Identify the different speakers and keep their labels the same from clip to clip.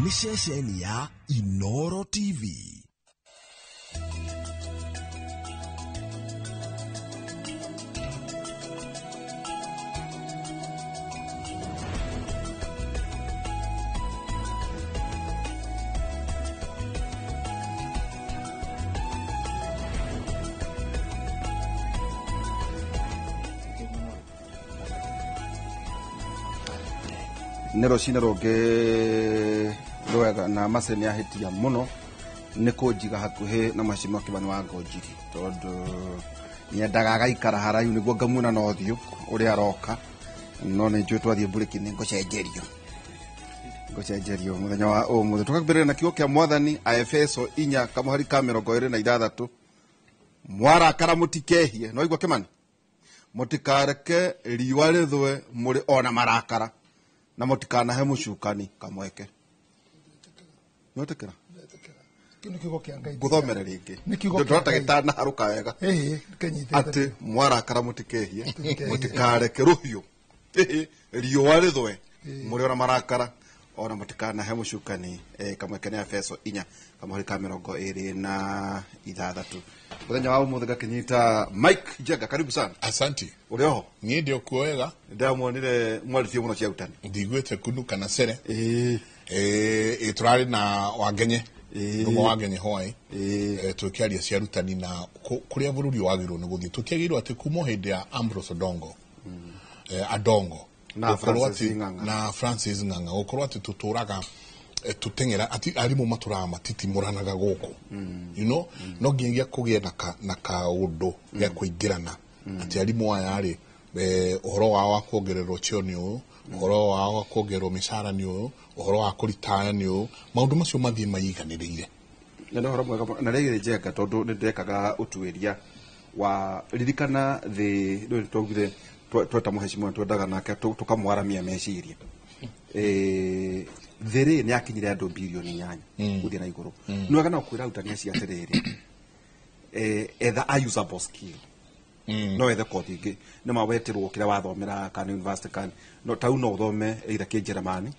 Speaker 1: Nĩ ceceni ya Inoro TV.
Speaker 2: Nĩ rũcinĩ rũngĩ rwega na Mercy nĩ ahĩtia mũno nĩ kũnjiga hakuhĩ na mheshimiwa Kĩmani wa Ngũnjiri, tondũ nyendaga agaikara haraihu nĩguo ngamuona na ũthiũ ũrĩa aroka, no nĩ njũĩ twathiĩ mburĩki nĩ ngũcenjerio mũthenya wa ũmũthĩ. Tũkambĩrĩria na kiugo kĩa Mwathani, Aefeso 4 kamũhari ka 26, mwarakara mũtikehie. No igua Kĩmani, mũtikareke riũa rĩthũe mũrĩ ona marakara, na mũtikanahe mũcukani kamweke. Nĩwetĩkĩra?
Speaker 3: Kĩu nĩ kiugo kĩa Ngai.
Speaker 2: Ngũthomere rĩngĩ.
Speaker 3: Nĩ kiugo kĩa
Speaker 2: Ndĩrona ta
Speaker 3: Ngai.
Speaker 2: gĩtanaharũka wega.
Speaker 3: Ĩhĩ, kĩnyitĩte.
Speaker 2: Atĩ mwarakara mũtikehie,
Speaker 3: Mũtikehie.
Speaker 2: mũtikareke rũhiũ riũa rĩthũe mũrĩ ona marakara, ona mũtikanahe mũcukani kamweke. Nĩ Efeso 4 kamũhari ka 26. Mũthenya wa ũmũthĩ ngakĩnyita Mike Njenga, karibu sana.
Speaker 4: Asanti.
Speaker 2: Ũrĩ oho?
Speaker 4: Niĩ ndĩ okuo wega.
Speaker 2: Ndĩramuonire mwarĩtie mũno cia ũtani.
Speaker 4: Ndiguĩte kunu kana cere.
Speaker 2: Ĩĩ.
Speaker 4: Ĩ tũrarĩ na Wangenye.
Speaker 2: Ĩĩ.
Speaker 4: Ndũng'ũ Wangenye hwaĩ.
Speaker 2: Ĩĩ.
Speaker 4: Tũkĩaria cia arutani na kũrĩa bũrũri wagĩrĩirwo nĩ gũthiĩ. Tũkĩagĩrĩirwo atĩ kuma hĩndĩ ya Ambrose Odongo, Adongo,
Speaker 2: Na
Speaker 4: gũkorwo
Speaker 2: Francis
Speaker 4: atĩ-
Speaker 2: Ng'ang'a.
Speaker 4: na Francis Ng'ang'a, gũkorwo atĩ tũtũraga tũteng'era ati arimũ matũraga matitimũranaga gũkũ, you know, no nginyagia kũgĩe na kaũndũ gĩa kũingĩrana atĩ arimũ aya rĩ, ũhoro wao wa kuongererwo cheo nĩ ũyũ, ũhoro wao wa kuongererwo mĩcara nĩ ũyũ, ũhoro wa kũritaya nĩ ũyũ, maũndũ macio mathiĩ maiganĩrĩire.
Speaker 2: Na nĩ ũhoro mwega mũno. Na rĩrĩ Njenga, tondũ nĩ ndekaga ũtuĩria wa ririkana thĩ rĩu nĩ twaugire tweta mũhecimiwa twendaga nake tũkamwaramia meciria. Thĩ rĩ nĩ yakinyire andũ bilioni 8 gũthiĩ na igũrũ. Nĩ wega no kwĩra arutani acio atĩrĩrĩ, etha a usable skill. No wethe kothi ingĩ, nĩ ma wetĩrwo kĩrĩa wathomera kana university kana no tau no ũthome either kĩnjeremani.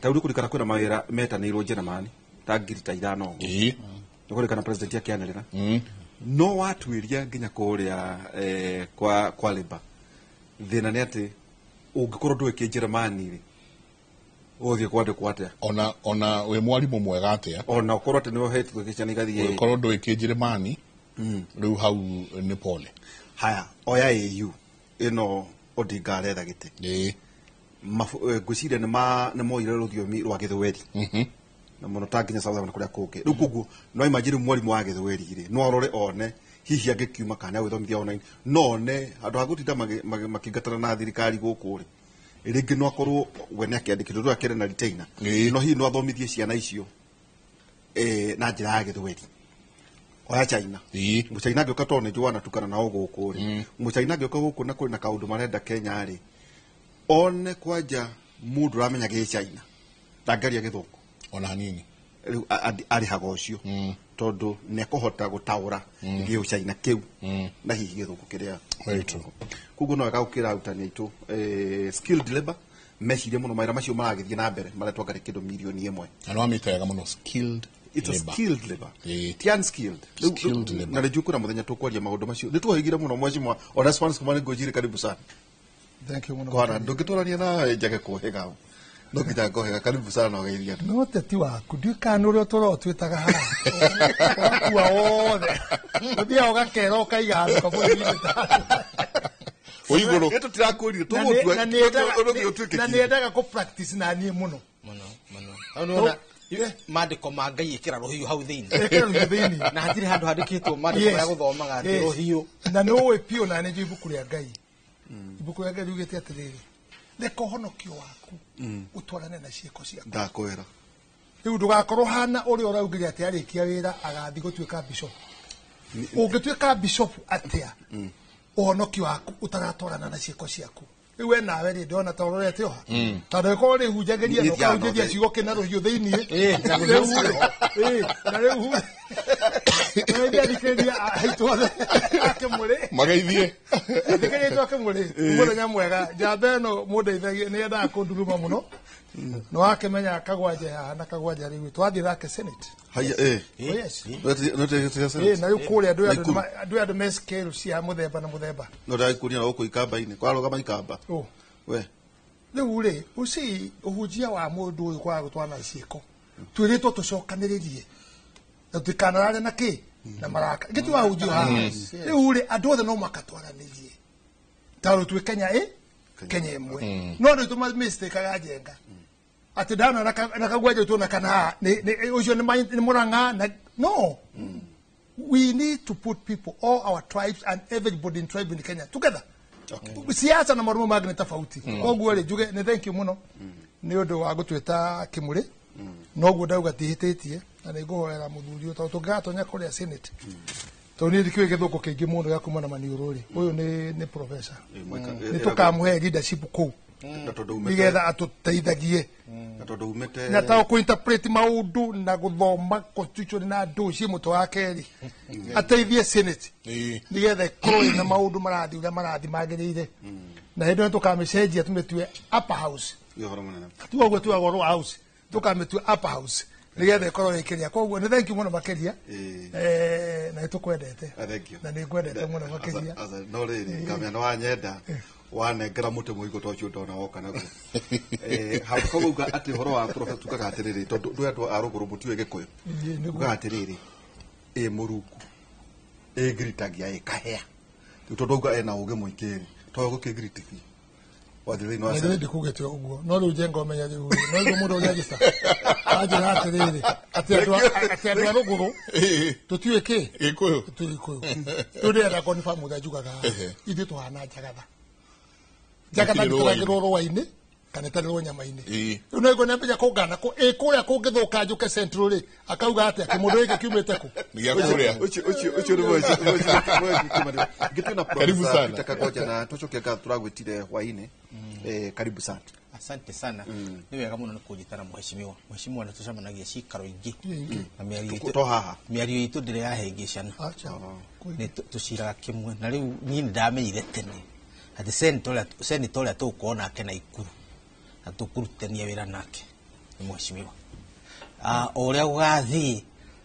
Speaker 2: Tau nĩ kũririkana kwĩna mawĩra metanĩirwo Njeremani ta ngiri ta ithano ũguo. Nĩ kũririkana president akĩanĩrĩra. No watuĩria nginya kũrĩa kwa labor, thĩna nĩ atĩ ũngĩkorwo ndũĩ kĩnjeremani rĩ, ũgũthiĩ kwandĩkwo atĩa?
Speaker 4: Ona wĩ mwarimũ mwega atĩa?
Speaker 2: Ona ũkorwo atĩ nĩ ũhetwo ciana igathiĩ.
Speaker 4: Ũngĩkorwo ndũĩ kĩnjeremani, rĩu hau nĩ pole.
Speaker 2: Haya, oya AU ĩno Odinga aretha gĩtĩ. Ngwĩciria nĩ moire rũthiomi rwa Gĩthweri. Na mũno ta nginya South Africa kũrĩa kũngĩ. Rĩu koguo no imagine mwarimũ wa Gĩthweri rĩ, no arore one hihi angĩkiuma kana agĩthomithia online, no one handũ ha gũtinda makĩingatana na thirikari gũkũ rĩ, rĩngĩ no akorwo we nĩ akĩandĩkĩtwo, ndũĩ akĩrĩ na retainer. No hihi no athomithie ciana icio na njĩra ya Gĩthweri. Oya China. Mũchaina angĩũka, tondũ nĩ njũĩ wanatukana nao gũkũ rĩ, mũchaina angĩũka gũkũ na kũrĩ na kaũndũ marenda Kenya rĩ, one kwanja mũndũ ũramenya gĩchaina ndangĩaria Gĩthũngũ
Speaker 4: ona hanini,
Speaker 2: rĩu arĩhaga ũcio, tondũ nĩ ekũhota gũtaũra gĩũchaina kĩu na hihi Gĩthũngũ kĩrĩa.
Speaker 4: Very true.
Speaker 2: Koguo no wega gũkĩra arutani aitũ skilled labor mecirie mũno mawĩra macio maragĩthiĩ na mbere maretwo ngarĩ kĩndũ 1,000,000.
Speaker 4: Na nĩ wamĩta wega mũno, skilled
Speaker 2: It's a
Speaker 4: labor.
Speaker 2: skilled labor. Ti unskilled.
Speaker 4: Skilled labor.
Speaker 2: Na rĩnjũ kwĩna mũthenya tũkwaria maũndũ macio. Nĩ twohĩgire mũno mheshimiwa. Ona Swans kuma nĩ ngũnjire, karibu sana.
Speaker 3: Thank you mũno.
Speaker 2: Kwana ndũngĩtwarania nawe njage kũhĩga. No nginya ngũhĩga, karibu sana ũgeithia.
Speaker 3: No teti waku ndiũĩ kana nĩ ũrĩa ũtũraga ũtwĩtaga haha. Ũgakua wothe. Ũthiaga ũgakera ũkaiga handũ kabũri-inĩ ta.
Speaker 4: Wĩ igũrũ.
Speaker 2: Nĩ tũtirakũrire,
Speaker 3: Na
Speaker 2: tũgũtua,
Speaker 3: na nĩ endaga kũ practice na niĩ mũno.
Speaker 5: Mũno, mũno. Hau nĩ wona, maandĩko ma Ngai ĩkĩra rũhiũ hau thĩinĩ.
Speaker 3: Ĩkĩra rũhiũ thĩinĩ.
Speaker 5: Na hatirĩ handũ handĩkĩtwo maandĩko marĩa gũthomaga atĩ rũhiũ.
Speaker 3: Na nĩ ũĩ biũ na nĩ njũĩ ibuku rĩa Ngai. Ibuku rĩa Ngai riugĩte atĩrĩrĩ, reke ũhonokio waku ũtwarane na ciĩko ciaku.
Speaker 2: Ndakwĩra.
Speaker 3: Rĩu ndũgakorwo hana ũrĩa ũraugire atĩ arĩkia wĩra agathiĩ gũtuĩka bishop. Ũngĩtuĩka bishop atĩa ũhonokio waku ũtaratwarana na ciĩko ciaku? Rĩu we nawe rĩ, ndĩrona ta ũrorete oha. Tondũ ĩkorwo rĩ hunjagĩria
Speaker 2: Niĩ
Speaker 3: na ũkahunjĩria
Speaker 2: ndianothĩ.
Speaker 3: ciugo kĩna rũhiũ thĩinĩ.
Speaker 5: Na rũhiũ
Speaker 3: Rĩu rĩ, na rĩu rĩ, na rĩu ndiathikĩrĩria aitũ othe akĩmũrĩ.
Speaker 4: Mageithie.
Speaker 3: Thikĩrĩria aitũ akĩmũrĩ. Mũthenya mwega. Njamba ĩno mũndeithagie, nĩ yendaga kũnduruma mũno. No wakĩmenya Kagwanja haha na Kagwanja rĩu twathiĩ thake Senate.
Speaker 2: Haya, eh.
Speaker 3: Oh, yes.
Speaker 2: No
Speaker 3: Ĩ, na rĩu kũrĩa andũ
Speaker 2: Naikuru.
Speaker 3: andũ me scale cia mũthemba na mũthemba.
Speaker 2: No ndagikuria na gũkũ ikamba-inĩ. Kwarũgama ikamba.
Speaker 3: Ũ.
Speaker 2: We.
Speaker 3: Rĩu rĩ, ũci ũhunjia wa mũndũ ũyũ kwaga gũtwana ciĩko. Twĩrĩtwo tũcokanĩrĩrie na tũtikanarare na kĩ na maraka. Gĩti wahunjia haha. Rĩu rĩ, andũ othe no mũhaka twaranĩrie. Tondũ twĩ Kenya ĩ Kenya ĩmwe. No andũ aitũ mistake njenga. Atĩ ndana na Kagwanja tuona kana haha ũcio nĩ Mũrang'a na no. We need to put people, all our tribes and everybody in tribe in Kenya together. Siasa na marumo mangĩ nĩ tofauti. Koguo rĩ, njuge nĩ thank you mũno nĩ ũndũ wa gũtwĩta kĩmũrĩ. Noguo ndauga tihĩtĩtie na nĩ ngũhoera mũthuri ũyũ tondũ tũngĩgatonya kũrĩa Senate. Tondũ niĩ ndikĩũĩ gĩthũngũ kĩingĩ mũno gĩa kuma na maniũrũ rĩ. Ũyũ nĩ professor. Nĩ tũkamũhe leadership kũu
Speaker 2: Na tondũ umĩte
Speaker 3: nĩgetha atũteithagie
Speaker 2: na tondũ umĩte
Speaker 3: na ta kũ-interpret maũndũ na gũthoma constitution na andũ ciĩ mũtwe wa kerĩ ateithie Senate
Speaker 4: Ĩĩ.
Speaker 3: nĩgetha ĩkorwo ĩna maũndũ marathiĩ ũrĩa marathiĩ magĩrĩire na hĩndĩ ĩyo tũkamĩcenjia tũmĩtue upper house.
Speaker 2: Nĩ ũhoro mũnene.
Speaker 3: Tiga ũguo tugaga lower house, tũkamĩtua upper house nĩgetha ĩkorwo ĩkĩrĩa. Koguo nĩ thank you mũno makĩria.
Speaker 2: Ĩĩ.
Speaker 3: Na nĩ tũkwendete.
Speaker 2: Ah, thank you.
Speaker 3: Na nĩ ngwendete mũno makĩria.
Speaker 2: No rĩrĩ, ngamia nĩ wanyenda wanengera mũtĩ mũigũ ta ũcio ndona woka naguo. Handũ hau uga atĩ ũhoro wa professor tugaga atĩrĩrĩ, tondũ ndũĩ andũ a rũgũrũ mũtiũĩ gĩkũyũ.
Speaker 3: Ĩĩ, nĩguo.
Speaker 2: Ugaga atĩrĩrĩ, ĩ mũrungu ĩ ngiritagia ĩ kahĩa. Rĩu tondũ auga ena ũgĩ mũingĩ rĩ, to gũkĩngiritithia wathiĩ thĩinĩ wa
Speaker 3: Na
Speaker 2: Senate.
Speaker 3: ndĩ ndikugĩte ũguo no rĩu njenga ũmenya rĩu no rĩu mũndũ ũrĩa agĩca anjĩra atĩrĩrĩ atĩ andũ a rũgũrũ tũtiũĩ kĩ
Speaker 4: Gĩkũyũ.
Speaker 3: tũtiũĩ gĩkũyũ. Rĩu ndĩrenda confirm ũrĩa njugaga haha.
Speaker 4: Ehe.
Speaker 3: Ithuĩ tũhana njagatha. Njagatha
Speaker 4: Gũtirĩ rũa-inĩ.
Speaker 3: ndĩtaragĩrwo rũa-inĩ kana ĩtarĩrwo nyama-inĩ.
Speaker 4: Ĩĩ.
Speaker 3: Rĩu no iguo nĩambĩja kũngana ĩ kũrĩa kũngĩthũka njũke Central rĩ, akauga atĩa kĩmũndũ gĩkĩ kiumĩte kũ?
Speaker 4: Nĩ gĩa kũrĩa.
Speaker 2: Ũcio nĩ mweci ngĩtue na
Speaker 4: Karibu
Speaker 2: Professor
Speaker 4: sana.
Speaker 2: Peter Kagoja na tũcoke ngatho tũragwĩtire hwainĩ. Karibu sana.
Speaker 5: Asante sana. Nĩ wega mũno nĩ kũnjĩtana mheshimiwa. Mheshimiwa nĩ tũcemanagia cikaro ingĩ na mĩario itũ
Speaker 2: To haha.
Speaker 5: Mĩario itũ ndĩrĩ yahĩngĩcana.
Speaker 3: Acha.
Speaker 5: Nĩ tũciraga kĩmwe na rĩu niĩ nĩ ndamenyire tene atĩ senator ũrĩa tũgũkorwo nake na Ikuru na tũkũrutithania wĩra nake nĩ mheshimiwa. O ũrĩa gũgathiĩ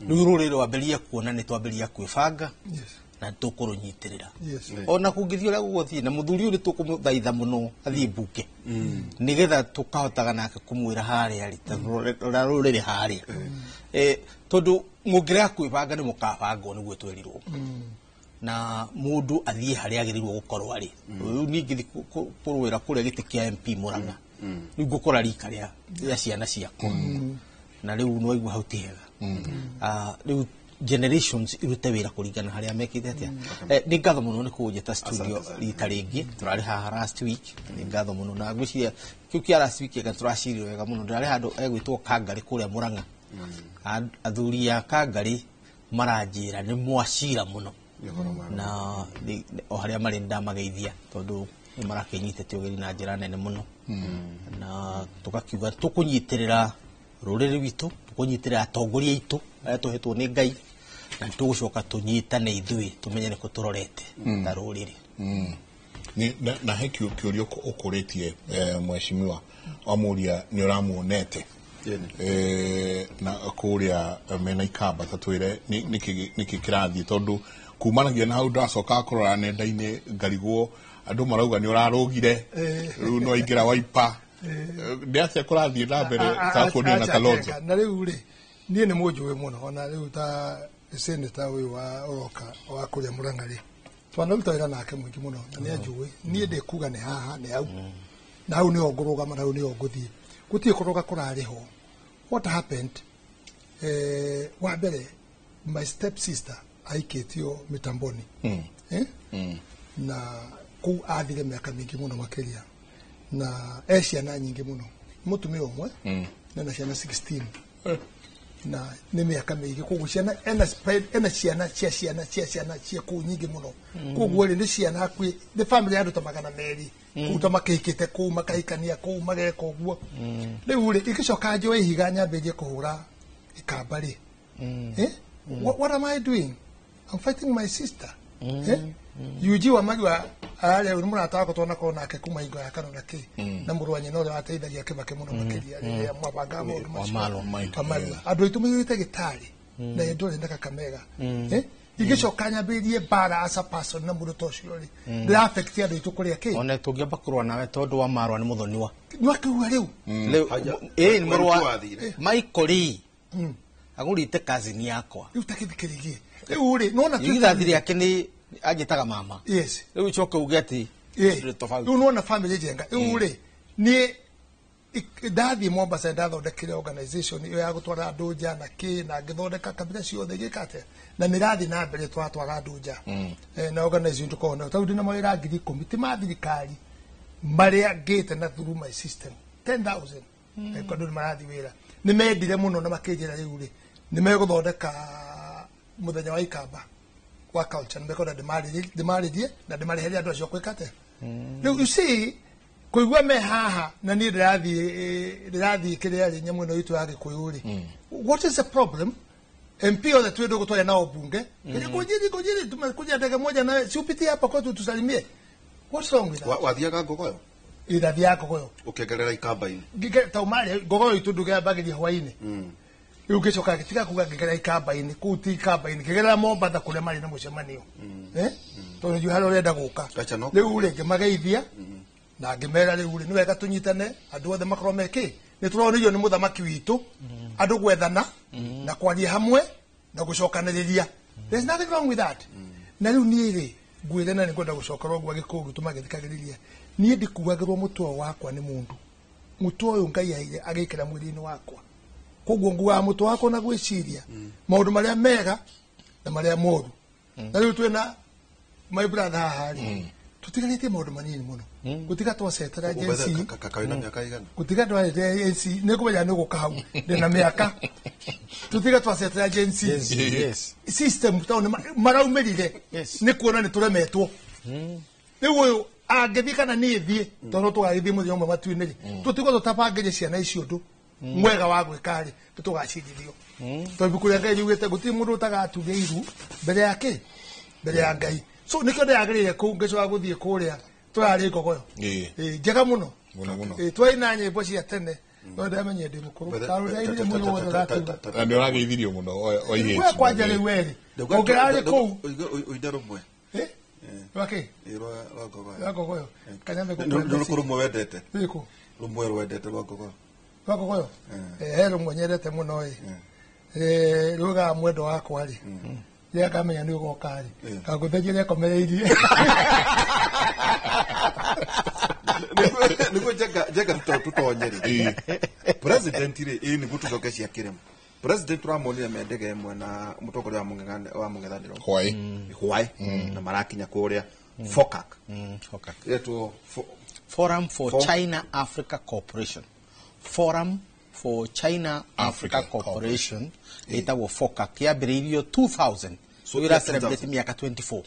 Speaker 5: rĩu rũrĩrĩ rwambĩrĩria kuona nĩ twambĩrĩria kwĩbanga na tũkũrũnyitĩrĩra. Ona kũngĩthiĩ ũrĩa gũgũthiĩ na mũthuri ũyũ nĩ tũkũmũthaitha mũno athiĩ mbunge nĩgetha tũkahotaga nake kũmwĩra harĩa rĩ ta rora rũrĩrĩ harĩa. Tondũ mũngĩrega kwĩbanga nĩ mũkabangwo nĩguo twerirwo na mũndũ athiĩ harĩa agĩrĩirwo gũkorwo arĩ. Rĩu niĩ ingĩthiĩ kũrũĩra kũrĩa gĩtĩ kĩa MP Mũrang'a rĩu ngũkora rika rĩa ciana ciakwa na rĩu nĩwaigua hau ti hega. Rĩu generations irute wĩra kũringana harĩa mekĩte atĩa. Nĩ ngatho mũno nĩ kũnjĩta studio rita rĩngĩ. Tũrarĩ haha last week. Nĩ ngatho mũno na ngwĩciria kĩu kĩa last week anga tũracirire wega mũno. Ndĩrarĩ handũ egwĩtwo Kangarĩ kũrĩa Mũrang'a. Athuri a Kangarĩ maranjĩra nĩ mwacira mũno na o harĩa marĩ nĩndamageithia tondũ nĩ marakĩnyitĩte ũgeni na njĩra nene mũno na tũgakiuga tũkũnyitĩrĩra rũrĩrĩ rwitũ, tũkũnyitĩrĩra atongoria aitũ arĩa tũhetwo nĩ Ngai na tũgũcoka tũnyitane ithuĩ tũmenye nĩkũ tũrorete ta rũrĩrĩ.
Speaker 4: Na he kĩũria ũkũrĩtie, mheshimiwa wamũria nĩ ũramuonete na kũrĩa mena ikamba ta twĩre nĩkĩ kĩrathiĩ tondũ kumanagia na hau ndacoka kũrora nenda-inĩ ngarigwo andũ marauga nĩ ũrarũgire rĩu no aingĩra Wiper. Nĩ atĩa kũrathiĩ na mbere ta kuonio na Kalonzo?
Speaker 3: Na rĩu rĩ niĩ nĩ mũnjũĩ mũno ona rĩu ta senator ũyũ wa ũroka wa kũrĩa Mũrang'a rĩ twanaruta wĩra nake mũingĩ mũno na nĩ anjũĩ. Niĩ ndĩkuga nĩ haha nĩ hau na hau nĩho ngũrũgama na hau nĩho ngũthiĩ gũtirĩ kũrũga kũrarĩ ho. What happened, wa mbere my step sister aikĩtio mĩtamboni na kũu athire mĩaka mĩingĩ mũno makĩria na e ciana nyingĩ mũno mũtumia ũmwe na ciana 16 na nĩ mĩaka mĩingĩ koguo ciana ena spread ena ciana cia ciana cia ciana cia kũu nyingĩ mũno koguo rĩ nĩ ciana hakuhĩ nĩ family ya andũ ta 200 kũu ta makĩhikĩte kũu makahikania kũu mageka ũguo. Rĩu rĩ ingĩcoka njoe ihiga nyambĩrĩrie kũhũra ikamba rĩ, what am I doing? I'm fighting my sister. UG wa Marua ararĩa nĩ mũrata wakwa twanakorwo nake kuma hingo ya kana na kĩ na mũrũ wa nyina ũrĩa wateithagia Kĩbakĩ mũno makĩria rĩrĩa mwabangaga maũndũ macio.
Speaker 5: Wamalwa.
Speaker 3: Wa Marua. Andũ aitũ maiyũrĩte gĩtarĩ na Eldoret na Kakamega. Ingĩcoka nyambĩrĩrie mbara as a person na mũndũ ta ũcio rĩ, ndĩra affect andũ aitũ kũrĩa kĩ
Speaker 5: One tũngĩamba kũrũa nawe tondũ wa Marwa nĩ mũthoniwa.
Speaker 3: Nĩwakiuga rĩu.
Speaker 5: Rĩu
Speaker 2: Haja.
Speaker 5: ĩĩ nĩ mũrũ wa
Speaker 2: Wathire.
Speaker 5: Michael Lee agũrĩte cousin yakwa.
Speaker 3: Rĩu ta kĩthikĩrĩrie rĩu rĩ, nona
Speaker 5: Irigithathi rĩake nĩ anjĩtaga mama.
Speaker 3: Yes.
Speaker 5: Rĩu ũcoke uge atĩ tũrĩ tofauti.
Speaker 3: Rĩu nona family njenga rĩu rĩ, niĩ ndathiĩ Mombasa ndathondekire organization ĩyo ya gũtwara andũ nja na kĩ, na ngĩthondeka kabira ciothe igĩka atĩa, na nĩ ĩrathiĩ na mbere twatwara andũ nja. Na organization tũkoragwo nayo tarĩu ndĩna mawĩra 10,000 ti ma thirikari marĩa ngĩte na through my system 10,000. Andũ nĩ marathiĩ wĩra, nĩ mendire mũno na makĩnjĩra rĩu rĩ, nĩ megũthondeka mũthenya wa ikamba wa culture, nĩ mekwenda ndĩmarĩrie na ndĩmarĩherie andũ acio gwĩka atĩa. Rĩu you see, kũigua me haha na niĩ ndĩrathiĩ kĩrĩa rĩ, nyamũ ĩno itũ ya Gĩkũyũ rĩ, what is the problem? MP othe twĩ ndũgũ twaria nao bunge, kujiri kujiri, tumekuja ndege moja nawe, si upitie hapa kwetu tusalimie. What's wrong with that?
Speaker 2: Wathiaga Ngogoyo?
Speaker 3: Ithathiaga Ngogoyo.
Speaker 2: Ũkĩongerera ikamba-inĩ.
Speaker 3: Taumarĩa Ngogoyo itũ ndũgĩambagĩria hwainĩ. Rĩu ngĩcoka ngĩtiga kuga ngĩgerera ikamba-inĩ kũu, ti ikamba-inĩ, ngĩgerera Mombatha kũrĩa marĩ na mũcemanio. Tondũ njũĩ harĩa ũrenda gũka.
Speaker 2: Gachano.
Speaker 3: Rĩu rĩ, ngĩmageithia na ngĩmera rĩu rĩ, nĩ wega tũnyitane, andũ othe makorwo me kĩ, nĩ tũronirio nĩ mũthamaki witũ andũ gwethana na kwaria hamwe na gũcokanĩrĩria. There's nothing wrong with that. Na rĩu niĩ rĩ, ngwĩre na nĩ ngwenda gũcokera ũguo Agĩkũyũ tũmagĩthikagĩrĩria, niĩ ndikuagĩrwo mũtwe ũyũ wakwa nĩ mũndũ. Mũtwe ũyũ Ngai aheire agĩkĩra mwĩrĩ-inĩ wakwa, koguo nguaga mũtwe wakwa na gwĩciria maũndũ marĩa mega na marĩa moru. Na rĩu twĩna my brother haha rĩ, tũtigarĩtie maũndũ manini mũno gũtiga twacetera Gen Z.
Speaker 2: Kawĩ na mĩaka igana?
Speaker 3: Gũtiga twarĩte Gen Z, nĩ kũmenya nĩ gũka hau ndĩna mĩaka, tũtiga twacetera Gen Z
Speaker 5: Yes.
Speaker 3: system tondũ maraumĩrire nĩ kuona nĩ tũremetwo. Rĩu ũyũ angĩthiĩ kana niĩ thiĩ, tondũ tũgagĩthiĩ mũthenya ũmwe matu-inĩ rĩ, tũtigwo tũtabangĩrie ciana icio ũndũ mwega wa gwĩka rĩ, nĩ tũgacirithio, tondũ ibuku rĩa Ngai riugĩte gũtirĩ mũndũ ũtagaturia iru mbere ya kĩ, mbere ya Ngai. So nĩkĩo ndĩragĩrĩire kũu, ngĩcoka gũthiĩ kũrĩa tũrarĩ Ngogoyo. Njega mũno.
Speaker 4: Mũno, mũno.
Speaker 3: Twarĩ na nyĩmbo cia tene, no ndamenye ndĩ mũkũrũ tarũ ndainire mũno wothe ũrakiuga.
Speaker 4: Na nĩ ũrageithirio mũno oihĩtie.
Speaker 3: We kwanja rĩu werĩ ũngĩrarĩ kũu.
Speaker 2: Ũinde rũmwe.
Speaker 3: Rwakĩ?
Speaker 2: Rwa Ngogoyo.
Speaker 3: Rwa Ngogoyo kanyambe.
Speaker 2: Nĩ rũkũ rũmwe wendete?
Speaker 3: Rĩkũ?
Speaker 2: Rũmwe rwendete rwa Ngogoyo.
Speaker 3: Rwa Ngogoyo he rũmwe nyendete mũno ĩ, rugaga mwendo wakwa rĩ, rĩrĩa ngamenya nĩ ũgoka rĩ, kangũthenjia rĩakomereirie.
Speaker 2: Nĩguo njenga tũtonye rĩ, president rĩ, ĩ nĩguo tũcoke cia kĩrĩma. President tũramonire me ndege ĩmwe na mũtongoria wa mũng'ethanĩro.
Speaker 4: Hwaĩ.
Speaker 2: Hwaĩ, na marakinya kũrĩa FOCAC.
Speaker 5: FOCAC.
Speaker 2: Ĩretwo
Speaker 5: Forum for China Africa Cooperation. Forum for China Africa
Speaker 4: Africa
Speaker 5: Cooperation ĩtagwo FOCAC, yambĩrĩirio 2000.
Speaker 2: So,
Speaker 5: So ĩra celebrate
Speaker 2: 2000.
Speaker 5: mĩaka 24.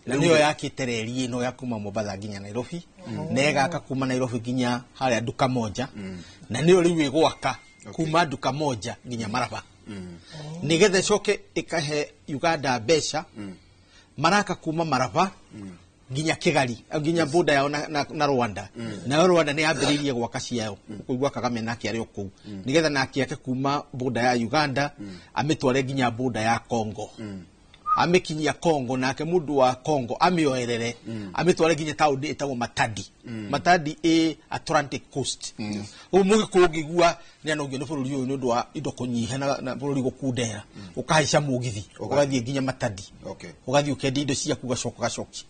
Speaker 5: Na nĩyo yakĩte reri ĩno ya kuma Mombatha nginya Nairobi, na ĩgaka kuma Nairobi nginya harĩa Duka Moja, na nĩyo rĩu ĩgwaka kuma Duka Moja nginya Maraba, nĩgetha ĩcoke ĩkahe Uganda mbeca maraka kuma Maraba nginya Kigali, nginya boda yao na Rwanda. Nayo Rwanda nĩ yambĩrĩirie gwaka ciayo, kũigua Kagame nake arĩ o kũu, nĩgetha nake ake kuma boda ya Uganda amĩtware nginya boda ya Congo, amĩkinyia Congo, nake mũndũ wa Congo amĩoerere amĩtware nginya taũni ĩtagwo Matadi. Matadi ĩ Atlantic Coast. Ũguo mũgĩkũyũ ũngĩigua nĩ anogio nĩ bũrũri ũyũ nĩ ũndũ wa indo kũnyiha na bũrũri gũkundera, ũkahaica mũgithi ũgathiĩ nginya Matadi, ũgathiĩ ũkendia indo ciaku, ũgacoka ũgacokia.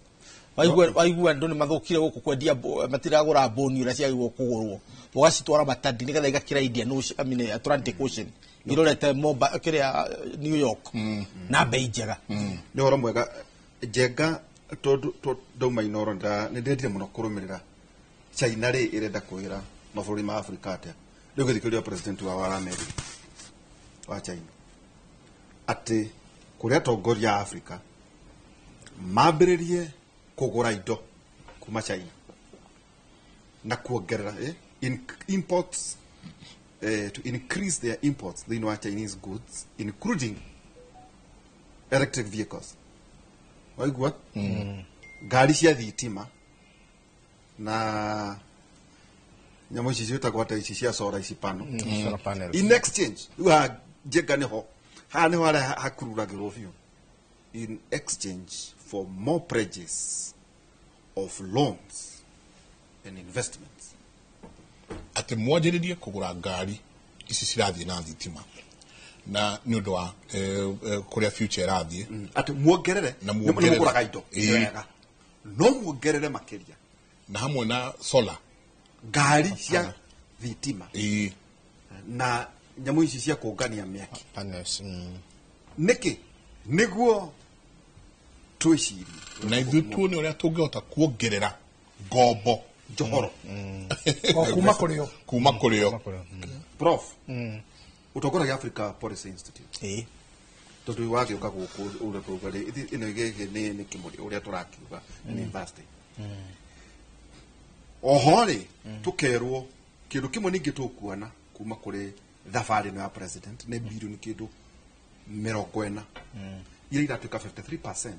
Speaker 5: Waigua andũ nĩ mathũkire gũkũ kwendia matiragũra mbũni ũrĩa ciagĩrĩirwo kũgũrwo, ũgacitwara Matadi nĩgetha igakĩra Indian Ocean, I mean, Atlantic Ocean, irorete kĩrĩa New York na bei njega.
Speaker 2: Nĩ ũhoro mwega njenga, tondũ ndauma Inoro nĩ ndendire mũno kũrũmĩrĩra China rĩ ĩrenda kwĩra mabũrũri ma Afrika atĩa. Rĩu gĩthikĩrĩria president wao aramerire wa China atĩ kũrĩa atongoria a Afrika mambĩrĩrie kũgũra indo kuma China na kuongerera imports, to increase their imports thĩinĩ wa Chinese goods, including electric vehicles. Waigua? Ngari cia thitima na nyamũ ici ciĩtagwo atĩa ici cia solar ici pano.
Speaker 5: Solar panels.
Speaker 2: In exchange, rĩu haha Njenga nĩho haha nĩho harĩa hakururagĩrwo biũ. In exchange for more pledges of loans and investments.
Speaker 4: Atĩ mwanjĩrĩrie kũgũra ngari ici cirathiĩ na thitima na nĩ ũndũ wa kũrĩa future ĩrathiĩ.
Speaker 2: Atĩ muongerere
Speaker 4: Na
Speaker 2: nĩ
Speaker 4: muongerere.
Speaker 2: mũgũraga indo
Speaker 4: Ĩĩ.
Speaker 2: wega, no muongerere makĩria
Speaker 4: na hamwe na solar
Speaker 2: ngari cia thitima
Speaker 4: ĩĩ
Speaker 2: na nyamũ ici cia kũngania mĩaki.
Speaker 5: Panels.
Speaker 2: Nĩkĩ nĩguo twĩcirie
Speaker 4: na ithuĩ tuone ũrĩa tũngĩhota kuongerera ngombo
Speaker 2: njohoro
Speaker 3: O kuma kũrĩ o.
Speaker 4: kuma kũrĩ o.
Speaker 2: Prof, ũtongoragia Africa Policy Institute.
Speaker 5: Ĩĩ.
Speaker 2: Tondũ wagĩũka gũkũ ũrĩa tũruga rĩ ĩno gĩkĩ nĩ kĩmũrĩ ũrĩa tũrakiuga nĩ university. Oho rĩ, tũkerwo kĩndũ kĩmwe ningĩ tũkuona kuma kũrĩ thabarĩ ĩno ya president nĩ birioni kĩndũ 40 iria iratuĩka 53%,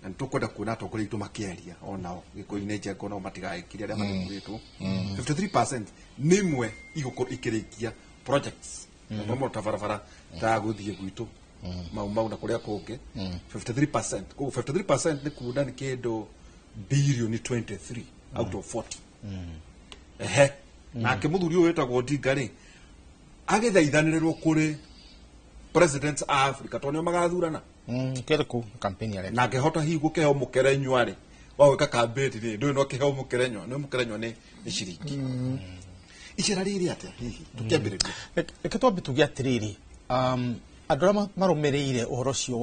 Speaker 2: na nĩ tũkwenda kuona atongoria aitũ makĩaria onao gĩkũyũ-inĩ njengo nao matigagĩkire arĩa mathurĩtwo. 53% nĩ imwe igũkorwo ikĩrĩkia projects na mũno ta barabara ta gũthiĩ gwitũ mau mau na kũrĩa kũngĩ. 53%, koguo 53% nĩ kuona nĩ kĩndũ birioni 23 out of 40. Ehe, nake mũthuri ũyũ wĩtagwo Odinga rĩ, agĩthaithanĩrĩrwo kũrĩ presidents a Africa tondũ nĩo magathurana.
Speaker 5: Kĩrĩ kũ campaign areka.
Speaker 2: Na angĩhota hihi gũkĩheo mũkerenywa rĩ, wa gwĩka kambĩni rĩ, ndũĩ no kĩheo mũkerenywa nĩ mũkerenywa nĩ ciringi. Icera rĩrĩ atĩa hihi tũkĩambĩrĩria?
Speaker 5: Reke twambe tuge atĩrĩrĩ, andũ arĩa marũmĩrĩire ũhoro ũcio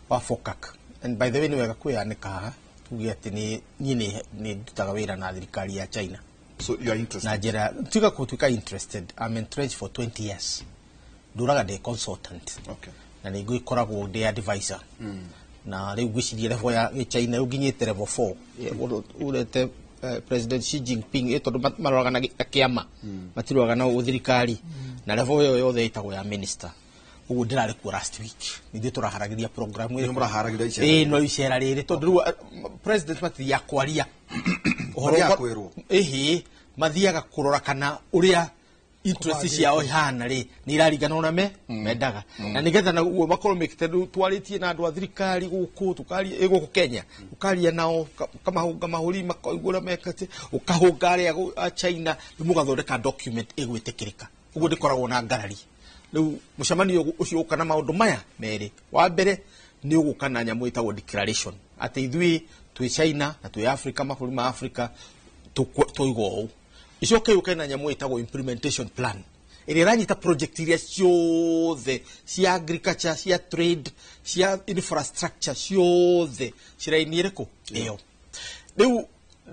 Speaker 5: wa FOCAC, and by the way nĩ wega kwĩyanĩka haha tuge atĩ nĩ niĩ nĩ ndutaga wĩra na thirikari ya China.
Speaker 2: So you are interested?
Speaker 5: Na njĩra tiga gũtuĩka interested, I'm entrenched for 20 years, ndũraga ndĩ consultant. Na nĩ ngĩkoragwo ndĩ advisor, na rĩu ngwĩciria level ya China rĩu nginyĩte level 4 ũrete President Xi Jinping, tondũ maroraga na kĩama, matiroraga na thirikari, na level ĩyo yothe ĩtagwo ya minister. Ũguo ndĩrarĩ kuo last week, nithuĩ tũraharagĩria program
Speaker 2: Nĩ mũraharagĩria icera?
Speaker 5: Ĩĩ, no icera rĩrĩ tondũ rĩu president matithiaga kwaria ũhoro.
Speaker 2: Mathiaga kwĩrwo.
Speaker 5: Ĩhĩ, mathiaga kũrora kana ũrĩa interest ciao ihana rĩ nĩ iraringana ũrĩa mendaga, na nĩgetha naguo makorwo mekĩte. Rĩu twarĩtie na andũ a thirikari gũkũ, tũkaria gũkũ Kenya, ũkaria nao ũkamahũnga mahũri makaigua ũrĩa mekĩte, ũkahũnga arĩa a China, rĩu mũgathondeka document ĩgwĩtĩkĩrĩka. Ũguo ndĩkoragwo na ngarari. Rĩu mũcemanio ũcio ũka na maũndũ maya merĩ. Wa mbere nĩ ũgũka na nyamũ ĩtagwo declaration atĩ ithuĩ twĩ China na twĩ Africa, mabũrũri ma Africa, twaigwo ũũ. Icoke yũke na nyamũ ĩtagwo implementation plan ĩrĩa ĩranyita project iria ciothe cia agriculture, cia trade, cia infrastructure ciothe ciraini ĩrĩkũ ĩyo. Rĩu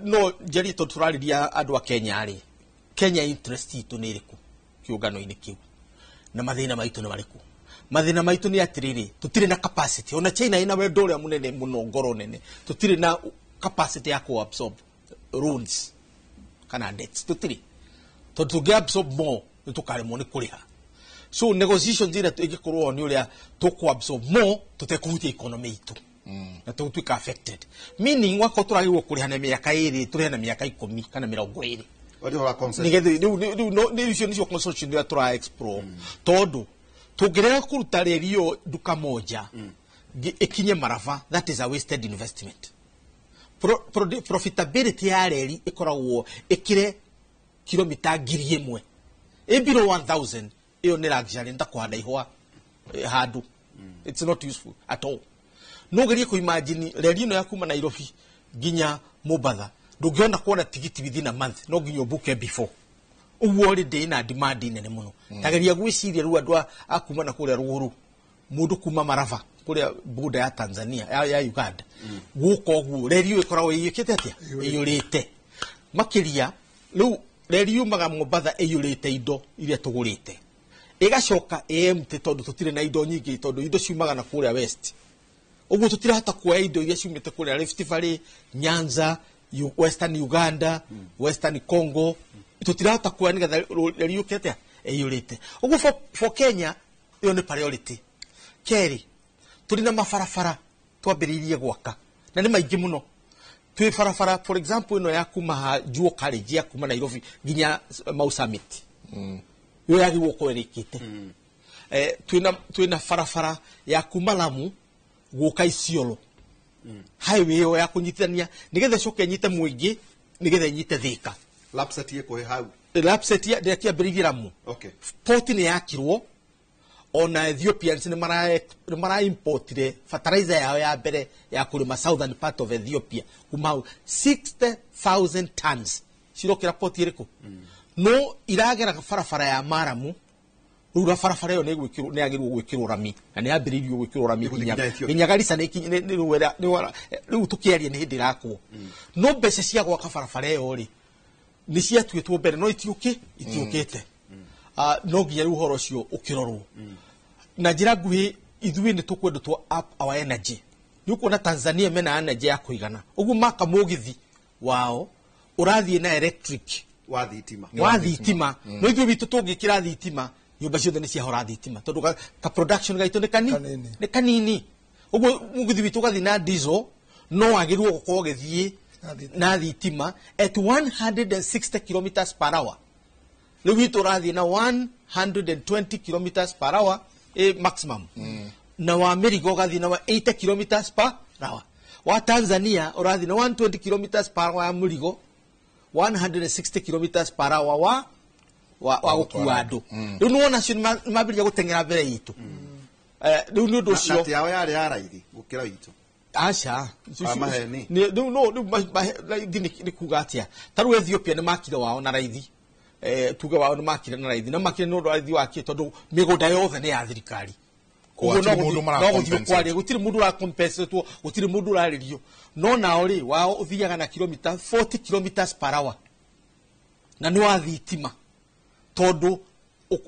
Speaker 5: no njarie tondũ tũrarĩria andũ a Kenya rĩ, Kenya interest itũ nĩ ĩrĩkũ kĩũngano-inĩ kĩu na mathĩna maitũ nĩ marĩkũ? Mathĩna maitũ nĩ atĩrĩrĩ, tũtirĩ na capacity. Ona China ĩna wendo ũrĩa mũnene mũno, ngoro nene, tũtirĩ na capacity ya ku absorb loans kana debts, tũtirĩ, tondũ tũngĩ absorb more nĩ tũkaremwo nĩ kũrĩha. So negotiations ĩrĩa ĩngĩkorwo nĩ ũrĩa tũkũ absorb more tũtekũhutia economy itũ na tũgũtuĩka affected, meaning wakorwo tũragĩrĩirwo kũrĩha na mĩaka 2, tũrĩhe na mĩaka 10 kana 20.
Speaker 2: Warĩ ũhoro wa consent.
Speaker 5: Nĩgetha rĩu nĩ icio nĩcio consortium ĩrĩa tũra explore, tondũ tũngĩrega kũruta reri ĩyo nduka moja ĩkinye Maraba, that is a wasted investment. Profitability ya reri ĩkoragwo ĩkĩre kilomita 1000. Ĩ below 1000, ĩyo nĩ luxury, nĩ ta kũhanda ihũa handũ. It's not useful at all. No gerie kũ imagine reri ĩno ya kuma Nairobi nginya Mombatha, ndũngĩona kuona tigiti within a month, no nginya ũbuke before. Ũguo already ĩna demand nene mũno. Tageria gwĩciria rĩu andũ a kuma na kũrĩa rũgũrũ, mũndũ kuma Maraba kũrĩa border ya Tanzania ya Uganda gũka ũguo, reri ĩyo ĩkoragwo ĩiyũkĩte atĩa, ĩiyũrĩte makĩria. Rĩu reri yumaga Mombatha ĩiyũrĩte indo iria tũgũrĩte, ĩgacoka ĩ empty, tondũ tũtirĩ na indo nyingĩ, tondũ indo ciumaga na kũrĩa west. Ũguo tũtirahota kuoya indo iria ciumĩte kũrĩa Rift Valley, Nyanza, Western Uganda, Western Congo, tũtirahota kuoya nĩgetha reri yũke atĩa ĩiyũrĩte ũguo. For Kenya ĩyo nĩ priority. Kerĩ, tũrĩ na mabarabara. Twambĩrĩirie gwaka na nĩ maingĩ mũno. Twĩ barabara, for example, ĩno ya kuma ha Juo College ya kuma Nairobi nginya Mau Summit, ĩyo yagĩrĩirwo gũkorwo ĩrĩkĩte. Twĩna barabara ya kuma Lamu gũka Isiolo, highway ĩyo ya kũnyitithania nĩgetha ĩcoke ĩnyite mũingĩ, nĩgetha ĩnyite Thika.
Speaker 2: Lapset ĩkũhe hau.
Speaker 5: Lapset ndĩakĩambĩrĩirie Lamu. Port nĩ yakirwo, ona Ethiopians nĩ mara importire fertilizer yao ya mbere ya kũrĩma southern part of Ethiopia kuma hau, 60,000 tons cirokĩra port ĩrĩkũ, no iragera barabara ya Maramu. Rĩu na barabara ĩyo nĩ yagĩrĩirwo gwĩkĩrwo rami na nĩ yambĩrĩirio gwĩkĩrwo rami.
Speaker 2: Ĩgũthiĩ
Speaker 5: nginya
Speaker 2: nginya Ethiopia.
Speaker 5: Nginya Garissa nĩ rĩu tũkĩaria nĩ hĩndĩ ĩrakwo, no mbeca cia gwaka barabara ĩyo rĩ nĩ ciatuĩtwo mbere, no itiũkĩte. No nginya rĩu ũhoro ũcio ũkĩrorwo na njĩra nguhĩ. Ithuĩ nĩ tũkwenda tũ up our energy. Nĩ ũkuona Tanzania mena energy ya kũigana ũguo, maka mũgithi wao ũrathiĩ na electric.
Speaker 2: Wa thitima.
Speaker 5: Wa thitima. No ithuĩ witũ tũngĩkĩra thitima, nyũmba ciothe nĩ ciahora thitima, tondũ ka production gaitũ nĩ
Speaker 3: Kanini.
Speaker 5: Nĩ kanini. Ũguo mũgithi witũ ũgathiĩ na diesel, no wagĩrĩirwo gũkorwo ũgĩthiĩ
Speaker 3: Na thitima.
Speaker 5: Na thitima at 160 kilometers per hour. Rĩu witũ ũrathiĩ na 120 kilometers per hour, maximum, na wa mĩrigo ũgathiĩ na wa 80 kilometers per hour. Wa Tanzania ũrathiĩ na 120 kilometers per hour ya mũrigo, 160 kilometers per hour wa gũkua andũ. Rĩu nĩwona acio nĩ mambĩrĩria gũteng'era mbere itũ. Rĩu nĩ ũndũ
Speaker 2: Na
Speaker 5: ũcio
Speaker 2: ti yao yarĩ ya raithi gũkĩra witũ.
Speaker 5: Aca.
Speaker 2: Ah, maheni.
Speaker 5: Rĩu no rĩu raithi nĩ kuga atĩa? Ta rĩu Ethiopia nĩ makire wao na raithi, tuge wao nĩ makire na raithi, na makire nĩ ũndũ wa raithi wake, tondũ mĩgũnda yothe nĩ ya thirikari.
Speaker 4: Kwa
Speaker 5: Ũguo
Speaker 4: hatirĩ
Speaker 5: no
Speaker 4: mũndũ
Speaker 5: gũthiĩ
Speaker 4: mara-compensate.
Speaker 5: kwaria, gũtirĩ mũndũ ũrakompensetwo, gũtirĩ mũndũ ũrarĩrio. No nao rĩ, wao ũthiaga na kilomita 40 kilometers per hour na nĩ wa thitima, tondũ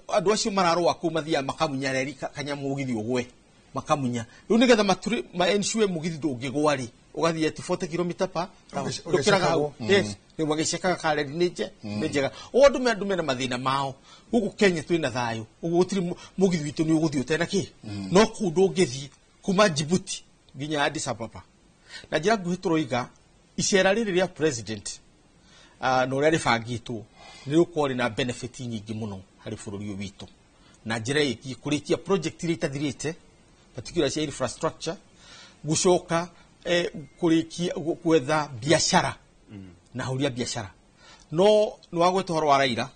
Speaker 5: andũ acio mararũa kũu mathiaga makamunya reri kanyamũ mũgithi ũgwe, makamunya rĩu nĩgetha matũrĩ ma ensure mũgithi ndũngĩgwa rĩ, ũgathiĩ at 40 kilometer per hour. Ndũkĩraga hau. Yes, rĩu magĩcekaga kareri nĩ njega. Ũguo andũ mena mathĩna mao. Gũkũ Kenya twĩna thayũ, ũguo gũtirĩ mũgithi witũ nĩ ũgũthiĩ ũtena kĩ, no kũu ndũngĩthiĩ kuma Djibouti nginya Addis Ababa. Na njĩra nguhĩ, tũroiga icera rĩrĩ rĩa president na ũrĩa rĩbangĩtwo nĩ rĩgũkorwo rĩna benefit nyingĩ mũno harĩ bũrũri ũyũ witũ, na njĩra ĩgiĩ kũrĩkia project iria itathirĩte, particular cia infrastructure, gũcoka kũrĩkia gwetha biacara na ahũri a biacara. No nĩ wagweta ũhoro wa Raila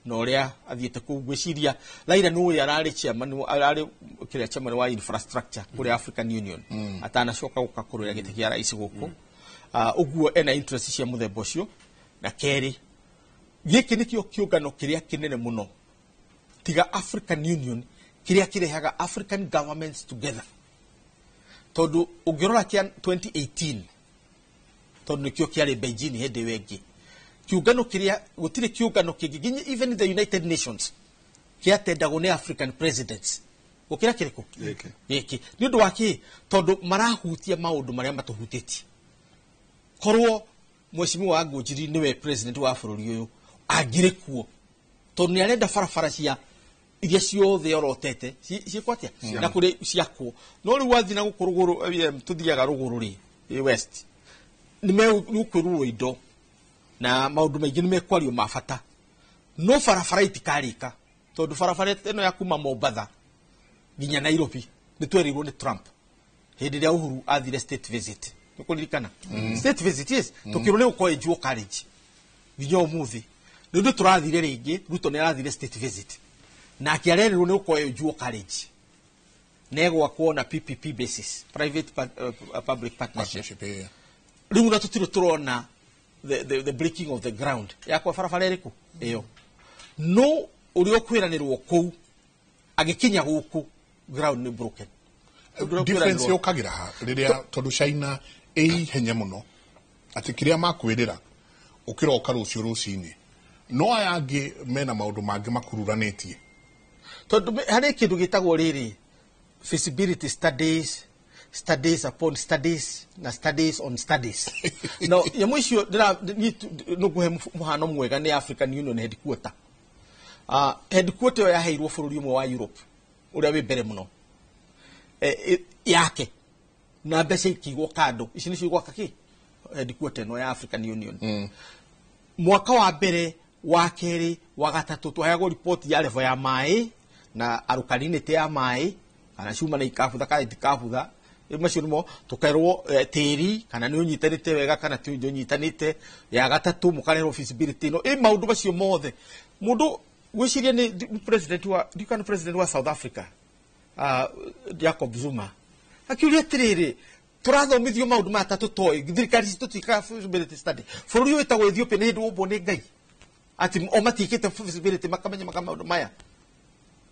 Speaker 5: na ũrĩa athiĩte kũu, ngwĩciria Raila nĩ ũyũ ararĩ chairman, ararĩ kĩrĩa, chairman wa infrastructure kũrĩa African Union atanacoka gũka kũrũĩra gĩtĩ kĩa rais gũkũ. Ũguo ena interest cia mũthemba ũcio. Na kerĩ, gĩkĩ nĩkĩo kĩũngano kĩrĩa kĩnene mũno tiga African Union kĩrĩa kĩrehaga African governments together, tondũ ũngĩrora kĩa 2018, tondũ nĩkĩo kĩarĩ Beijing hĩndĩ ĩyo ĩngĩ, kĩũngano kĩrĩa gũtirĩ kĩũngano kĩngĩ nginya even the United Nations kĩatendagwo nĩ African presidents gũkĩra kĩrĩkũ?
Speaker 2: Gĩkĩ.
Speaker 5: Gĩkĩ. Nĩ ũndũ wa kĩ? Tondũ marahutia maũndũ marĩa matũhutĩtie. Korwo mheshimiwa wa Ngũnjiri nĩwe president wa bũrũri ũyũ, angĩrĩ kuo, tondũ nĩ arenda barabara cia iria ciothe orotete ciĩkwo atĩa na kũrĩ ciakwo. No rĩu wathiĩ na gũkũ rũgũrũ, tũthiaga rũgũrũ rĩ, west, nĩ megũkwĩrwo indo na maũndũ maingĩ nĩ mekwario ma bata, no barabara itikarĩka, tondũ barabara ĩno ya kuma Mombatha nginya Nairobi nĩ twerirwo nĩ Trump hĩndĩ ĩrĩa Uhuru athire state visit. Nĩ kũririkana state visit? Yes. Tũkĩrwo nĩ gũkorwo ĩ dual carriage. Nginya ũmũthĩ nĩ ũndũ tũrathire rĩngĩ, Ruto nĩ arathire state visit nake arerirwo nĩ gũkorwo ĩ dual carriage na ĩgwakwo na PPP basis, private public partnership.
Speaker 4: Partnership, yeah.
Speaker 5: Rĩu na tũtirĩ tũrona the breaking of the ground yakwa barabara ĩrĩkũ ĩyo, no ũrĩa ũkwĩranĩrwo kũu agĩkinya gũkũ, ground nĩ broken. Ũndũ ũrĩa
Speaker 4: Difference
Speaker 5: ũkwĩranĩrwo-
Speaker 4: yũkagĩra ha rĩrĩa tondũ China ĩ ihenya mũno atĩ kĩrĩa makwĩrĩra ũkĩroka rũciũ rũcinĩ, no aya angĩ mena maũndũ mangĩ makururanĩtie.
Speaker 5: Tondũ harĩ kĩndũ gĩtagwo rĩrĩ feasibility studies, studies upon studies na studies on studies. No nyamũ icio niĩ no ngũhe mũhano mwega nĩ African Union headquarter. Headquarter ĩyo yaheirwo bũrũri ũmwe wa Europe ũrĩa wĩ mbere mũno, yake Na mbeca ikigwo kando ici nĩcio igwaka kĩ headquarter ĩno ya African Union. Mwaka wa mbere, wa kerĩ, wa gatatũ, twaheagwo riboti ya level ya maĩ na alkalinity ya maĩ, kana cuma nĩ ikabutha kana itikabutha. Macio nĩmo tũkerwo, tĩri kana nĩ ũnyitanĩte wega kana ti ũnyitanĩte. Ya gatatũ mũkarerwo feasibility ĩno ĩ maũndũ macio mothe. Mũndũ gwĩciria nĩ president wa ndikana president wa South Africa, Jacob Zuma, akiuria atĩrĩrĩ, tũrathomithio maũndũ maya ta tũtoĩ thirikari citũ tikaga feasibility study. Bũrũri ũyũ wĩtagwo Ethiopia nĩ hĩndĩ wombwo nĩ Ngai ati o matiĩkĩte feasibility makamenya maka maũndũ maya.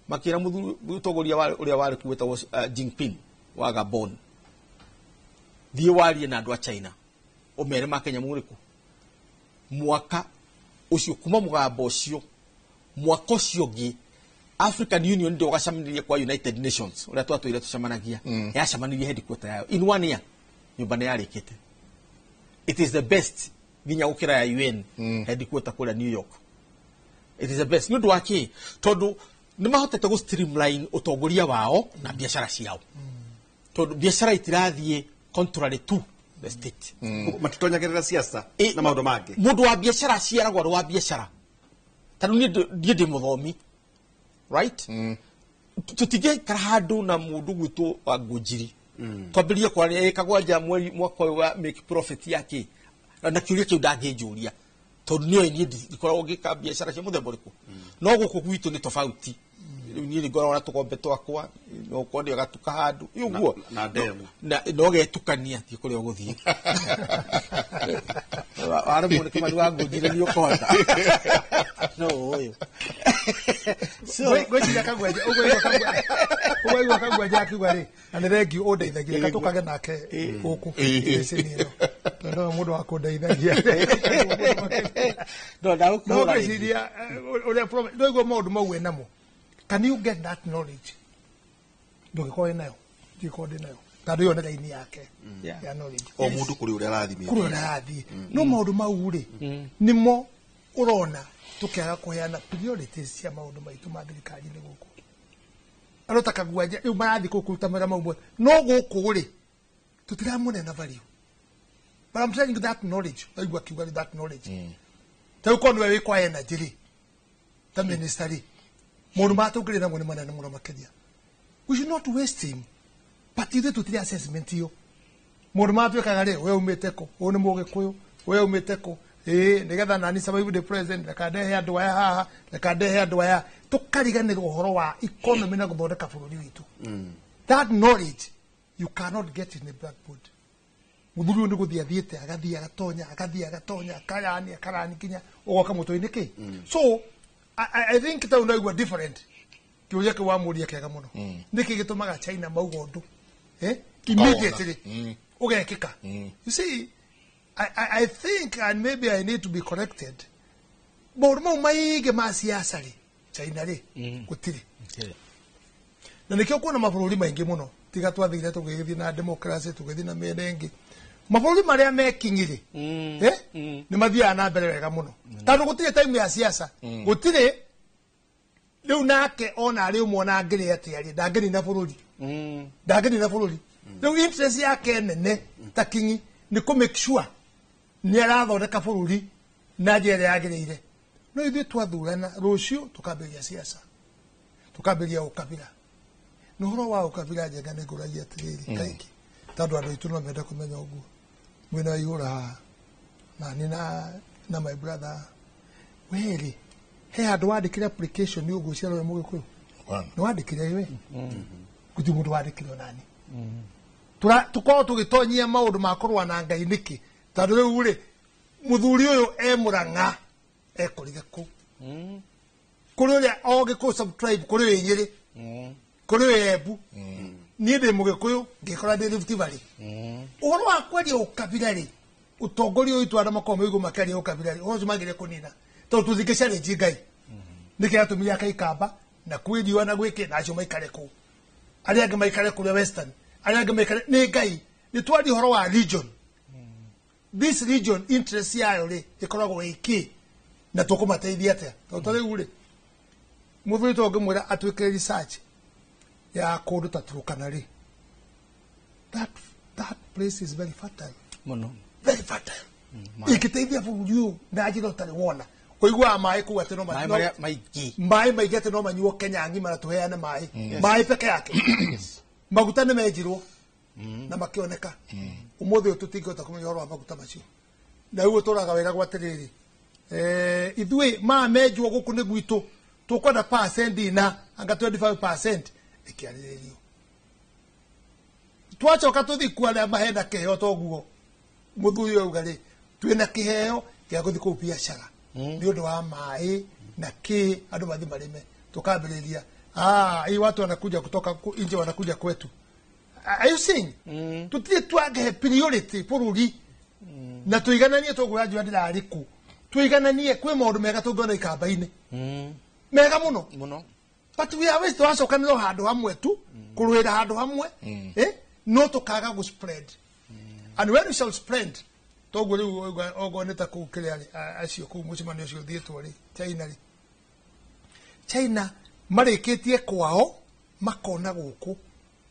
Speaker 5: Makĩra mũthuri mũtongoria ũrĩa warĩ kuo wĩtagwo Jinping wa Gabon, thiĩ warie na andũ a China ũmere ma Kenya mũrĩkũ. Mwaka ũcio kuma mũgambo ũcio, mwaka ũcio ũngĩ African Union ndio gacemanirie kwa United Nations ũrĩa twatũire tũcemanagia, yacemanirie headquarter yayo in one year, nyũmba nĩ yarĩkĩte. It is the best nginya gũkĩra ya UN headquarter kũrĩa New York. It is the best nĩ ũndũ wa kĩ? Tondũ nĩ mahotete gũ streamline ũtongoria wao na biacara ciao, tondũ biacara itirathiĩ contrary to the state.
Speaker 2: Matitonyagĩrĩra siasa na maũndũ mangĩ.
Speaker 5: Mũndũ wa biacara aciaragwo arĩ wa biacara. Tondũ niĩ ndĩ mũthomi, right? Tũtingĩikara handũ na mũndũ gwĩtwo wa Ngũnjiri twambĩrĩrie kwaria ĩkagwanja mweri mwaka ũyũ wa make profit yake na kĩũria kĩu ndangĩnjũria, tondũ nĩoĩ niĩ ndikoragwo ngĩka biacara cia mũthemba ũrĩkũ. No gũkũ gwitũ nĩ tofauti. Rĩu niĩ nĩngoragwo na tũkombe twakwa, no ũkorwo gatuka handũ ũguo
Speaker 2: na ndemu.
Speaker 5: Na no getukania thiĩ kũrĩa ũgũthiĩ waremwo nĩ Kĩmani wa Ngũnjiri nĩ ũkũhota no ũyũ. So
Speaker 3: Ngwĩciria Kagwenja ũguo Kagwenja akiuga rĩ, na nĩ thengiũ ũndeithagia, reke tũkage nake gũkũ ceceni ĩno, tondũ nowe mũndũ wa kũndeithagia.
Speaker 5: No
Speaker 3: No
Speaker 5: ndagũkũhũra rĩngĩ.
Speaker 3: Ngwĩciria ũrĩa ndũigua maũndũ mau wĩ namo, can you get that knowledge? Ndũngĩkorwo wĩ nayo, ndingĩkorwo ndĩ nayo, tondũ ĩyo nĩ raini yake ya knowledge.
Speaker 2: O mũndũ kũrĩ ũrĩa arathimĩte.
Speaker 3: Kũrĩ ũrĩa arathiĩ, no maũndũ mau rĩ, nĩmo ũrona tũkĩaga kũheana priorities cia maũndũ maitũ ma thirikari-inĩ gũkũ. Andũ ta Kagwanja rĩu marathiĩ kũu kũruta mawĩra mau mothe, no gũkũ rĩ, tũtiramũnena value. But I'm telling you that knowledge, waigua akiuga that knowledge, ta rĩu korwo nĩwe wĩ kwa energy rĩ, ta minister rĩ, maũndũ marĩa tũngĩrĩ namo nĩ manene mũno makĩria. We should not waste him, but ithuĩ tũtirĩ assessment ĩyo. Maũndũ marĩa twĩkaga rĩ, we umĩte kũ? Ũyũ nĩ Mũgĩkũyũ, we umĩte kũ? Ĩĩ, nĩgetha nani survive the president, reka ndehe andũ aya haha, reka ndehe andũ aya, tũkariganĩrwo ũhoro wa economy na gũthondeka bũrũri witũ. That knowledge you cannot get in the blackboard. Mũthuri ũyũ nĩ gũthiĩ athiĩte, agathiĩ agatonya, agathiĩ agatonya, akarani akarani nginya ũgoka mũtwe-inĩ kĩ. So I think ta unaigua different kĩũria kĩu wamũria kĩega mũno. Nĩkĩ gĩtũmaga China mauga ũndũ immediately ũgekĩka? You see, I think, and maybe I need to be corrected, maũndũ mau maingĩ ma siasa rĩ, China rĩ gũtirĩ, na nĩkĩo kuona mabũrũri maingĩ mũno tiga twathire tũgĩgĩthiĩ na democracy, tũgĩthiĩ na mĩena ĩngĩ, mabũrũri marĩa mekinyi rĩ, nĩ mathiaga na mbere wega mũno, tondũ gũtirĩ time ya siasa, gũtirĩ. Rĩu nake ona arĩ ũmwe, ona angĩrĩ atĩa rĩ, ndangĩnina bũrũri, ndangĩnina bũrũri. Rĩu interest yake nene ta kinyi nĩ kũ make sure nĩ arathondeka bũrũri na njĩra ĩrĩa yagĩrĩire. No ithuĩ twathurana, rũciũ tũkambĩrĩria siasa, tũkambĩrĩria ũkabira. Na ũhoro wa ũkabira, Njenga, nĩ ngũragia atĩrĩrĩ kaingĩ, tondũ andũ aitũ no mende kũmenya ũguo mwĩna wa igũrũ haha na nĩ na my brother werĩ, he handũ wandĩkire application nĩ ũgũciarwo wĩ Mũgĩkũyũ? Nĩ wandĩkire we? Gũtirĩ mũndũ wandĩkire onani. Tũkorwo tũgĩtonyia maũndũ ma kũrũa na Ngai nĩkĩ? Tondũ rĩu rĩ, mũthuri ũyũ e Mũrang'a ekorire kũ kũrĩ ũrĩa o Gĩkũyũ subtribe, kũrĩ wĩ Nyĩrĩ, kũrĩ wĩ Embu, niĩ ndĩ Mũgĩkũyũ ngĩkora ndĩ Rift Valley. Ũhoro wa kwaria ũkabira rĩ, ũtongoria ũyũ witũ andũ makoragwo maigũ makĩaria ũkabira rĩ, ũhoro ũcio magĩrĩire kũnina, tondũ tũtingĩ challenge Ngai. Nĩkĩ atũmire akaikamba na kwĩ riũa na gwĩkĩ na acio maikare kũu, arĩa angĩ maikare kũrĩa western, arĩa angĩ maikare? Nĩ Ngai. Nĩ twaria ũhoro wa region, this region interest yayo rĩ ĩkoragwo ĩkĩ na tũkũmateithia atĩa? Tondũ ta rĩu rĩ, mũthuri to ngĩmwĩra atuĩke research ya kũndũ ta Turkana rĩ, that place is very fertile.
Speaker 5: Muno.
Speaker 3: Very fertile. Ingĩteithia bũrũri ũyũ na njĩra ũtarĩ wona. Ũiguaga maĩ kũu atĩ no
Speaker 5: Maĩ marĩa maingĩ.
Speaker 3: Maĩ maingĩ atĩ no manyuo Kenya ng'ima na tũheane maĩ. Maĩ peke yake. Maguta nĩ menjirwo na makĩoneka. Ũmũthĩ ũyũ tũtingĩhota kũmenya ũhoro wa maguta macio. Na rĩu ũtũraga wega atĩrĩrĩ, ithuĩ maa menjwo gũkũ nĩ gwitũ tũkwenda percent ina anga 25% ĩkĩarĩrĩrio. Twacoka tũthiĩ kuo arĩa mahena kĩheo toguo mũthuri ũyũ auga rĩ, twĩna kĩheo gĩa gũthiĩ kũu biacara nĩ ũndũ wa maĩ na kĩ andũ mathiĩ marĩme tũkambĩrĩria hii watu wanakuja kutoka nje wanakuja kwetu. Are you seeing? Tũtirĩ twangĩhe priority bũrũri na tũigananie tũguo njũa ndĩrarĩ kũ tũigananie kwĩ maũndũ mega tũngĩona ikamba-inĩ mega mũno
Speaker 5: Mũno.
Speaker 3: But we are waste twacokanĩra handũ hamwe tu kũrũĩra handũ hamwe no tũkaga gũ spread. And when we shall spread toguo rĩu ogo nĩ ta kũu kĩrĩa rĩ, acio kũu mũcemanio ũcio ũthiĩtwo rĩ China rĩ, China marĩkĩtie kwao makona gũkũ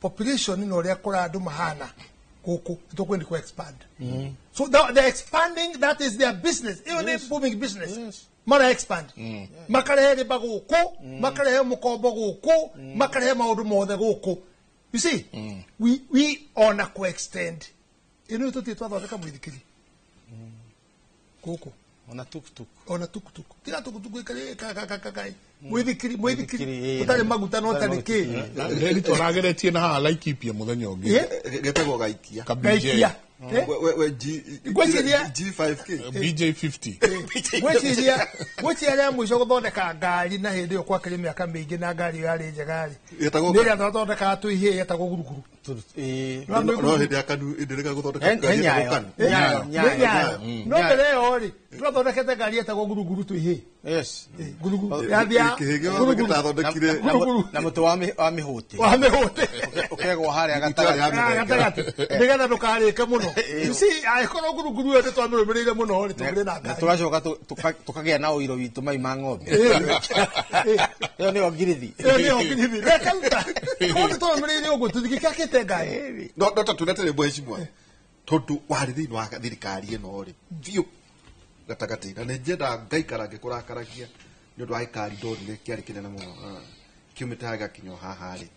Speaker 3: population na ũrĩa kũra andũ mahana gũkũ tũkwendi ku expand. So they're expanding, that is their business. Ĩyo nĩ booming business.
Speaker 5: Yes.
Speaker 3: Mara expand. Makarehe rĩmba gũkũ, makarehe mũkombo gũkũ, makarehe maũndũ mothe gũkũ. You see, we ona ku extend. Ĩno tũtirĩ twathondeka mũithikiri gũkũ.
Speaker 5: Ona tuktuk.
Speaker 3: Ona tuktuk. Tiga tuktuk ĩkarĩ ka mũithikiri
Speaker 5: Mũithikiri,
Speaker 3: ũtarĩ maguta no ũtarĩ kĩ.
Speaker 4: Reri twarageretie na haha Laikipia mũthenya ũngĩ.
Speaker 2: Getagwo gaikia.
Speaker 4: Ka BJ.
Speaker 3: Gaikia.
Speaker 2: We G
Speaker 3: Ngwĩciria-
Speaker 2: G5K.
Speaker 4: BJ50.
Speaker 3: Ngwĩciria rĩa mũico gũthondeka ngari na hĩndĩ ĩyo kwakĩrĩ mĩaka mĩingĩ na ngari ĩyo yarĩ njega rĩ.
Speaker 2: Yetagwo-
Speaker 3: Nĩ ĩrĩa twathondekaga tũihĩĩ yetagwo guruguru.
Speaker 2: No hĩndĩ ya kanu hĩndĩ ĩrĩa gũthondeka ngari
Speaker 5: Nyayo.
Speaker 2: yetagwo kanu.
Speaker 5: Nyayo.
Speaker 3: Nĩ Nyayo. No mbere ĩyo rĩ, twathondekete ngari yetagwo guruguru tũihĩĩ.
Speaker 5: Yes.
Speaker 3: Guruguru. Yathia
Speaker 2: Kĩhĩgĩ
Speaker 3: guruguru.
Speaker 2: gĩtathondekire
Speaker 3: Guruguru.
Speaker 5: Na mũtĩ wa mĩhũtĩ.
Speaker 3: Wa mĩhũtĩ.
Speaker 5: Ũkegwo harĩa
Speaker 2: Itũra rĩa
Speaker 5: gatagatĩ.
Speaker 2: mĩthenge.
Speaker 3: Gatagatĩ. Nĩgetha ndũkarĩke mũno. You see, angĩkorwo guruguru ĩyo nĩtwamĩrũmĩrĩire mũno rĩ, tũkĩrĩ na
Speaker 5: Na
Speaker 3: ngari.
Speaker 5: tũgacoka tũkagĩa na ũiro witũ mai ma ng'ombe. Ĩyo nĩyo ngirithi.
Speaker 3: Ĩyo nĩyo ngirithi. Reke ruta. Korwo nĩtwarũmĩrĩire ũguo tũtingĩkĩakĩte ngari.
Speaker 2: No no ta tunetere mheshimiwa tondu warĩ thĩinĩ wa thirikari ĩno rĩ biũ gatagatĩ na nĩ njendaga ngaikara ngĩkũrakaragia nĩ ũndũ wa gĩkari ndonire kĩarĩ kĩnene mũno kiumĩte haha gĩgakinya o haha rĩ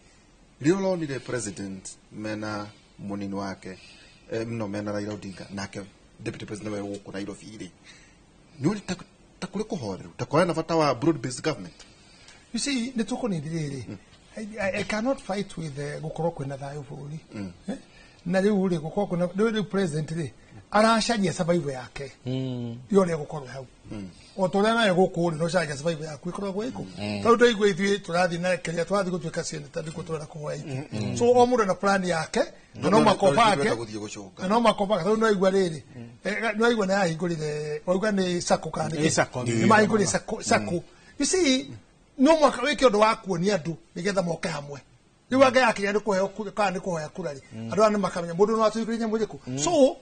Speaker 2: rĩrĩa ũronire president mena mũnini wake no mena Raila Odinga nake deputy president we gũkũ Nairobi rĩ nĩ ũrĩ ta kũrĩ kũhoreru ta kũrĩ na bata wa broad based government.
Speaker 3: You see, nĩ tũkũnini rĩrĩ I cannot fight with gũkorwo kwĩna thayũ bũrũri. Na rĩu rĩ gũkorwo kwĩna rĩu president rĩ aracaria survival yake ya ũrĩa gũkorwo hau o ta ũrĩa nayo gũkũ rĩ no ũcaragia survival yaku ĩkoragwo ĩkũ tondũ ndaigua ithuĩ tũrathiĩ na kĩrĩa tũrathiĩ gũtuĩka senator nĩkuo tũrenda kũhoya itĩ so o mũndũ na plan yake na no makobange
Speaker 2: No, gũthiĩ gũcũnga.
Speaker 3: na no makobange tondũ no aigua rĩrĩ no aigua nĩ yahingũrire waigua nĩ sacco kana nĩ
Speaker 5: Nĩ sacco.
Speaker 3: nĩ mahingũrire sacco you see no mwaka wĩke ũndũ wa kuonia andũ nĩgetha moke hamwe rĩu anga yakinya nĩ kũheo kura kana nĩ kũhoya kura rĩ andũ aya nĩ makamenya mũndũ no atũhingũrie nyamũ ĩrĩkũ so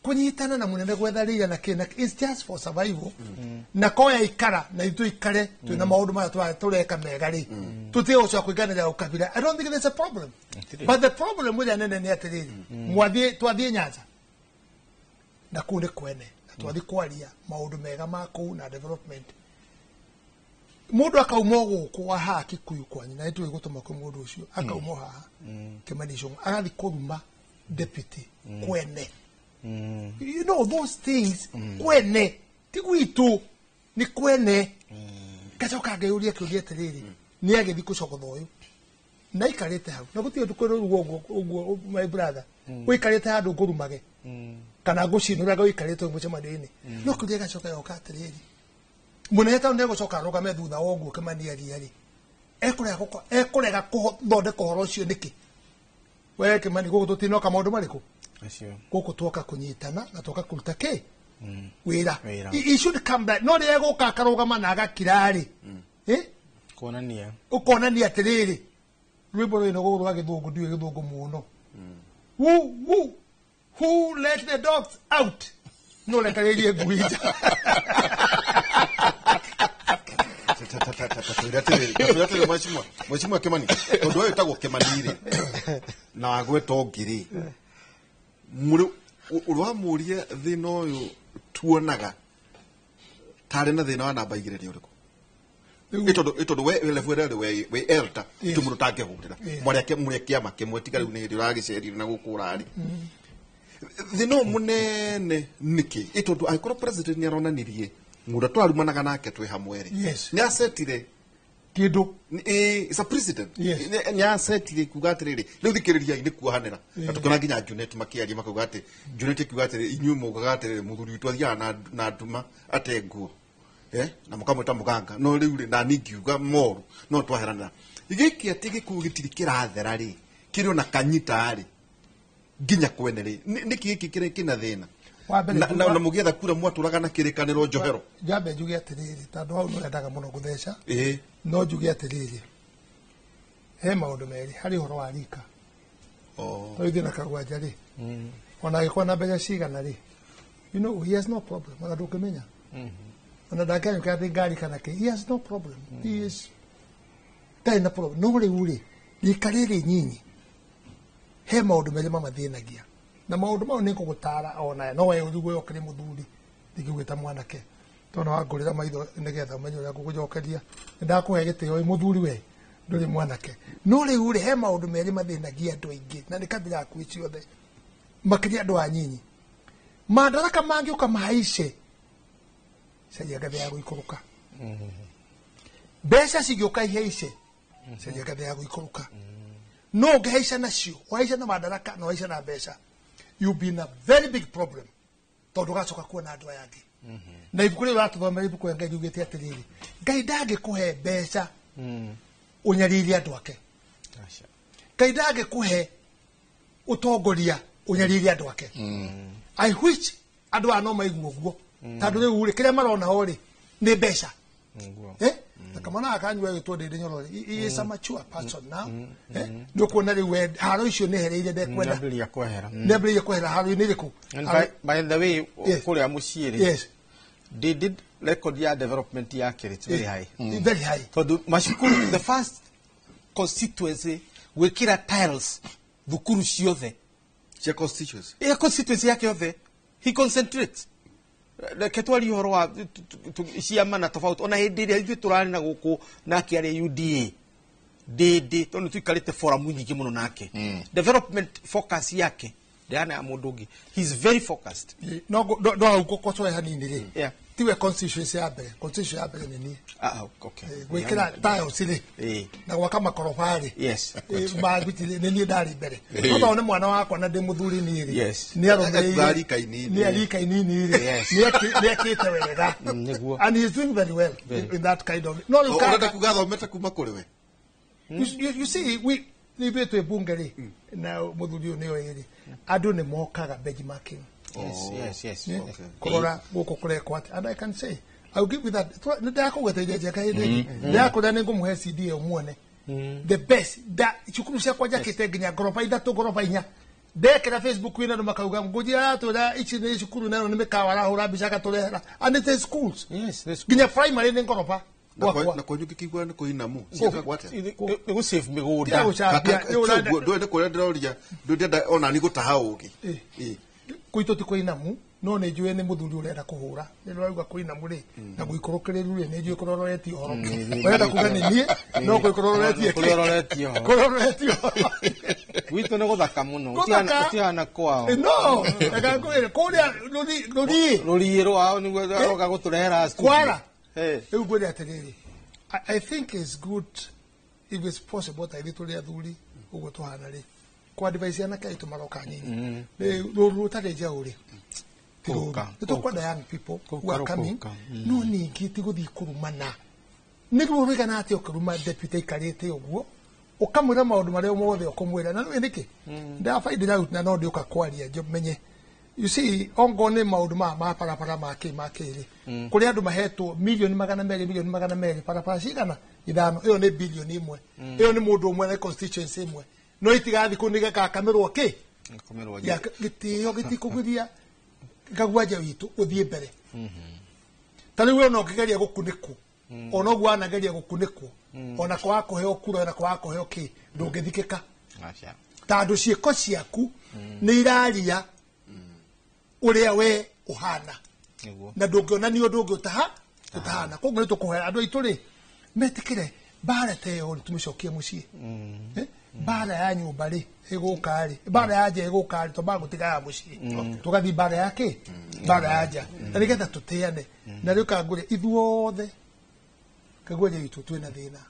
Speaker 3: kũnyitana na mũnene gwetha rĩira na kĩ na it's just for survival na koya ikara na ithuĩ ikare twĩna maũndũ maya tũreka mega rĩ tũtige gũcoka kũinganĩra ũkabira. I don't think there's a problem, but the problem ĩrĩa nene nĩ atĩrĩrĩ mwathiĩ twathiĩ Nyanza na kũu nĩ kwene na twathiĩ kwaria maũndũ mega ma kũu na development mũndũ akauma gũkũ wa haha Kikuyu kwanyu na nĩtũĩ gũtũma kwĩ mũndũ ũcio akauma haha Kimani Ichung'wa agathiĩ kũruma deputy kwene. You know those things kwene ti gwitũ nĩ kwene ngacoka ngeyũria kĩũria atĩrĩrĩ nĩ agĩthiĩ kũcogotha ũyũ na aikarĩte hau na gũtirĩ ũndũ kwĩrwo ũguo ũguo my brother ũikarĩte handũ ngũrumage kana ngũcinũraga ũikarĩte mũcemanio-inĩ no kĩũria gĩgacoka gĩgoka atĩrĩrĩ mũnene tondũ nĩegũcoka arũgame thutha wa ũguo Kimani aria rĩ ekũrega kũthondeka ũhoro ũcio nĩkĩ we Kimani gũkũ tũtinoka maũndũ marĩkũ gũkũ twoka kũnyitana na twoka kũruta kĩ wĩra. He should come back no rĩrĩa egũka akarũgama na agakira rĩ
Speaker 5: kuonania
Speaker 3: ũkonania atĩrĩrĩ rwĩmbo rũrĩ gũkũ rwa gĩthũngũ ndiũĩ gĩthũngũ mũno who let the dogs out no rekereirie ngui nja.
Speaker 2: Tatwĩre mheshimiwa Kimani tondũ we wĩtagwo Kimani rĩ na wagwetwo ũngĩ rĩ Mũrĩ ũramũria thĩna ũyũ tuonaga tarĩ na thĩna wa namba igĩrĩ nĩ ũrĩkũ? Ĩtondũ we level ĩrĩa we we elder ti mũndũ ũtangĩhũrĩra. Mwarĩ mũrĩ kĩama kĩmwe tiga rĩu nĩ hĩndĩ ũragĩcerire na gũkũ ũrarĩ. Thĩna ũyũ mũnene nĩkĩ? Ĩtondũ angĩkorwo president nĩ aronanirie mũndũ twarumanaga nake twĩ hamwe rĩ. Nĩ acetire
Speaker 3: kĩndũ.
Speaker 2: It's a president. Nĩ acetire kuga atĩrĩrĩ rĩu thikĩrĩriai nĩ kuohanĩra. Na tũkĩona nginya Junet makĩaria makauga atĩ Junet akiuga atĩrĩrĩ inyuĩ mugaga atĩrĩrĩ mũthuri witũ athiaga na nduma ate nguo. Na mũkamwĩta mũganga no rĩu rĩ na niĩ ngiuga moru no twaheranĩra. Gĩkĩ atĩ gĩkuũ gĩtirĩ kĩrathera rĩ kĩrĩ ona kanyita rĩ nginya kwene rĩ nĩkĩ gĩkĩ kĩrĩ kĩna thĩna? Na mũgĩetha kura mwatũraga na kĩrĩkanĩro njohero.
Speaker 3: Njambe njuge atĩrĩrĩ tondũ hau nĩũrendaga mũno gũtheca. No njuge atĩrĩrĩ he maũndũ merĩ harĩ ũhoro wa rika. Tondũ ithuĩ na Kagwanja rĩ ona angĩkorwo na mbeca cigana rĩ, you know he has no problem, ona ndũngĩmenya. Ona ndangĩanyũka atĩ ngari kana kĩ, he has no problem. He is ndarĩ na problem. No rĩu rĩ rika rĩrĩ nyinyi he maũndũ merĩ mamathĩnagia. Na maũndũ mau nĩ ngũgũtara ona no we ũrigwe ũkĩrĩ mũthuri ndingĩgwĩta mwanake tondũ wangũrĩra maitho nĩgetha ũmenye ũrĩa ngũgũcokeria. Nĩndakũhe gĩtĩo wĩ mũthuri we ndũrĩ mwanake. No rĩu rĩ he maũndũ merĩ mathĩnagia andũ aingĩ na nĩ kabira hakuhĩ ciothe makĩria andũ a nyinyi. Madaraka mangĩũka mahaice caria ngathĩ ya gũikũrũka. Mbeca cingĩũka ihaice caria ngathĩ ya gũikũrũka. No ũngĩhaica nacio ũhaice na madaraka na ũhaice na mbeca, you'll be in a very big problem tondũ ũgacoka kuona andũ aya angĩ. Na ibuku rĩrĩ ũratũthomera ibuku rĩa Ngai riugĩte atĩrĩrĩ Ngai ndangĩkũhe mbeca ũnyarire andũ ake. Ngai ndangĩkũhe ũtongoria ũnyarire andũ ake. I wish andũ aya no maigue ũguo tondũ rĩu rĩ kĩrĩa marona ho rĩ nĩ mbeca. Na kamwana gaka kanyua gĩtwo Ndĩndĩ Nyoro he is a mature person now. Nĩ ũkuona rĩu we haro icio nĩ hereire ndekwenda.
Speaker 5: Nĩambĩrĩria kwehera.
Speaker 3: Nĩambĩrĩria kwehera haro-inĩ ĩrĩkũ?
Speaker 5: By the way kũrĩa mũciĩ rĩ they did record ya development yake it's very high.
Speaker 3: Very high.
Speaker 5: Tondũ macukuru the first constituency gwĩkĩra tiles thukuru ciothe
Speaker 2: cia constituency.
Speaker 5: Constituency yake yothe he concentrates. Reke twarie ũhoro wa ciama na tofauti ona hĩndĩ ĩrĩa ithuĩ tũrarĩ na gũkũ nake arĩ UDA Ndĩndĩ tondũ nĩtũikarĩte forum nyingĩ mũno nake. Development focus yake ndĩrana ya mũndũ ũngĩ. He is very focused.
Speaker 3: No no hau ngũkocoe hanini rĩ tiwe constituency ya mbere, constituency ya mbere nĩ niĩ.
Speaker 5: Okay.
Speaker 3: Gwĩkĩra tiles rĩ na gwaka makoroba rĩ nĩ niĩ ndarĩ mbere. No tondũ nĩ mwana wakwa na ndĩ mũthuri niĩ rĩ nĩ arũmĩrĩire nĩ arika inini rĩ nĩ ekĩte wega. And he is doing very well in that kind of. No rĩu
Speaker 2: ũrenda kuga thomete kuma kũrĩ we.
Speaker 3: You see we ithuĩ twĩ bunge rĩ na mũthuri ũyũ nĩoĩ rĩ andũ nĩ mokaga benchmarking.
Speaker 5: Yes.
Speaker 3: Kũrora gũkũ kũrekwo atĩa. And I can say I will give you that. Nĩ ndakũgweteire njeka hĩndĩ ĩngĩ. Ndakũrĩa nĩ ngũmũhe CD ĩyo muone. The best. Cukuru ciakwa njakĩte nginya ngoroba ithatũ ngoroba inya. Ndekĩra Facebook ĩno andũ makauga Ngũnji aratwĩra ici nĩ cukuru na ĩno nĩ mĩkawa arahũra mbica agatũrehera. And it is schools. Nginya primary nĩ ngoroba.
Speaker 2: Na kwanyu ngĩkĩigua nĩ kũinamu. Ciĩtagwo atĩa?
Speaker 5: Nĩ gũsave mĩgũnda.
Speaker 2: Ndũĩ kũrĩa ndĩroria ndũrenda ona ni gũtaha ũgĩ.
Speaker 3: Gwitũ ti kũinamu no nĩ njũĩ nĩ mũthuri ũrenda kũhũra. Nĩ ũrauga kũinamu rĩ na gũikũrũkĩrĩru rĩ nĩ njũĩ kũrĩa ũroretie ũhoro. Ũrenda kuga nĩ niĩ no kũrĩa ũroretie
Speaker 5: kũrĩa ũroretie ũhoro.
Speaker 3: Kũrĩa ũroretie ũhoro.
Speaker 5: Gwitũ nĩ gũthaka mũno. Gũtihana kwao.
Speaker 3: No, reke ngwĩre kũrĩa rũriĩ.
Speaker 5: Rũriĩ rwao nĩguo aroka gũtũrehera studio.
Speaker 3: Kwara. Rĩu ngwĩre atĩrĩrĩ I think it's good if it's possible ta ithuĩ tũrĩ athuri ũguo tũhana rĩ kwa advice anake aitũ maroka nyinyi. Rũru rũtarĩ njaũ rĩ nĩ tũkwenda young people who are coming no ningĩ ti gũthiĩ kũrumana. Nĩ ruo rũigana atĩa ũkĩruma deputy aikarĩte ũguo ũkamwĩra maũndũ marĩa mothe ũkũmwĩra na nĩũĩ nĩkĩ ndabaindĩra out na no ndĩũka kwaria menye. You see ongo nĩ maũndũ ma barabara ma kĩ ma kĩ rĩ kũrĩ andũ mahetwo milioni 200 milioni 200 barabara cigana ithano ĩyo nĩ bilioni ĩmwe ĩyo nĩ mũndũ ũmwe na constituency ĩmwe no itigathiĩ kũu nĩgakakamĩrwo kĩ gĩtĩo gĩtikũgiria Kagwanja witũ ũthiĩ mbere. Ta rĩu ona ũngĩgeria gũkunĩkwo ona ũguo anageria gũkunĩkwo ona kwaga kũheo kura ona kwaga kũheo kĩ ndũngĩthikĩka tondũ ciĩko ciaku nĩ iraria Ũrĩa we ũhana.
Speaker 5: Nĩguo.
Speaker 3: Na ndũngĩonania ũndũ ũngĩ ũtahana. Koguo nĩ tũkũhoya andũ aitũ rĩ metĩkĩre mbara ta ĩyo rĩ tũmĩcokie mũciĩ. Mbara ya nyũmba rĩ ĩgũka rĩ, mbara ya nja ĩgũka rĩ, twambaga gũtiga ya mũciĩ tũgathiĩ mbara ya kĩ, mbara ya nja, na nĩgetha tũtĩane. Na rĩu kangũrĩ ithuothe kagwenya itũ twĩna thĩna,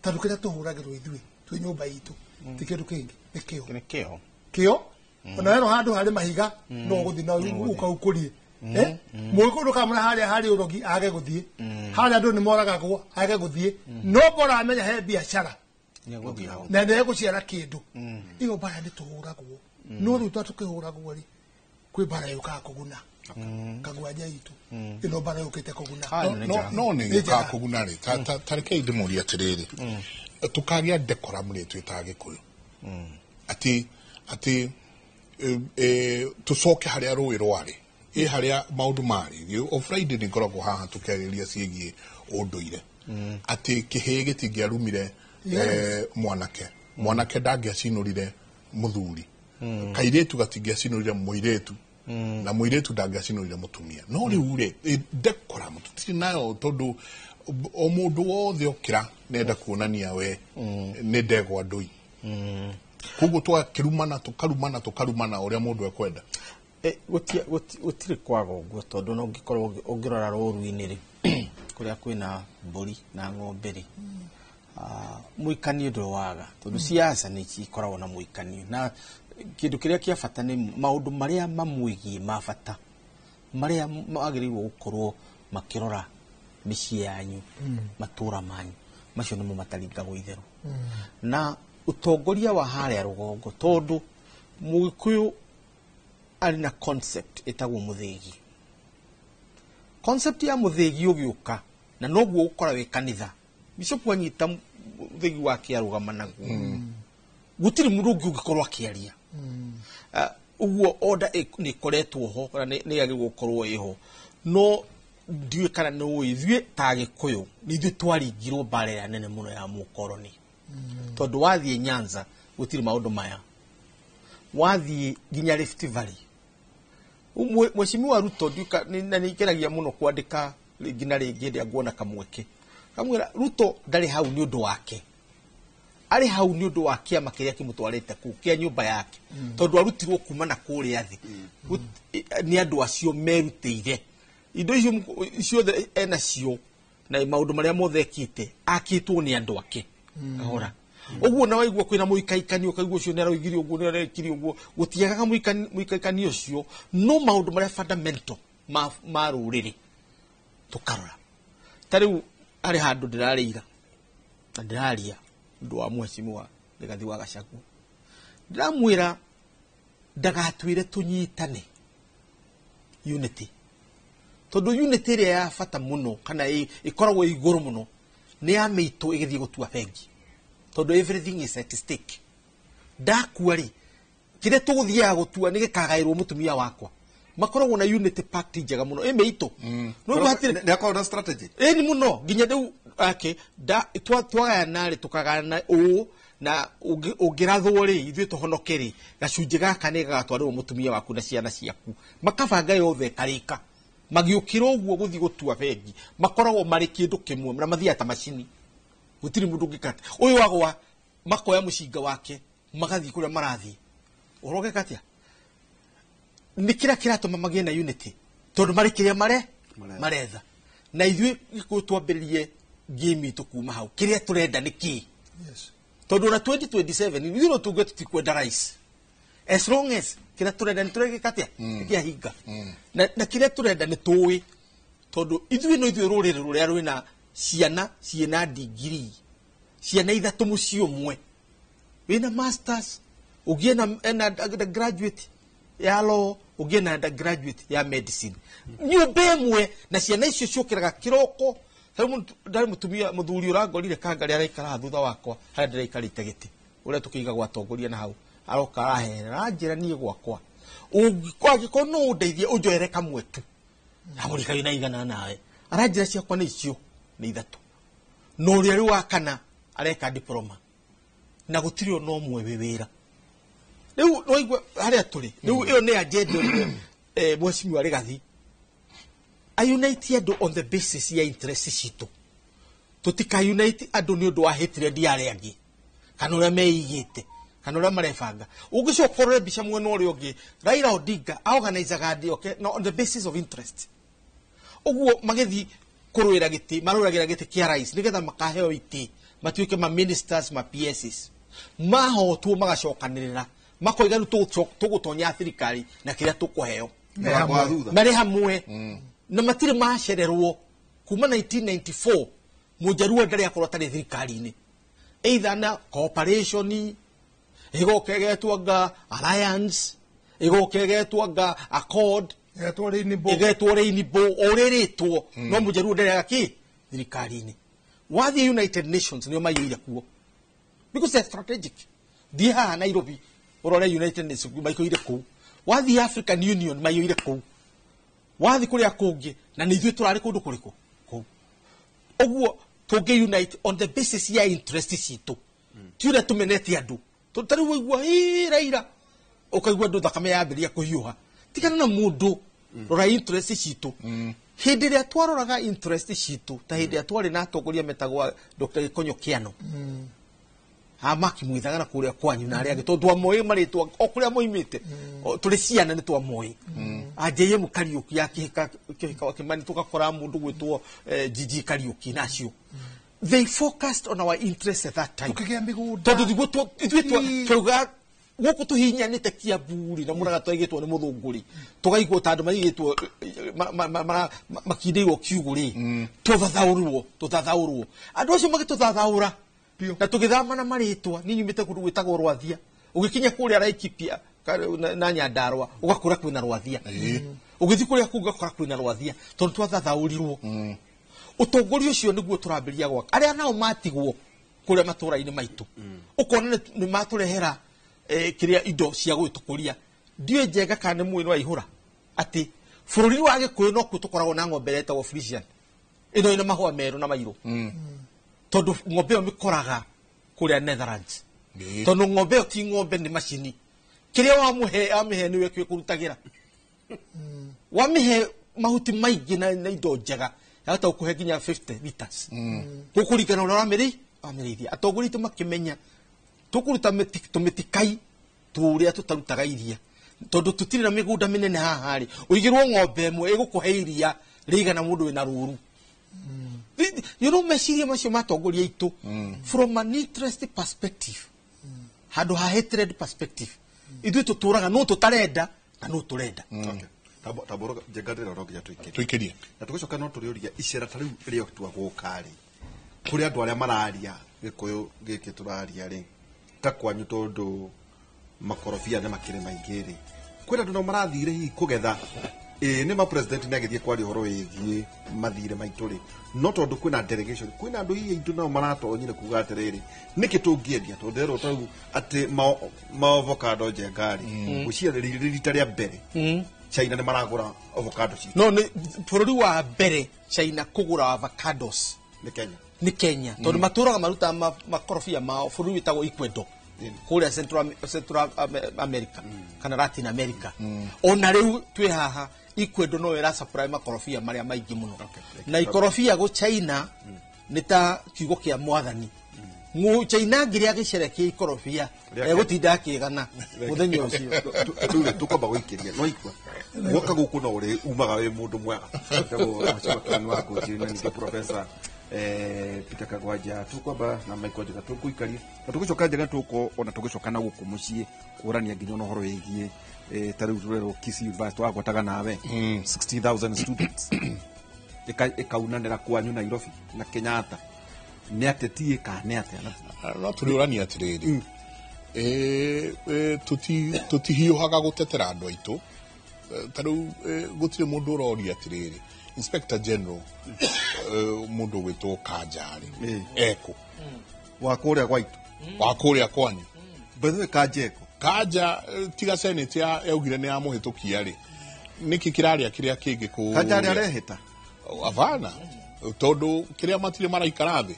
Speaker 3: tondũ kĩrĩa tũhũragĩrwo ithuĩ twĩ nyũmba itũ ti kĩndũ kĩngĩ, nĩ kĩo.
Speaker 5: Nĩ kĩo.
Speaker 3: Kĩo ona wero handũ harĩ mahiga no ũgũthiĩ na ũkaũkũrie. Mũgĩkũyũ ndũkamũra harĩa harĩ ũrogi age gũthiĩ, harĩa andũ nĩ moragagwo age gũthiĩ, no bora amenya he biacara
Speaker 5: Nĩegũthiĩ hau.
Speaker 3: na nĩ egũciara kĩndũ. Ĩyo mbara nĩ tũhũragwo, no rĩu tũkĩhũragwo rĩ, kwĩ mbara yũkaga kũguna kagwanja itũ, ĩno mbara yũkĩte kũguna.
Speaker 4: No nĩ yũkaga kũguna rĩ, ta rekei ndĩmũrie atĩrĩrĩ, tũkagĩa decorum rĩ twĩ ta Agĩkũyũ, atĩ tũcoke harĩa rũĩ rwarĩ, ĩ harĩa maũndũ marĩ. O Friday nĩ ngoragwo haha tũkĩarĩrĩria ciĩgiĩ ũndũire, atĩ kĩhĩĩ gĩtingĩarumire mwanake ndangĩacinũrire mũthuri, kairĩtu gatingĩacinũrire mũirĩtu, na mũirĩtu ndangĩacinũrire mũtumia. No rĩu rĩ decorum tũtirĩ nayo, tondũ o mũndũ wothe okĩra nenda kuonania we nĩ ndegwa ndũi. Koguo twakĩrumana tũkarumana ũrĩa mũndũ ekwenda.
Speaker 5: Gũtirĩ kwaga ũguo, tondũ no ũngĩkorwo ũngĩrora rũru-inĩ rĩ, kũrĩa kwĩna mbũri na ng'ombe rĩ, mũikanio ndũrĩ waga, tondũ siasa nĩ cikoragwo na mũikanio, na kĩndũ kĩrĩa kĩa bata nĩ maũndũ marĩa mamwĩgiĩ ma bata marĩa magĩrĩirwo gũkorwo makĩrora mĩciĩ yanyu, matũra manyu, macio nĩmo mataringagwo itherũ. Na ũtongoria wa harĩa rũgongo, tondũ Mũgĩkũyũ arĩ na concept ĩtagwo mũthĩgi. Concept ya mũthĩgi ũgĩũka, na noguo ũgũkora wĩ kanitha, bishop anyita mũthĩgi wake arũgama naguo, gũtirĩ mũndũ ũngĩ ũngĩkorwo akĩaria. Ũguo order nĩ ĩkoretwo ho, kana nĩ yagĩrĩirwo gũkorwo ĩho. No ndiũĩ kana nĩ ũĩ, ithuĩ ta Agĩkũyũ nĩ ithuĩ twaringirwo mbara ĩrĩa nene mũno ya mũkoroni. Tondũ wathiĩ Nyanza gũtirĩ maũndũ maya, wathiĩ nginya Rift Valley, Mheshimiwa Ruto na nĩ ngeragia mũno kwandĩka rĩngĩ na rĩngĩ rĩrĩa nguona kamweke, kamwĩra Ruto ndarĩ hau nĩ ũndũ wake, arĩ hau nĩ ũndũ wa kĩama kĩrĩa kĩmũtwarĩte kũu kĩa nyũmba yake, tondũ arutirwo kuma na kũrĩa thĩ nĩ andũ acio merutĩire indo icio ciothe enacio, na maũndũ marĩa mothe ekĩte akĩtwo nĩ andũ ake. Kahora ũguo na waigua kwĩna mũikaikanio, ũkaigua ũcio nĩ aroigire ũguo, nĩ arekire ũguo, gũtiagaga mũikaikanio ũcio, no maũndũ marĩa fundamental ma rũrĩrĩ tũkarora. Ta rĩu harĩ handũ ndĩrarĩira na ndĩraria ũndũ wa Mheshimiwa Rigathi wa Gachagua, ndĩramwĩra ndagatwĩre tũnyitane unity, tondũ unity ĩrĩa ya bata mũno kana ĩkoragwo igũrũ mũno nĩ ya mĩitũ ĩgĩthiĩ gũtua bengi, tondũ everything is at stake. Ndakua rĩ, kĩrĩa tũgũthiaga gũtua nĩ gĩkagaĩrwo mũtumia wakwa. Makoragwo na unity pact njega mũno ĩ mĩitũ. No hatirĩ
Speaker 2: Nĩ akoragwo na strategy.
Speaker 5: Ĩni mũno nginya rĩu ake twagayana rĩ, tũkagayana ũũ na ũngĩrathwo rĩ, ithuĩ tũhonoke rĩ, gacunjĩ gaka nĩ gagatwarĩrwo mũtumia waku na ciana ciaku. Makabanga yothe ĩkarĩka. Magĩũkĩra ũguo gũthiĩ gũtua bengi, makoragwo marĩ kĩndũ kĩmwe na mathiaga ta macini. Gũtirĩ mũndũ ũngĩkata. Ũyũ agwa makoya mũcinga wake magathiĩ kũrĩa marathiĩ. Ũhoro ũgeka atĩa? Nĩ kĩrĩa kĩratũma magĩe na unity, tondũ marĩ kĩrĩa maretha. Na ithuĩ Gĩkũyũ twambĩrĩrie game itũ kuma hau. Kĩrĩa tũrenda nĩ kĩĩ? Tondũ ona 2027 ithuĩ no tuge tũtikwenda rais, as long as kĩrĩa tũrenda nĩ tũregĩka atĩa? Nĩkĩahinga. Na kĩrĩa tũrenda nĩ tũĩ, tondũ ithuĩ no ithuĩ rũrĩrĩ rũrĩa rwĩna ciana ciĩna degree, ciana ithatũ mũciĩ ũmwe, wĩna masters, ũngĩ ena undergraduate ya law, ũngĩ ena undergraduate ya medicine, nyũmba ĩmwe, na ciana icio ciũkĩraga kĩroko. Ndarĩ mũtumia mũthuri ũrangorire kangari araikara thutha wakwa harĩa ndĩraikarĩte gĩtĩ ũrĩa tũkĩigagwo atongoria na hau, aroka araherera aranjĩra niĩ gwakwa ũngĩkorwo no ũndeithie ũnjoere kamwe tu, ndamũrika na igana nawe, aranjĩra ciakwa nĩ icio nĩ ithatũ, na ũrĩa rĩu wa kana areka diploma na gũtirĩ ona ũmwe wĩ wĩra. Rĩu no igua harĩa tũrĩ rĩu, ĩyo nĩ agenda ĩmwe Mheshimiwa Rigathi ayunite andũ on the basis ya interest citũ. Tũtikayunite andũ nĩ ũndũ wa hatred ya arĩa angĩ kana ũrĩa meigĩte kana ũrĩa marebanga. Ũngĩcoka ũrore mbica mwena ũrĩa ũngĩ, Raila Odinga aorganizaga andũ oke no on the basis of interest. Ũguo magĩthiĩ kũrũĩra gĩtĩ, marũĩragĩra gĩtĩ kĩa rais nĩgetha makaheo itĩ, matuĩke ma ministers, ma PSs. Mahotwo magacokanĩrĩra makoiga rĩu tũgũtonya thirikari na kĩrĩa tũkũheo.
Speaker 2: Mũrango wa thutha.
Speaker 5: Marĩ hamwe na matirĩ macererwo kuma 1994. Mũnjaruo ndarĩ akorwo atarĩ thirikari-inĩ, either na cooperation ĩgoka ĩgetwo anga alliance, ĩgoka ĩgetwo anga accord,
Speaker 3: Ĩgetwo rainbow.
Speaker 5: Ĩgetwo rainbow, ũrĩrĩtwo no mũnjaruo ndarĩ agakĩ thirikari-inĩ. Wathiĩ United Nations nĩo maiyũire kuo because they're strategic. Thiĩ haha Nairobi ũrore United Nations maiyũire kũu, wathiĩ African Union maiyũire kũu, wathiĩ kũrĩa kũngĩ na nĩ ithuĩ tũrarĩ kũndũ kũrĩkũ kũu. Ũguo tũngĩ unite on the basis ya interest citũ, ti ũrĩa tũmenete andũ. Tondũ ta rĩu waigua "Ĩ, Raila", ũkaigua andũ thakame yambĩrĩria kũhiũha. Tigana na mũndũ, rora interest citũ. Hĩndĩ ĩrĩa twaroraga interest citũ, ta hĩndĩ ĩrĩa twarĩ na atongoria metagwo Dr. Gĩkonyo Kĩano, makimwithaga na kũrĩa kwanyu na arĩa angĩ, tondũ twamoĩ marĩtwa o kũrĩa moimĩte. O, tũrĩ ciana nĩ twamoĩ a JM Kariũki ya Kĩhika, Kĩhika wa Kĩmani, tũgakora mũndũ gwĩtwo GG Kariũki nacio. They focused on our interests at that time.
Speaker 3: Tũkĩgĩa mĩgũnda.
Speaker 5: Tondũ thiguo ithuĩ twauga gũkũ tũhinyanĩte Kiambu-rĩ, na mũraga twaigĩtwo nĩ mũthũngũ-rĩ, tũgaigwo ta andũ maigĩtwo makindĩirwo kiugũ-rĩ, tũthathaũrwo, tũthathaũrwo. Andũ acio magĩtũthathaũra
Speaker 3: Biũ.
Speaker 5: na tũgĩthama na marĩtwa. Niĩ nyumĩte kũndũ gwĩtagwo Rwathia, ũgĩkinya kũrĩa Laikipia na Nyandarua ũgakora kwĩna Rwathia, ũgĩthiĩ kũrĩa kũngĩ ũgakora kwĩna Rwathia, tondũ twathathaũrirwo. Ũtongoria ũcio nĩguo tũrambĩrĩria gwaka. Arĩa nao matigwo kũrĩa matũra-inĩ maitũ, ũkona nĩ matũrehera kĩrĩa indo cia gũgĩtũkũria. Ndiũĩ Njenga kana nĩ mũĩ nĩ waihũra atĩ bũrũri wa Gĩkũyũ nokuo tũkoragwo na ng'ombe ĩrĩa ĩtagwo Frisian, ĩno ĩna mahũa merũ na mairũ, tondũ ng'ombe ĩyo mĩkoraga kũrĩa Netherlands. Tondũ ng'ombe ĩyo ti ng'ombe, nĩ macini. Kĩrĩa wamũhe amĩhe nĩwe kĩo kũrutagĩra. Wamĩhe mahuti maingĩ na indo njega, yahota gũkũhe nginya 50 liters gũkũringana ũrĩa ũramĩrĩithia. Atongoria aitũ makĩmenya tũkũruta tũmĩtikai tũrĩa tũtarutaga iria, tondũ tũtirĩ na mĩgũnda mĩnene haha rĩ, ũigĩrwo ng'ombe ĩmwe ĩgũkũhe iria rĩigana mũndũ wĩna rũru. Meciria macio matongoria aitũ from an interest perspective handũ ha hatred perspective. Ithuĩ tũtũraga no tũtarenda na no tũrenda.
Speaker 2: Okay. Tambũrũ Njenga, ndĩrona no nginya tũikĩrie.
Speaker 4: Tũikĩrie.
Speaker 2: Na tũgĩcoka no tũrĩũria icera ta rĩu rĩotua gũka rĩ, kũrĩ andũ arĩa mararia Gĩkũyũ gĩkĩ tũraria rĩ, ta kwanyu, tondũ makorobia nĩ makĩrĩ maingĩ rĩ, kwĩna andũ no marathire hihi kũgetha. Ĩĩ, nĩ ma president nĩ agĩthiĩ kwaria ũhoro wĩgiĩ mathirĩ maitũ rĩ, no tondũ kwĩna delegation, kwĩna andũ hihi aitũ nao maratonyire kuga atĩrĩrĩ, nĩkĩ tũngĩendia? Tondũ ndĩrerwo ta rĩu atĩ ma avocado, Njenga rĩ, gwĩciria rĩ rita rĩa mbere China nĩ maragũra avocado citũ.
Speaker 5: No nĩ bũrũri wa mbere China kũgũra avocados.
Speaker 2: Nĩ Kenya.
Speaker 5: Nĩ Kenya, tondũ matũraga marutaga makorobia mao bũrũri wĩtagwo Ecuador kũrĩa Central America kana Latin America. Ona rĩu twĩ haha, Ecuador no ĩra supply makorobia marĩa maingĩ mũno. Na ikorobia gũ China nĩ ta kiugo kĩa mwathani. Mũ China ngĩrĩa agĩcerekia ikorobia egũtinda akĩgana mũthenya ũcio.
Speaker 2: Rĩu tũkwamba gũikĩria no ikua gwoka gũkũ no ũrĩ umaga wĩ mũndũ mwega. Tagwo Mheshimiwa wa Ngũnjiri na ningĩ Professor Peter Kagwanja, tũkwamba na Michael Njenga tũkũikaria na tũgĩcoka Njenga tũko ona tũgĩcoka na gũkũ mũciĩ kũrania nginya ona ũhoro wĩgiĩ ta rĩu tũrerwo Kisii University wagwataga nawe 16,000 students ĩkaunanĩra kwanyu Nairobi na Kenyatta nĩ ateti kana nĩ atĩa?
Speaker 4: No tũrĩũrania atĩrĩrĩ, tũtihiũhaga gũtetera andũ aitũ. Ta rĩu gũtirĩ mũndũ ũroria atĩrĩrĩ, Inspector General mũndũ ũgwĩtwo Kanja rĩ, ekũ?
Speaker 2: Wa kũrĩa gwaitũ.
Speaker 4: Wa kũrĩa kwanyu.
Speaker 2: By the way, Kanja eko?
Speaker 4: Kanja tiga Senate yaugire nĩ yamũhĩtũkia rĩ, nĩkĩ kĩrarĩa kĩrĩa kĩngĩ kũrĩa?
Speaker 2: Kanja arĩa arehĩta.
Speaker 4: Abana, tondũ kĩrĩa matirĩ maraikara thĩ.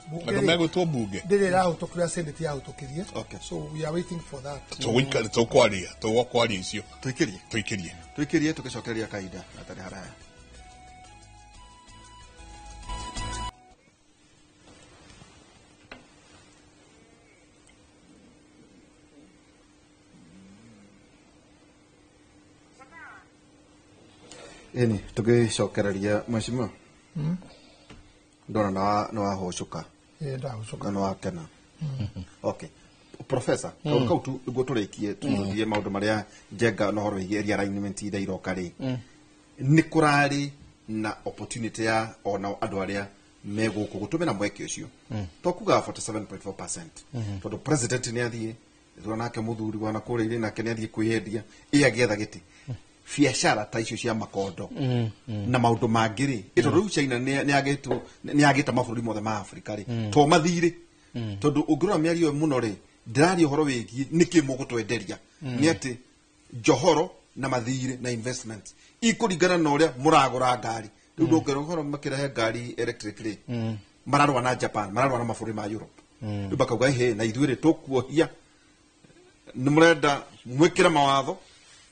Speaker 3: Bunge
Speaker 4: Andũ
Speaker 3: rĩ,
Speaker 4: megwĩtwo bunge.
Speaker 3: Ndĩrĩ ĩrahĩtũkĩra Senate yahĩtũkĩrie.
Speaker 2: Okay.
Speaker 3: So we are waiting for that.
Speaker 4: Tũgũikara tũkwaria tũgũkwaria icio.
Speaker 2: Tũikĩrie.
Speaker 4: Tũikĩrie.
Speaker 2: Tũikĩrie tũgĩcokereria kahinda gatarĩ haraya. Ĩni tũgĩcokereria mheshimiwa, ndona nĩ wahũcũka.
Speaker 3: Ĩĩ, ndahũcũka.
Speaker 2: Na nĩ wakena. Okay, professor, kaũndũ kau tu nĩguo tũrĩkie tũthiĩ maũndũ marĩa njenga na ũhoro wĩgiĩ realignment iria iroka rĩ, nĩ kũrarĩ na opportunity ya ona andũ arĩa me gũkũ gũtũmĩra mweke ũcio to kuga 47.4%, tondũ president nĩ athiĩ tura nake mũthuri wa nakũrĩa irĩ nake nĩ athiĩ kwĩyendia ĩ agĩetha gĩtĩ biacara ta icio cia makondo na maũndũ mangĩ rĩ, ĩ tondũ rĩu China nĩ yagĩte mabũrũri mothe ma Afrika rĩ, to mathirĩ, tondũ ũngĩrora mĩario ĩyo mũno rĩ, ndĩraria ũhoro wĩgiĩ nĩkĩ mũgũtwenderia nĩ atĩ njohoro na mathirĩ na investment ikũringana na ũrĩa mũragũra ngari. Rĩu ndũngĩrora ũhoro makĩrehe ngari electric rĩ, mararũa na Japan, mararũa na mabũrũri ma Europe. Rĩu bakauga hĩ na ithuĩ rĩ tũkuohia nĩ mũrenda mwĩkĩre mawatho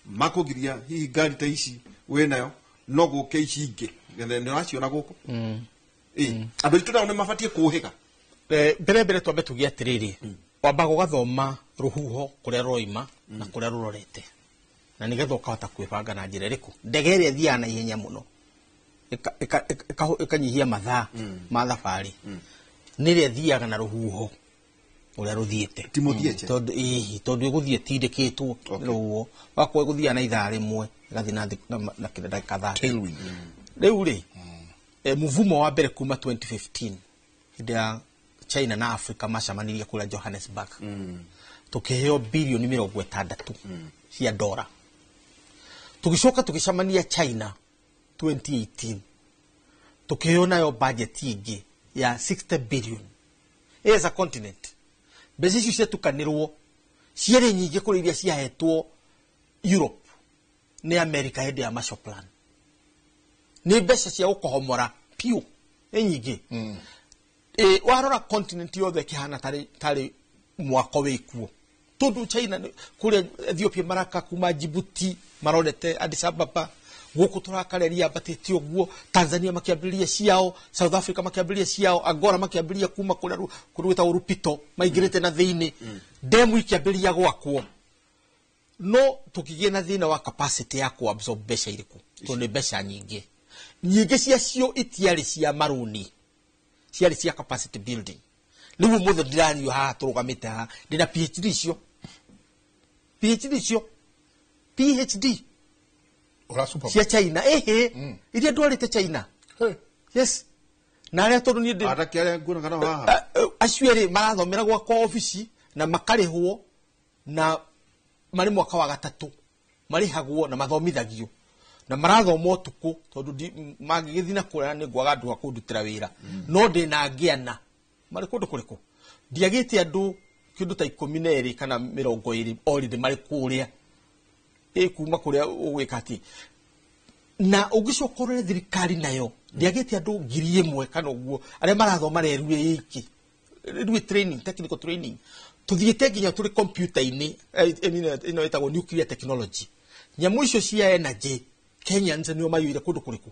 Speaker 2: makũgiria hihi ngari ta ici wĩnayo no gũke ici ingĩ nĩ ũraciona gũkũ. Ĩ andũ aitũ nao nĩ mabatiĩ kũhĩga.
Speaker 5: Mbere mbere twambe tuge atĩrĩrĩ, wambaga ũgathoma rũhuho kũrĩa rũroima na kũrĩa rũrorete na nĩgetha ũkahota kwĩbanga na njĩra ĩrĩkũ. Ndege ĩrĩa ĩthiaga na ihenya mũno ĩkanyihia mathaa ma thabarĩ nĩ ĩrĩa ĩthiaga na rũhuho ũrĩa rũthiĩte.
Speaker 2: Ti mũthiĩte.
Speaker 5: Tondũ ĩĩ, tondũ ĩgũthiĩ ĩtindĩkĩtwo nĩ rũhuho, wakorwo ĩgũthiaga na ithaa rĩmwe ĩgathiĩ na na kĩrĩa ndagĩka 30.
Speaker 4: Tailwind.
Speaker 5: Rĩu rĩ, mũvumo wa mbere kuma 2015 hĩndĩ ya China na Africa macemanirie kũrĩa Johannesburg, tũkĩheo birioni 60 cia dora. Tũgĩcoka tũgĩcemania China 2018, tũkĩheo nayo budget ĩngĩ ya 60 billion as a continent. Mbeca icio ciatukanĩrwo ciarĩ nyingĩ kũrĩ iria ciahetwo Europe nĩ America hĩndĩ ya Marshall Plan. Nĩ mbeca cia gũkohomora piũ, nĩ nyingĩ. Warora continent yothe ĩkĩhana tarĩ mwako wĩkuo, tondũ China kũrĩa Ethiopia maraka kuma Djibouti marorete Addis Ababa, gũkũ tũrakareria ambatĩte ũguo, Tanzania makĩambĩrĩria ciao, South Africa makĩambĩrĩria ciao, Angola makĩambĩrĩria kuma kũrĩa kũndũ gwĩtagwo Rupito maingĩrĩte na thĩinĩ, demu ikĩambĩrĩria gwakwo, no tũkĩgĩa na thĩna wa capacity ya ku absorb mbeca irĩkũ, tondũ nĩ mbeca nyingĩ nyingĩ ciacio itiarĩ cia marũni, ciarĩ cia capacity building. Rĩu ũmũthĩ ndĩrario haha tũrũgamĩte haha ndĩna PhD icio, PhD icio, PhD
Speaker 4: Ũra
Speaker 5: cia China, ĩhĩ, iria ndwarĩte China.
Speaker 4: Hey.
Speaker 5: Yes, na arĩa tondũ niĩ ndĩ
Speaker 2: Anake arĩa nguonaga nao haha.
Speaker 5: Acio erĩ marathomera gwakwa obici na makarĩhwo na marĩ mwaka wa gatatũ, marĩhagwo na mathomithagio na marathoma ũtukũ tondũ mangĩgĩthiĩ na kũraya nĩ ngwaga andũ a kũndutĩra wĩra, no ndĩna ngĩana marĩ kũndũ kũrĩkũ ndiagĩte andũ kĩndũ ta 12 kana 20 already marĩ kũrĩa ĩ kuma kũrĩa ũgwĩka atĩ na ũngĩcoka ũrore thirikari nayo ndiagĩte andũ 1000 kana ũguo arĩa marathoma reru ĩiki rĩu training, technical training, tuthiĩte nginya tũrĩ computer-inĩ, ĩno ĩtagwo nuclear technology, nyamũ icio cia energy. Kenyans nĩo maiyũire kũndũ kũrĩkũ.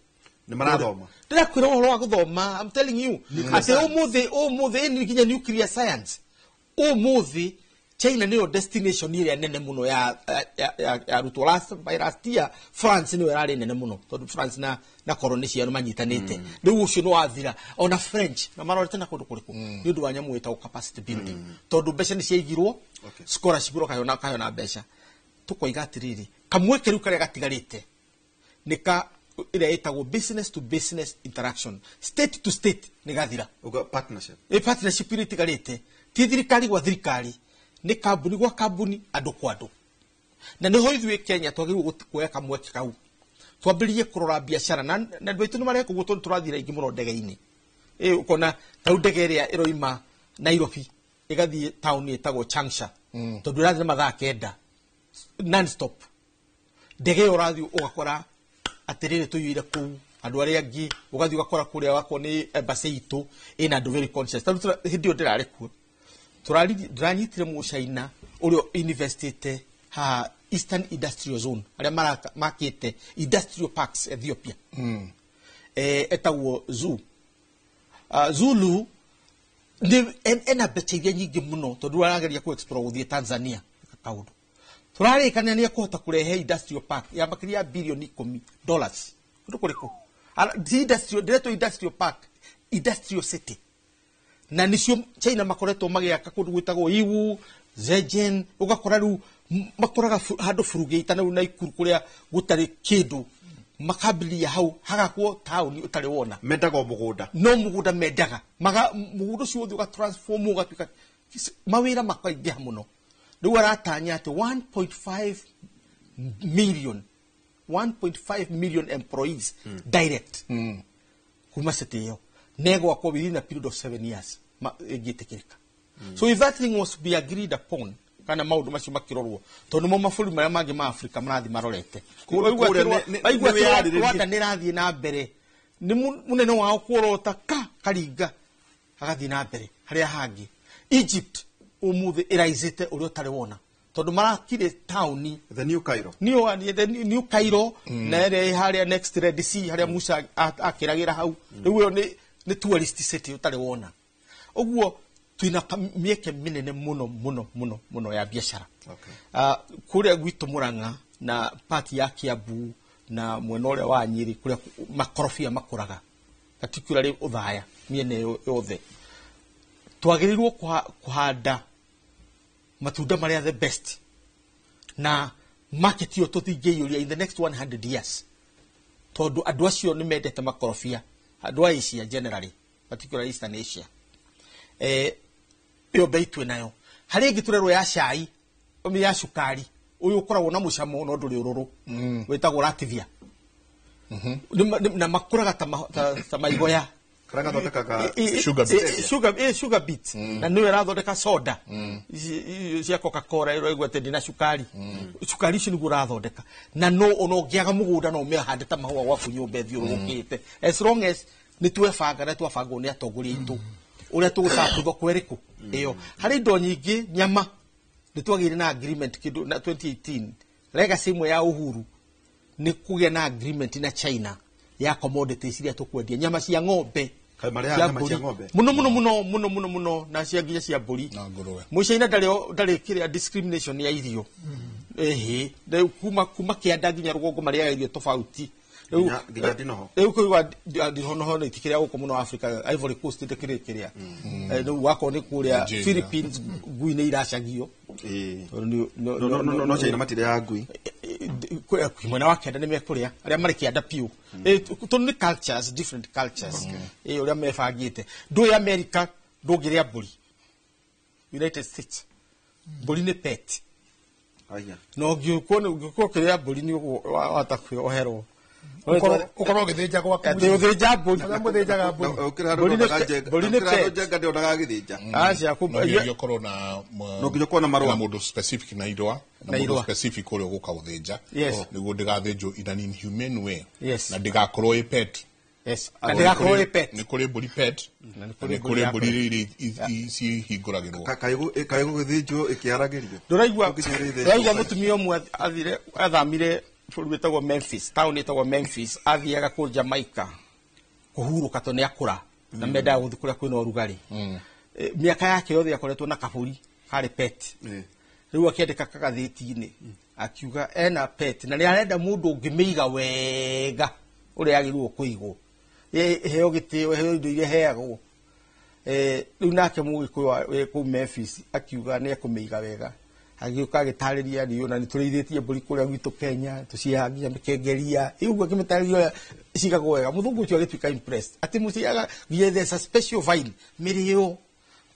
Speaker 2: Nĩ marathoma.
Speaker 5: Ndĩrakwĩra ũhoro wa gũthoma, I'm telling you atĩ ũmũthĩ ĩ nginya nuclear science. Ũmũthĩ China nĩyo destination ĩrĩa nene mũno ya arutwo. By last year France nĩyo ĩrarĩ nene mũno tondũ France na koroni ciao nĩ manyitanĩte. Rĩu ũcio nĩ wathira, ona French na marorete na kũndũ kũrĩkũ nĩ ũndũ wa nyamũ ĩtagwo capacity building, tondũ mbeca nĩ ciaigirwo scholarship ũrokaheo kaheo na mbeca. Tũkoiga atĩrĩrĩ, kamweke rĩu karĩa gatigarĩte nĩ ka ĩrĩa ĩtagwo business to business interaction, state to state nĩ gathira.
Speaker 2: Uga partnership.
Speaker 5: Ĩ partnership iria itigarĩte ti thirikari gwa thirikari, nĩ kambuni gwa kambuni, andũ kwa andũ, na nĩho ithuĩ Kenya twagĩrĩirwo kuoya kamweke kau twambĩrĩrie kũrora biacara na andũ aitũ nĩ mareka ũguo tondũ tũrathiĩ aingĩ mũno ndege-inĩ. Ĩ ũkona tarĩu ndege ĩrĩa ĩroima Nairobi ĩgathiĩ taũni ĩtagwo Changsha, tondũ ĩrathiĩ na mathaa 9 non stop, ndege ĩyo ũrathiĩ ũgakora atĩrĩrĩ tũiyũire kũu. Andũ arĩa angĩ ũgathiĩ ũgakora kũrĩa wakwo nĩ embassy itũ ĩna andũ very conscious. Tarĩu hĩndĩ ĩyo ndĩrarĩ kuo, ndĩranyitire mũcaina ũrĩa investite haha Eastern Industrial Zone, arĩa makĩte industrial parks Ethiopia. Etagwo Zoo. Zulu nĩ ena mbeca iria nyingĩ mũno, tondũ arageria kũ explore gũthiĩ Tanzania kaũndũ. Tũrarĩkania nĩ ekũhota kũrehe industrial park ya makĩria ya bilioni $10 kũndũ kũrĩkũ. Ti industrial, ndĩretwo industrial park, industrial city, na nĩcio China makoretwo magĩaka kũndũ gwĩtagwo Iwu Zhejiang. Ũgakora rĩu makoraga handũ Burugĩita na rĩu Naikuru kũrĩa gũtarĩ kĩndũ, makambĩrĩria hau hagakwo taũni ũtarĩ wona.
Speaker 2: Mendaga o mũgũnda.
Speaker 5: No mũgũnda mendaga. Maga mũgũnda ũcio ũthiĩ ũgatransform ũgatuĩka mawĩra makaingĩha mũno. Rĩu aratanya atĩ 1.5 million, 1.5 million employees direct kuma city ĩyo negwakwo within a period of 7 years ĩngĩtĩkĩrĩka. So if that thing was to be agreed upon, kana maũndũ macio makĩrorwo, tondũ nĩmo mabũrũri marĩa mangĩ ma Afrika marathiĩ marorete. Waigua
Speaker 2: Kũrĩa
Speaker 5: atĩ waigua
Speaker 2: nĩ
Speaker 5: atĩ
Speaker 2: wĩyarĩrĩrie.
Speaker 5: Rwanda nĩ ĩrathiĩ na mbere, nĩ mũnene wao kuorota ka karinga agathiĩ na mbere. Harĩa hangĩ Egypt ũmũthĩ ĩraicĩte ũrĩa ũtarĩ wona, tondũ marakire taũni.
Speaker 2: The New Cairo.
Speaker 5: New, the New Cairo, na ĩrĩa ĩ harĩa next Red Sea, harĩa Musa akĩragĩra hau. Rĩu ĩyo nĩ tourist city ũtarĩ wona. Ũguo twĩna mĩeke mĩnene mũno mũno mũno mũno ya biacara. Kũrĩa gwitũ Mũrang'a na part ya Kiambu na mwena ũrĩa wa Nyĩrĩ, kũrĩa makorobia makũraga, particularly Ũthaya, mĩena ĩyo yothe twagĩrĩirwo kũhanda matunda marĩa the best, na market ĩyo tũtingĩiyũria in the next 100 years, tondũ andũ acio nĩ mendete makorobia, andũ a Asia generally, particularly Eastern Asia. Ĩyo mbei twĩ nayo. Harĩ ĩngĩ tũrerwo ya cai, ya cukari ũyũ ũkoragwo na mũcamo no ndũrĩ ũrũrũ, wĩtagwo Rativia. Na makũraga ta maigoya.
Speaker 2: Karĩa gathondekaga
Speaker 4: Sugar beet.
Speaker 5: Sugar beet, na nĩyo ĩrathondeka soda ici cia Coca Cola ĩraigua atĩ ndĩna cukari. Cukari ũcio nĩguo ũrathondeka, na no ona ũngĩaga mũgũnda no ũmĩhande ta mahũa gwaku nyũmba ĩthiũrũrũkĩte, as long as nĩ twebanga na twabangwo nĩ atongoria aitũ ũrĩa tũgũtabu thoko ĩrĩkũ ĩyo. Harĩ indo nyingĩ, nyama, nĩ twagĩire na agreement kĩndũ na 2018. Legacy ĩmwe ya Uhuru nĩ kũgĩa na agreement na China ya commodities iria tũkwendia, nyama cia ng'ombe,
Speaker 2: Kaĩ marĩaga
Speaker 5: cia
Speaker 2: nyama cia
Speaker 5: mbũri.
Speaker 2: ng'ombe?
Speaker 5: Mũno mũno mũno mũno mũno mũno, na cia nginya cia mbũri.
Speaker 4: Na ngũrwe.
Speaker 5: Mũcaina ndarĩ kĩrĩa discrimination ya irio. Ĩhĩ, rĩu kuma kĩanda nginya rũgongo marĩaga irio tofauti. Rĩu
Speaker 2: Nginya ndinoho.
Speaker 5: Rĩu kũigua ndinoho nĩ itikĩrĩa gũkũ mũno Africa. Ivory Coast ndĩkĩrĩ kĩrĩa. Rĩu wakorwo nĩ kũrĩa
Speaker 4: Nigeria.
Speaker 5: Philippines, ngui nĩ iracagio. Tondũ
Speaker 2: No China matirĩaga ngui.
Speaker 5: Mwena wa kĩanda nĩ mekũrĩa, arĩa marĩ kĩanda piũ. Tondũ nĩ cultures, different cultures. Ũrĩa mebangĩte. Ndũĩ America ndũngĩrĩa mbũri. United States mbũri nĩ pet.
Speaker 2: Aya.
Speaker 5: Na ũngĩkorwo ũkĩrĩa mbũri nĩ wahota kwĩoherwo.
Speaker 3: Ũkorwo ũgĩthĩnja gwaku.
Speaker 5: Atĩ ũthĩnja mbũri.
Speaker 3: Arĩa mũthĩnjaga mbũri.
Speaker 2: Ũkĩra
Speaker 5: Mbũri
Speaker 2: handũ
Speaker 5: mbũri nĩ
Speaker 2: ũkĩra handũ
Speaker 5: pet.
Speaker 2: njenga ndĩonaga agĩthĩnja.
Speaker 5: Aca.
Speaker 4: No nginyagia ũkorwo na
Speaker 2: No nginya ũkorwo na marũa.
Speaker 4: Na mũndũ specific na irũa na
Speaker 5: Na
Speaker 4: mũndũ
Speaker 5: irũa.
Speaker 4: specific ũrĩa ũgũka gũthĩnja, nĩguo ndĩgathĩnjwo in an inhumane way, na ndĩgakorwo ĩ pet.
Speaker 5: Na ndĩgakorwo ĩ pet.
Speaker 4: Nĩ kũrĩ mbũri pet
Speaker 5: Na nĩ
Speaker 4: na
Speaker 5: kũrĩ
Speaker 4: nĩ
Speaker 5: mbũri
Speaker 4: kũrĩ
Speaker 5: ya
Speaker 4: mbũri
Speaker 5: kũrĩa.
Speaker 4: iria cihingũragĩrwo.
Speaker 2: Kaĩ gũgĩthĩnjwo ĩkĩharagĩrio?
Speaker 5: Ndũraigua?
Speaker 2: Ũngĩciũria ithĩnjwo.
Speaker 5: Ndũraigua mũtumia ũmwe athire, athamire bũrũri wĩtagwo Memphis, town ĩtagwo Memphis, athiaga kũu Jamaica kũhurũka tondũ nĩ akũra na mendaga gũthiĩ kũrĩa kwĩna ũrugarĩ. Mĩaka yake yothe akoretwo na kabũri karĩ pet. Rĩu akĩandĩka kagathĩti-inĩ akiuga ena pet na nĩ arenda mũndũ ũngĩmĩiga wega ũrĩa yagĩrĩirwo kũigwo, ĩheo gĩtĩo, ĩheo indo iria ĩheagwo. Rĩu nake mũgĩkũyũ wĩ kũu Memphis akiuga nĩ ekũmĩiga wega, agĩũka agĩtarĩria nĩ na nĩ tũrĩithĩtie mbũri kũrĩa gwitũ Kenya, tũciheaga nginya mĩkengeria ũguo, akĩmĩtarĩria ũrĩa cigagwo wega. Mũthũngũ ũcio agĩtuĩka impressed atĩ mũciaga nginya there's a special vine, mĩrĩo,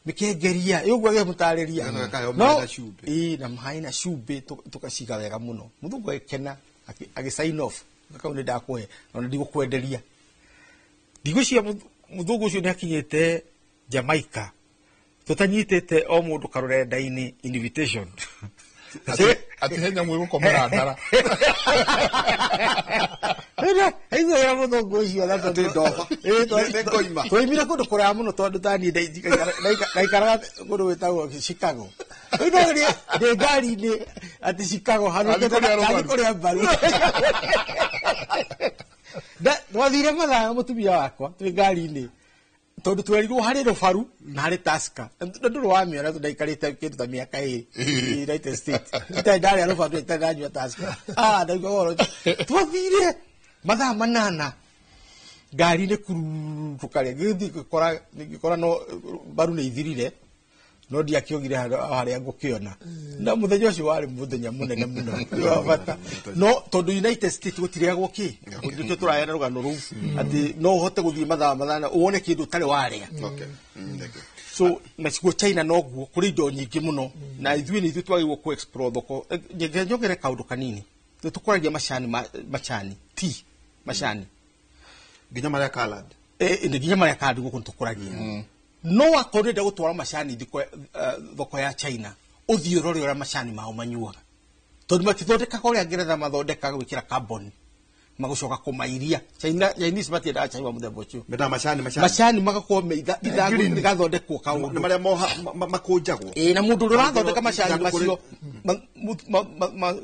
Speaker 5: mĩkengeria ũguo, agĩmũtarĩria.
Speaker 2: Kana gakaheo
Speaker 5: No,
Speaker 2: maĩ na cumbĩ.
Speaker 5: Ĩĩ, na maĩ na cumbĩ, tũkaciga wega mũno. Mũthũngũ agĩkena, agĩ sign off kau, nĩ ndakũhe na ndigũkwenderia. Ndigwĩciria mũthũngũ ũcio nĩ akinyĩte Jamaica tũtanyitĩte o mũndũ karũrenda-inĩ invitation.
Speaker 4: Atĩ he nyamũ ĩgũkomera ndara.
Speaker 5: Aigua mũthũngũ ũcio na
Speaker 2: Atĩ ndoba. Nĩ ngoima.
Speaker 5: Twaimire kũndũ kũraya mũno tondũ taniĩ ndaikaraga kũndũ gwĩtagwo Chicago. Rĩu ndĩ ngari-inĩ atĩ Chicago
Speaker 4: Athiĩ kũrĩa rũbaru.
Speaker 5: hanũkĩte kũrĩa mbaru. Twathire mathaa na mũtumia wakwa twĩ ngari-inĩ tondũ twerirwo harĩ rũbaru na harĩ Tusker. Na ndũrĩ wamĩona tondũ ndaikarĩte kĩndũ ta mĩaka ĩrĩ United States. Itarĩ ndarĩa rũbaru, itarĩ ndanyua Tusker. Ah, ndaigua ũhoro ũcio. Twathire mathaa 8 ngari-inĩ kururu tũkarĩa. Ngĩthiĩ ngĩkora no mbaru nĩ ithirire no ndiakĩogire harĩa ngũkĩona. Na mũthenya ũcio warĩ mũthenya mũnene mũno wa bata. No tondũ United States gũtirĩagwo kĩ, nĩkĩo tũrayana rũgano rũu atĩ no ũhote gũthiĩ mathaa 8 wone kĩndũ ũtarĩ warĩa.
Speaker 2: Okay. Thank you.
Speaker 5: So nacio China noguo kũrĩ indo nyingĩ mũno na ithuĩ nĩ ithuĩ twagĩrĩirwo kũ explore thoko. Nyenge njongere kaũndũ kanini. Nĩ tũkũragia macani macani tea macani
Speaker 2: Nginya marĩa colored.
Speaker 5: Nginya marĩa kandi gũkũ nĩ tũkũragia. No akorwo ũrenda gũtwara macani thoko ya China, ũthiĩ ũrore ũrĩa macani mao manyuaga. Tondũ matithondekaga ũrĩa Ngeretha mathondekaga gwĩkĩra carbon, magũcoka kũmairia. Chinese matiendaga cai wa mũthemba ũcio.
Speaker 2: Mendaga macani macani.
Speaker 5: Macani magakorwo me ithangũ rĩgathondekwo kaũndũ.
Speaker 2: Nĩ marĩa moha makũnjagwo.
Speaker 5: Ĩĩ, na mũndũ ũrĩa ũrathondeka macani
Speaker 2: Ithandũkũ
Speaker 5: macio,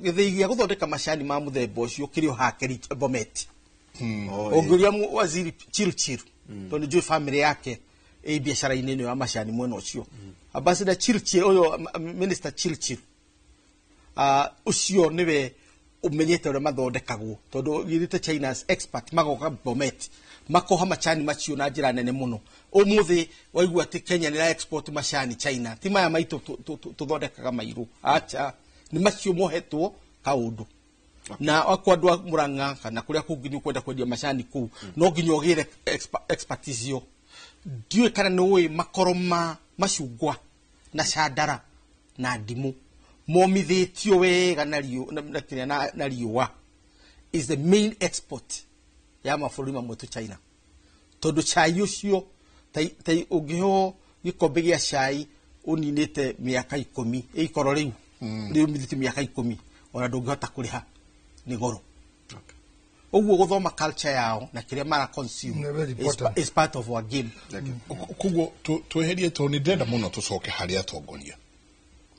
Speaker 5: gĩthĩi gĩa gũthondeka macani ma mũthemba ũcio kĩrĩ o hake Bomet. Ũngĩũria waziri Chirchir, tondũ njũĩ family yake ĩ biacara-inĩ ĩno ya macani mwena ũcio. Ambassador Chirchir, ũyũ Minister Chirchir, ũcio nĩwe ũmenyete ũrĩa mathondekagwo, tondũ githĩte China's expert magoka Bomet makoha macani macio na njĩra nene mũno. Ũmũthĩ waigua atĩ Kenya nĩ export macani China, ti maya maitũ tũthondekaga mairũ, acha, nĩ macio mohetwo kaũndũ. Na akwa andũ a Murang'a kana kũrĩa kũngĩ nĩ ũkwenda kwendia macani kũu, no nginya ũgĩre expertise ĩyo. Ndiũĩ kana nĩ ũĩ makoro ma macungwa na candara na ndimũ momithĩtio wega na na na riũa is the main export ya mabũrũri mamwe tu China. Tondũ cai ũcio tai ũngĩheo gĩkombe gĩa cai ũninĩte mĩaka 10, ĩikoro rĩu rĩũmithĩtio mĩaka 10, ona ndũngĩhota kũrĩha nĩ goro. Ũguo gũthoma culture yao na kĩrĩa mara consume
Speaker 3: Very important.
Speaker 5: is part of our game.
Speaker 4: Koguo tweherie tondũ nĩ ndĩrenda mũno tũcoke harĩ atongoria.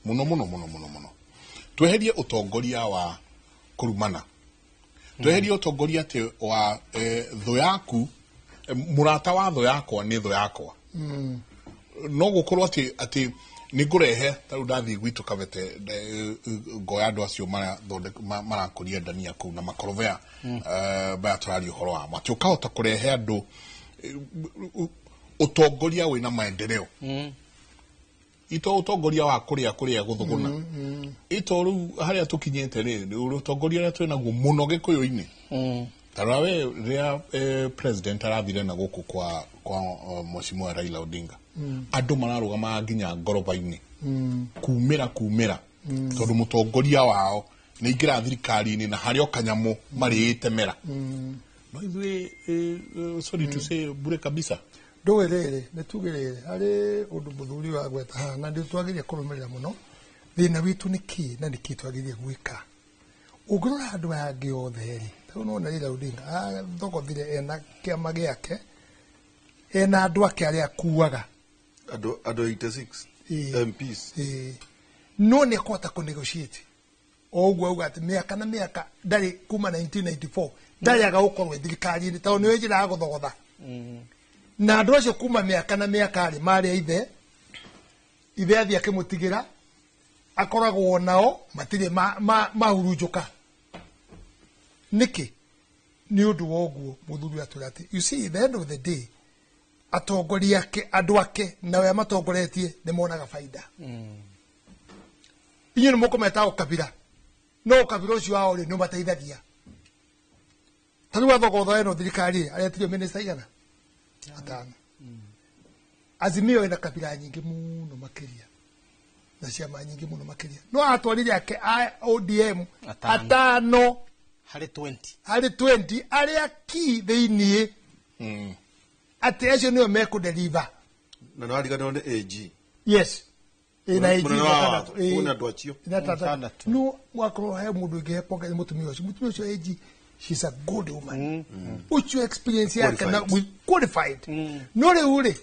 Speaker 4: Mũno mũno mũno mũno mũno. Tweherie ũtongoria wa kũrumana. Tweherie ũtongoria atĩ wa thũ yaku, mũrata wa thũ yakwa nĩ thũ yakwa. No gũkorwo atĩ nĩ ngũrehe ta rĩu ndathiĩ gwitũ Kabete, ngoya andũ acio marakũria ndania kũu na makorobea, maya tũraria ũhoro wamo, atĩ ũkahota kũrehe andũ ũtongoria wĩna maendeleo. Ito ũtongoria wa kũrĩa kũrĩa gũthũgũna. Ito rĩu harĩa tũkinyĩte rĩ, ũtongoria ũrĩa twĩnaguo mũno Gĩkũyũ-inĩ. Ta rora we rĩrĩa president arathire na gũkũ kwa Mheshimiwa Raila Odinga. Andũ mararũgamaga nginya ngoroba-inĩ. Kumĩra. Tondũ mũtongoria wao nĩ aingĩra thirikari-inĩ na harĩ o kanyamũ marĩĩte mera. No ithuĩ, sorry to say, bure kabisa.
Speaker 3: Ndũĩ rĩrĩ, nĩ tuge rĩrĩ, harĩ ũndũ mũthuri wa gweta haha, na nĩ twagĩrĩire kũrũmĩrĩra mũno. Thĩna witũ nĩ kĩ na nĩ kĩ twagĩrĩire gwĩka. Ũngĩrora andũ aya angĩ othe rĩ, ta rĩu nĩwona Raila Odinga athogothire ena kĩama gĩake, ena andũ ake arĩa akuaga.
Speaker 2: Andũ 86 MPs.
Speaker 3: No nĩ akũhota kũ negotiate. O ũguo auga atĩ mĩaka na mĩaka ndarĩ kuma 1994 ndarĩ aga gũkorwo e thirikari-inĩ tondũ nĩwe njĩra ya gũthogotha. Na andũ acio kuma mĩaka na mĩaka rĩ, marĩ a ithe, ithe athiĩ akĩmũtigĩra, akoragwo nao matirĩ mahurunjũka. Nĩkĩ? Nĩ ũndũ wa ũguo mũthuri atwĩra atĩ, you see, the end of the day, atongoria ake, andũ ake, na arĩa matongoretie nĩ monaga baida. Inyuĩ nĩ mũkũmeta ũkabira, no ũkabira ũcio wao rĩ, nĩ ũmateithagia. Ta rĩu athogotho ĩno thirikari rĩ, aretirio minista igana? 5. Azimio ĩna kabira nyingĩ mũno makĩria, na ciama nyingĩ mũno makĩria. No atwarire ake a ODM 5
Speaker 5: harĩ 20.
Speaker 3: Harĩ 20 arĩa ki thĩiniĩ. Atĩ acio nĩo mekũdeliver.
Speaker 2: Na nĩ wariganĩrwo nĩ AG.
Speaker 3: Yes. Na AG
Speaker 2: Mũnene wa
Speaker 3: gatandatũ.
Speaker 2: watho. Ũguo nĩ andũ acio.
Speaker 3: Na atandatũ.
Speaker 5: Atandatũ.
Speaker 3: No wakorwo he mũndũ ũngĩ he pongezi mũtumia ũcio. Mũtumia ũcio AG, she's a good woman. Ũcio experience yake na
Speaker 2: Qualified.
Speaker 3: qualified. No rĩu rĩ,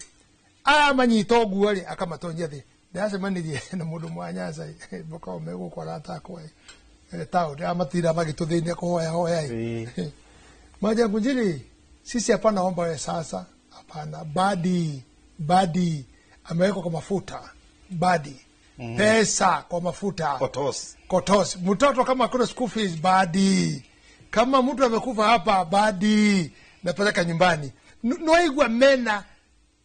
Speaker 3: aramanyita ũguo rĩ, akamatonyia thĩ. Ndĩracemanirie na mũndũ mwa Nyanza makoragwo me gũkũ arata akwa ĩ, taũni amatinda magĩtũthĩnia kũhoya hoya ĩ. Maja Ngunjiri, sisi hapana omba we sasa, hapana. Badi, badi amewekwa kwa mafuta, badi pesa kwa mafuta
Speaker 2: Kotos.
Speaker 3: Kotos. Mtoto kama kuna school fees, badi. Kama mtu amekufa hapa, badi napeleka nyumbani. Noigua mena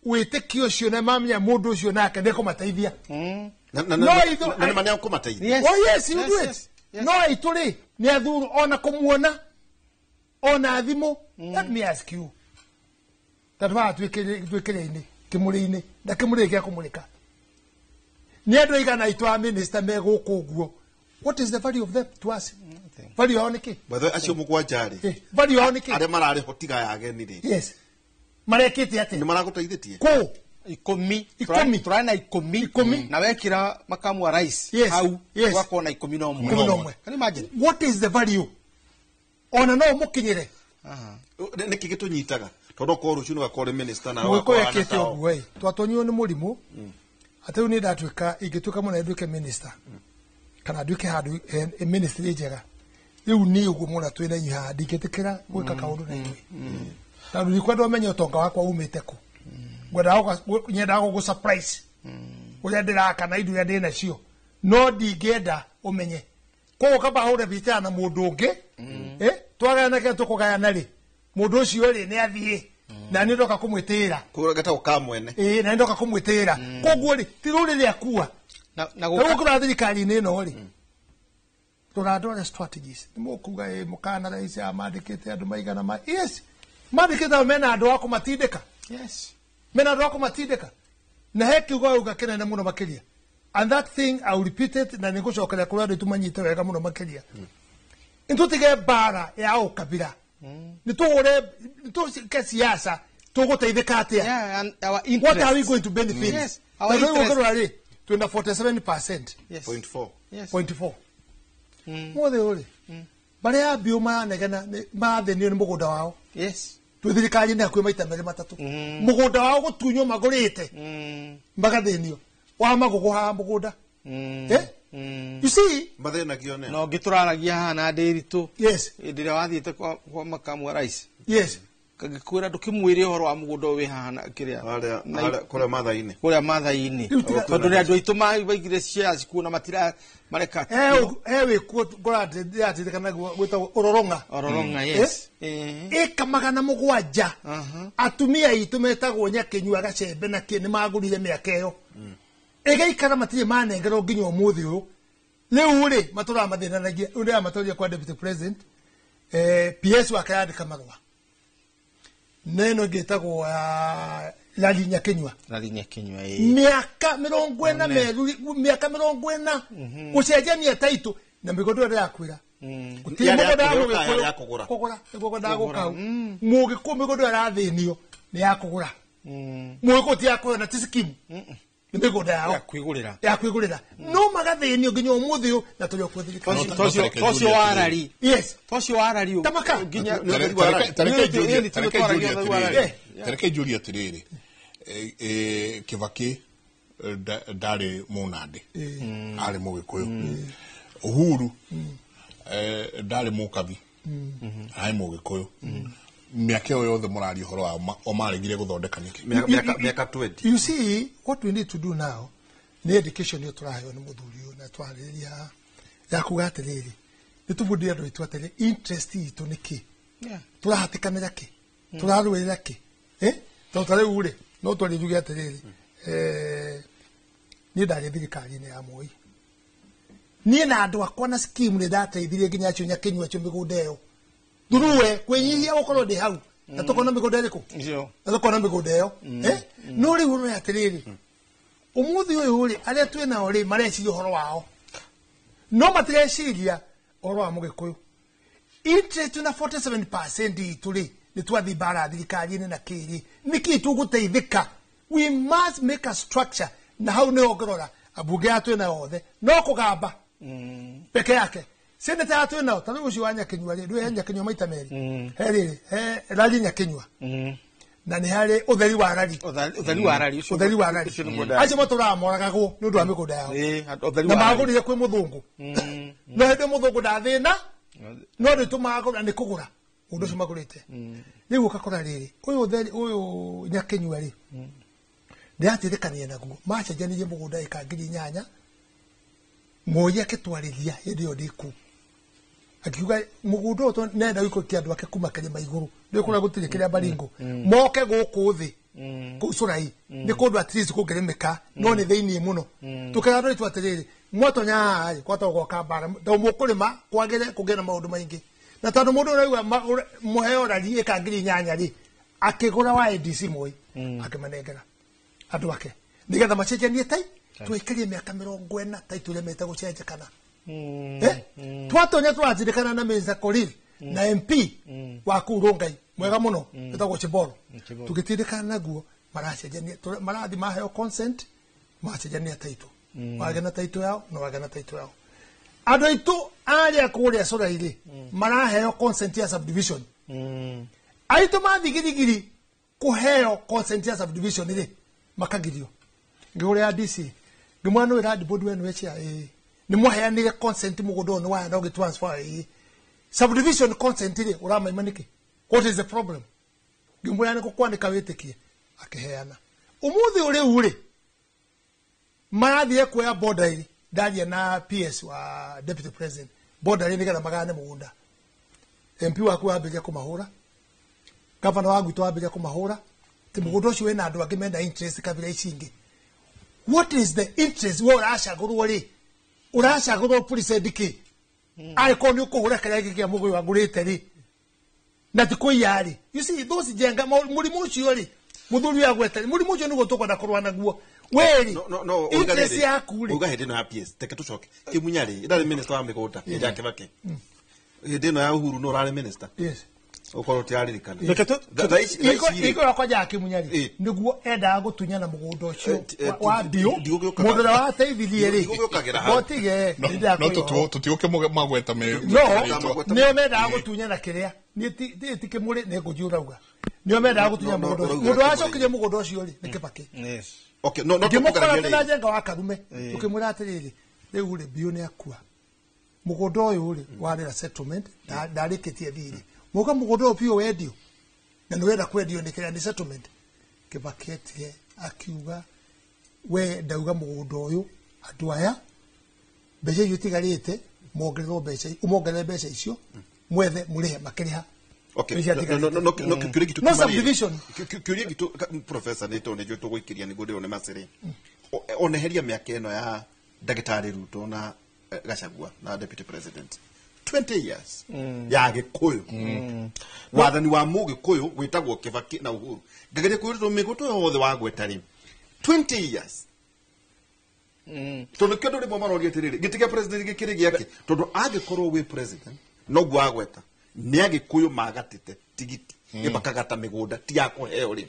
Speaker 3: wĩtĩkio ũcio na mamenya mũndũ ũcio nake nĩkũmateithia.
Speaker 2: Na
Speaker 3: No,
Speaker 2: na
Speaker 3: ithu-
Speaker 2: na nĩ ma nĩakũmateithia.
Speaker 5: Yes.
Speaker 3: Oh yes, you
Speaker 5: Yes,
Speaker 3: do it.
Speaker 5: yes, yes.
Speaker 3: No aitũ rĩ nĩ athuru ona kũmuona ona thimũ. Let me ask you. Tondũ haha twĩkĩrĩ-inĩ kĩmũrĩ-inĩ na kĩmũrĩ gĩa kũmũrĩka. Nĩ andũ aigana aitũ a minister me gũkũ ũguo. What is the value of them to us? Value yao nĩ kĩ?
Speaker 2: By the way, acio mũgwanja rĩ,
Speaker 3: Value yao nĩ kĩ?
Speaker 2: arĩa mararĩ ho tiga ya ageni rĩ,
Speaker 3: Yes. Marekĩte
Speaker 2: nĩ
Speaker 3: atĩa?
Speaker 2: maragũteithĩtie?
Speaker 3: Kũ?
Speaker 5: Ikũmi.
Speaker 3: Ikũmi.
Speaker 5: Tũrarĩ na ikũmi.
Speaker 3: Ikũmi.
Speaker 5: Na wekĩra makamu wa rais
Speaker 3: Yes.
Speaker 5: hau
Speaker 3: Yes.
Speaker 5: ũgakorwo na ikũmi na ũmwe.
Speaker 3: 11.
Speaker 5: Can you imagine?
Speaker 3: What is the value? Ona no mũkinyĩre.
Speaker 5: Aha.
Speaker 2: Nĩkĩ gĩtũnyitaga? Tondũ okorwo rũciũ nĩ ũgakorwo ũrĩ minister na
Speaker 3: Mũgĩkũyũ
Speaker 2: ũgakorwo
Speaker 3: ekĩte
Speaker 2: tao.
Speaker 3: ũguo ĩ, twatonyirwo nĩ mũrimũ atĩ rĩu niĩ ndatuĩka ingĩtuĩka mũnene nduĩke minister kana nduĩke handũ ministry njega, rĩu niĩ ũguo mũna twĩ na inyuĩ haha ndingĩtĩkĩra gwĩka kaũndũ na inyuĩ, tondũ ndikwenda ũmenye ũtonga wakwa umĩte kũ. Nyendaga gũgũ surprise ũrĩa ndĩraka na indo iria ndĩ nacio, no ndingĩenda ũmenye. Koguo kaba hũre bicara na mũndũ ũngĩ, twagayana kĩrĩa tũkũgayana rĩ, mũndũ ũcio rĩ nĩ athiĩ na niĩ ndoka kũmwĩtĩĩra.
Speaker 2: Koguo getagwo ka mwene.
Speaker 3: Ĩĩ, na nĩ ndoka kũmwĩtĩĩra. Koguo rĩ, ti rũrĩrĩ akua.
Speaker 5: Na na
Speaker 3: Rĩu
Speaker 5: gũka
Speaker 3: ũkũrora thirikari-inĩ ĩno rĩ, tũrandora strategies nĩ mũkuga ĩ mũkana rais amandĩkĩte andũ maigana ma, yes, mandĩkĩte andũ mena andũ a kũmatindĩka.
Speaker 5: Yes.
Speaker 3: Mena andũ a kũmatindĩka, na he kiugo auga kĩnene mũno makĩria, and that thing I will repeat it, na nĩ ngũcokeria kũrĩa andũ tumanyite wega mũno makĩria. Nĩ tũtige mbara ya ũkabira, nĩ tũhũre, nĩ tũcike siasa tũgũteithĩka atĩa?
Speaker 5: Yeah, and our
Speaker 3: What
Speaker 5: interest.
Speaker 3: are we going to benefit?
Speaker 5: Yes, our
Speaker 3: Tondũ rĩu
Speaker 5: interest.
Speaker 3: ũngĩrora rĩ, twĩna 47%
Speaker 5: Yes.
Speaker 2: Point four.
Speaker 5: Yes.
Speaker 3: point four mothe ũrĩ barĩa ambiũ maranegena marathĩnio nĩ mũgũnda wao.
Speaker 5: Yes.
Speaker 3: Twĩ thirikari-inĩ hakuhĩ maita merĩ matatũ, mũgũnda wao gũtunywo magũrĩte, magathĩnio wa magũgũ haha mũgũnda. You see?
Speaker 2: Mathĩnagio nĩ
Speaker 5: Na ũngĩ tũraragia haha na Ndĩritũ.
Speaker 3: Yes.
Speaker 5: Hĩndĩ ĩrĩa wathiĩte kwa makamu wa rais.
Speaker 3: Yes.
Speaker 5: Ngĩkwĩra ndũkĩmwĩre ũhoro wa mũgũnda ũyũ wĩ haha na kĩrĩa.
Speaker 2: harĩa
Speaker 5: Na-
Speaker 2: harĩa kũrĩa Mathai-inĩ.
Speaker 5: kũrĩa Mathai-inĩ.
Speaker 3: Rĩu tiga-
Speaker 5: Tondũ nĩ andũ aitũ maigire shares kuo na matira mareka.
Speaker 3: He wĩkuo ngũratirikana gwĩtagwo ũroronga.
Speaker 5: Ororonga, yes. Eh.
Speaker 3: Ĩka 700.
Speaker 5: Aha.
Speaker 3: Atumia aitũ metagwo Nyakĩnyua Gacembe na kĩ nĩ magũrire mĩaka ĩyo ĩgaikara matirĩ manengerwo nginya ũmũthĩ ũyũ. Rĩu rĩ matũraga mathĩnanagia. Rĩu ndĩramatoria kwa deputy president, PS wake yandĩka marũa na ĩno ĩngĩ ĩtagwo ya Lali Nyakĩnyua.
Speaker 5: Rathi Nyakĩnyua, ĩĩ.
Speaker 3: Mĩaka 40 meruri, mĩaka 40 gũcenjania taitũ na mĩgũnda ĩyo ndĩrakwĩra. Gũtirĩ
Speaker 2: Yarĩ ya
Speaker 3: mũgũnda wa
Speaker 2: kũgũra,
Speaker 3: Mũgĩkũyũ.
Speaker 2: yarĩ ya kũgũra.
Speaker 3: Kũgũra, nĩguo ngwendaga gũka hau. Mũgĩkũyũ mĩgũnda ĩyo ĩrathĩnio nĩ ya kũgũra. Mũgĩkũyũ ti ya kũgũra na ti skimu, nĩ mĩgũnda yao
Speaker 5: Ya kwĩgũrĩra.
Speaker 3: ya kwĩgũrĩra, no magathĩnio nginya ũmũthĩ ũyũ na tũrĩ o kuo thirikari.
Speaker 4: No,
Speaker 5: Tocio
Speaker 4: tareke
Speaker 5: tocio
Speaker 4: njurie
Speaker 5: wa
Speaker 4: atĩrĩrĩ.
Speaker 5: rari.
Speaker 3: Yes.
Speaker 5: Tocio wa rari.
Speaker 3: Tamaka.
Speaker 5: Nginya
Speaker 4: Tareke njurie atĩrĩrĩ, Kĩbakĩ ndarĩ mũnandĩ, arĩ mũgĩkũyũ. Uhuru ndarĩ mũkabi, arĩ mũgĩkũyũ. Mĩaka ĩyo yothe mũraria ũhoro wao o maregire gũthondeka nĩkĩ?
Speaker 2: Mĩaka 20.
Speaker 3: You see, what we need to do now nĩ education ĩyo tũraheo nĩ mũthuri ũyũ na twarĩrĩria haha, ya kuga atĩrĩrĩ, nĩ tũbundithie andũ aitũ atĩrĩ, interest itũ nĩ kĩ, tũrahatĩkanĩra kĩ, tũrarũĩrĩra kĩ. Tondũ ta rĩu rĩ, no twarie njuge atĩrĩrĩ, niĩ ndarĩ thirikari-inĩ ya Moi, niĩ na andũ akwa na scheme nĩ ndateithirie nginya acio Nyakĩnyua acio mĩgũnda ĩyo thuruwe kwĩnyihia gũkorwo ndĩ hau na tũkona mĩgũnda ĩrĩkũ na tũkona mĩgũnda ĩyo. No rĩu ũrore atĩrĩrĩ, ũmũthĩ ũyũ rĩ, arĩa twĩ nao rĩ mareciria ũhoro wao no matireciria ũhoro wa Mũgĩkũyũ. Interest na 47% itũ rĩ, nĩ twathiĩ mbara thirikari-inĩ na kĩrĩ nĩkĩ tũgũteithĩka? We must make a structure, na hau nĩho ngĩrora Ambunge aya twĩ nao othe no kũgamba peke yake. Seneta aya twĩ nao ta rĩu ũcio wa Nyakinyua rĩ, ndũĩ he Nyakinyua maita merĩ, he rĩrĩ, he rari Nyakinyua na nĩ harĩ ũtheri wa rari.
Speaker 5: Ũtheri wa rari ũcio.
Speaker 3: Ũtheri wa rari.
Speaker 5: Ũcio nĩguo ndari.
Speaker 3: Acio matũraga moragagwo nĩ ũndũ wa mĩgũnda yao.
Speaker 5: Ũtheri
Speaker 3: Na
Speaker 5: wa rari.
Speaker 3: magũrire kwĩ mũthũngũ, no hĩndĩ mũthũngũ ndathĩna, no nĩ tũmagũra nĩ kũgũra mũndũ ũcio magũrĩte. Rĩu ũgakora rĩrĩ, ũyũ ũtheri ũyũ Nyakinyua rĩ, ndĩratindĩkania naguo, macenjanirie mũgũnda ĩka 8,000, Moi akĩtwarithia hĩndĩ ĩyo ndĩkũ, akiuga mũgũnda ũyũ nenda gũikũrũkia andũ ake kuma kĩrĩma igũrũ, nĩ kũrĩa gũtirĩ kĩrĩa Baringo, moke gũkũ thĩ kũu Cũrai, nĩ kũndũ at least kũngĩrĩmĩka, no nĩ thĩiniĩ mũno. Tũkĩra andũ aitũ atĩrĩrĩ, mwatonya haha rĩ, kwata gũgoka mbara tondũ mũkũrĩma kwagĩre kũgĩe na maũndũ maingĩ, na tondũ mũndũ ũraigua mũheo rari ĩka 8,000 rĩ, akĩgũra wa ADC Moi akĩmanengera andũ ake nĩgetha macenjanie tai. Twaikarire mĩaka 40 tai tũremete gũcenjekana. Twatonya tũratindĩkana na Mr. Korir na MP wa kũu Rongai mwega mũno wĩtagwo Chiboro, tũgĩtindĩkana naguo maracenjania, marathi maheo consent, macenjania taitũ, wagĩa na taitũ yao na wagĩa na taitũ yao. Andũ aitũ arĩa kũrĩa Cũrai rĩ, maraheo consent ya subdivision, aitũ mathigirigiri kũheo consent ya subdivision rĩ, makagirio. Ngĩhũrĩra DC, ngĩmwĩra nĩ wĩra board wenu ĩcia ĩĩ, nĩ mwaheanire consent mũgũnda ũyũ nĩ waya na ũgĩtransfer ĩĩ, subdivision consent rĩ, ũramaima nĩkĩ? What is the problem? Ngĩmwĩra nĩ gũkwanĩka wĩtĩkie, akĩheana. Ũmũthĩ ũrĩu rĩ, marathire kuoya border ĩrĩ, ndaria na PS wa deputy president, border ĩrĩ nĩgetha magayane mũgũnda. MP waku wambĩrĩria kũmahũra, gavana wa gwitũ wambĩrĩria kũmahũra ti mũgũnda ũcio wĩna andũ angĩ mena interest kabira ici ingĩ. What is the interest? We ũracagũrwo rĩ, ũracagũrwo president kĩ? Angĩkorwo nĩ ũkũhũra kĩrĩa gĩkĩ kĩa mũgũrũ agũrĩte rĩ, na ti kũiya rĩ, you see those njenga mũrimũ ũcio rĩ, mũthuri ũyũ agwete mũrimũ ũcio nĩguo tũkwenda kũrũa naguo wĩrĩ.
Speaker 2: No no
Speaker 3: Interest yaku rĩ.
Speaker 2: Uga hĩndĩ ĩno ya PS, teke tũcoke Kĩmunya rĩ, ndarĩ minister wa mĩgũnda hĩndĩ ya Kibaki, hĩndĩ ĩno ya Uhuru no ũrarĩ minister?
Speaker 3: Yes.
Speaker 2: Ũkorwo ũtiraririkana.
Speaker 5: Reke
Speaker 2: Thaa ici rĩ,
Speaker 3: Iko yakwa ja Kĩmunya rĩ, nĩguo endaga gũtunyana mũgũnda ũcio wa biũ,
Speaker 2: ndigũgĩũkaga-
Speaker 3: mũndũ ũrĩa wateithirie rĩ,
Speaker 2: ndigũgĩũkagĩra hau.
Speaker 3: otige.
Speaker 4: No tũtigũkĩ magweta me
Speaker 3: No
Speaker 4: marĩtwa.
Speaker 3: nĩo mendaga gũtunyana kĩrĩa niĩ ti kĩmũrĩ nĩ ngũnji ũrauga, nĩo mendaga gũtunyana
Speaker 2: No, no,
Speaker 3: mũgũnda ũcio.
Speaker 2: ũrauga
Speaker 3: Mũndũ
Speaker 2: Kĩmũrĩ.
Speaker 3: wacokirie mũgũnda ũcio rĩ, nĩ Kĩbakĩ.
Speaker 5: Yes.
Speaker 2: Okay, no
Speaker 3: Ngĩmũkora
Speaker 2: tũkũgeria
Speaker 3: twĩna
Speaker 2: rĩ.
Speaker 3: Njenga wa Karume, tũkĩmwĩra atĩrĩrĩ, rĩu rĩ, biũ nĩ akua, mũgũnda ũyũ rĩ warĩra settlement, ndarĩkĩtie thirĩ, mũka mũgũnda ũyũ biũ wendio na nĩ wenda kwendio nĩ kĩrĩa nĩ settlement. Kĩbakĩ etire akiuga, we ndauga mũgũnda ũyũ andũ aya mbeca icio itigarĩte mongererwo mbeca, ũmongerere mbeca icio mwethe mũrĩhe, makĩrĩha.
Speaker 2: Okay.
Speaker 3: Mbeca
Speaker 2: No,
Speaker 3: itigarĩte.
Speaker 2: no, no, no, no, kĩũria gitũ
Speaker 3: No
Speaker 2: kiuma rĩrĩ.
Speaker 3: subdivision.
Speaker 2: Kĩũria gitũ professor nĩ tondũ nĩnjũĩ tũgũikĩria nĩguo ndĩrona macĩrĩ. Oneheria mĩaka ĩno ya ndagĩtarĩ Ruto na Gachagua na deputy president, 20 years ya Gĩkũyũ, wathani wa mũgĩkũyũ wĩtagwo Kĩbakĩ na Uhuru, ngageria kwĩrwo mĩgũtũ yothe wagweta rĩ, 20 years, tondũ kĩo andũ rĩmwe maroria atĩrĩrĩ, gĩtĩ kĩa president gĩkĩrĩ gĩake? Tondũ angĩkorwo wĩ president noguo wagweta nĩ agĩkũyũ magatĩte tigiti makagata mĩgũnda ti ya kũheo rĩ,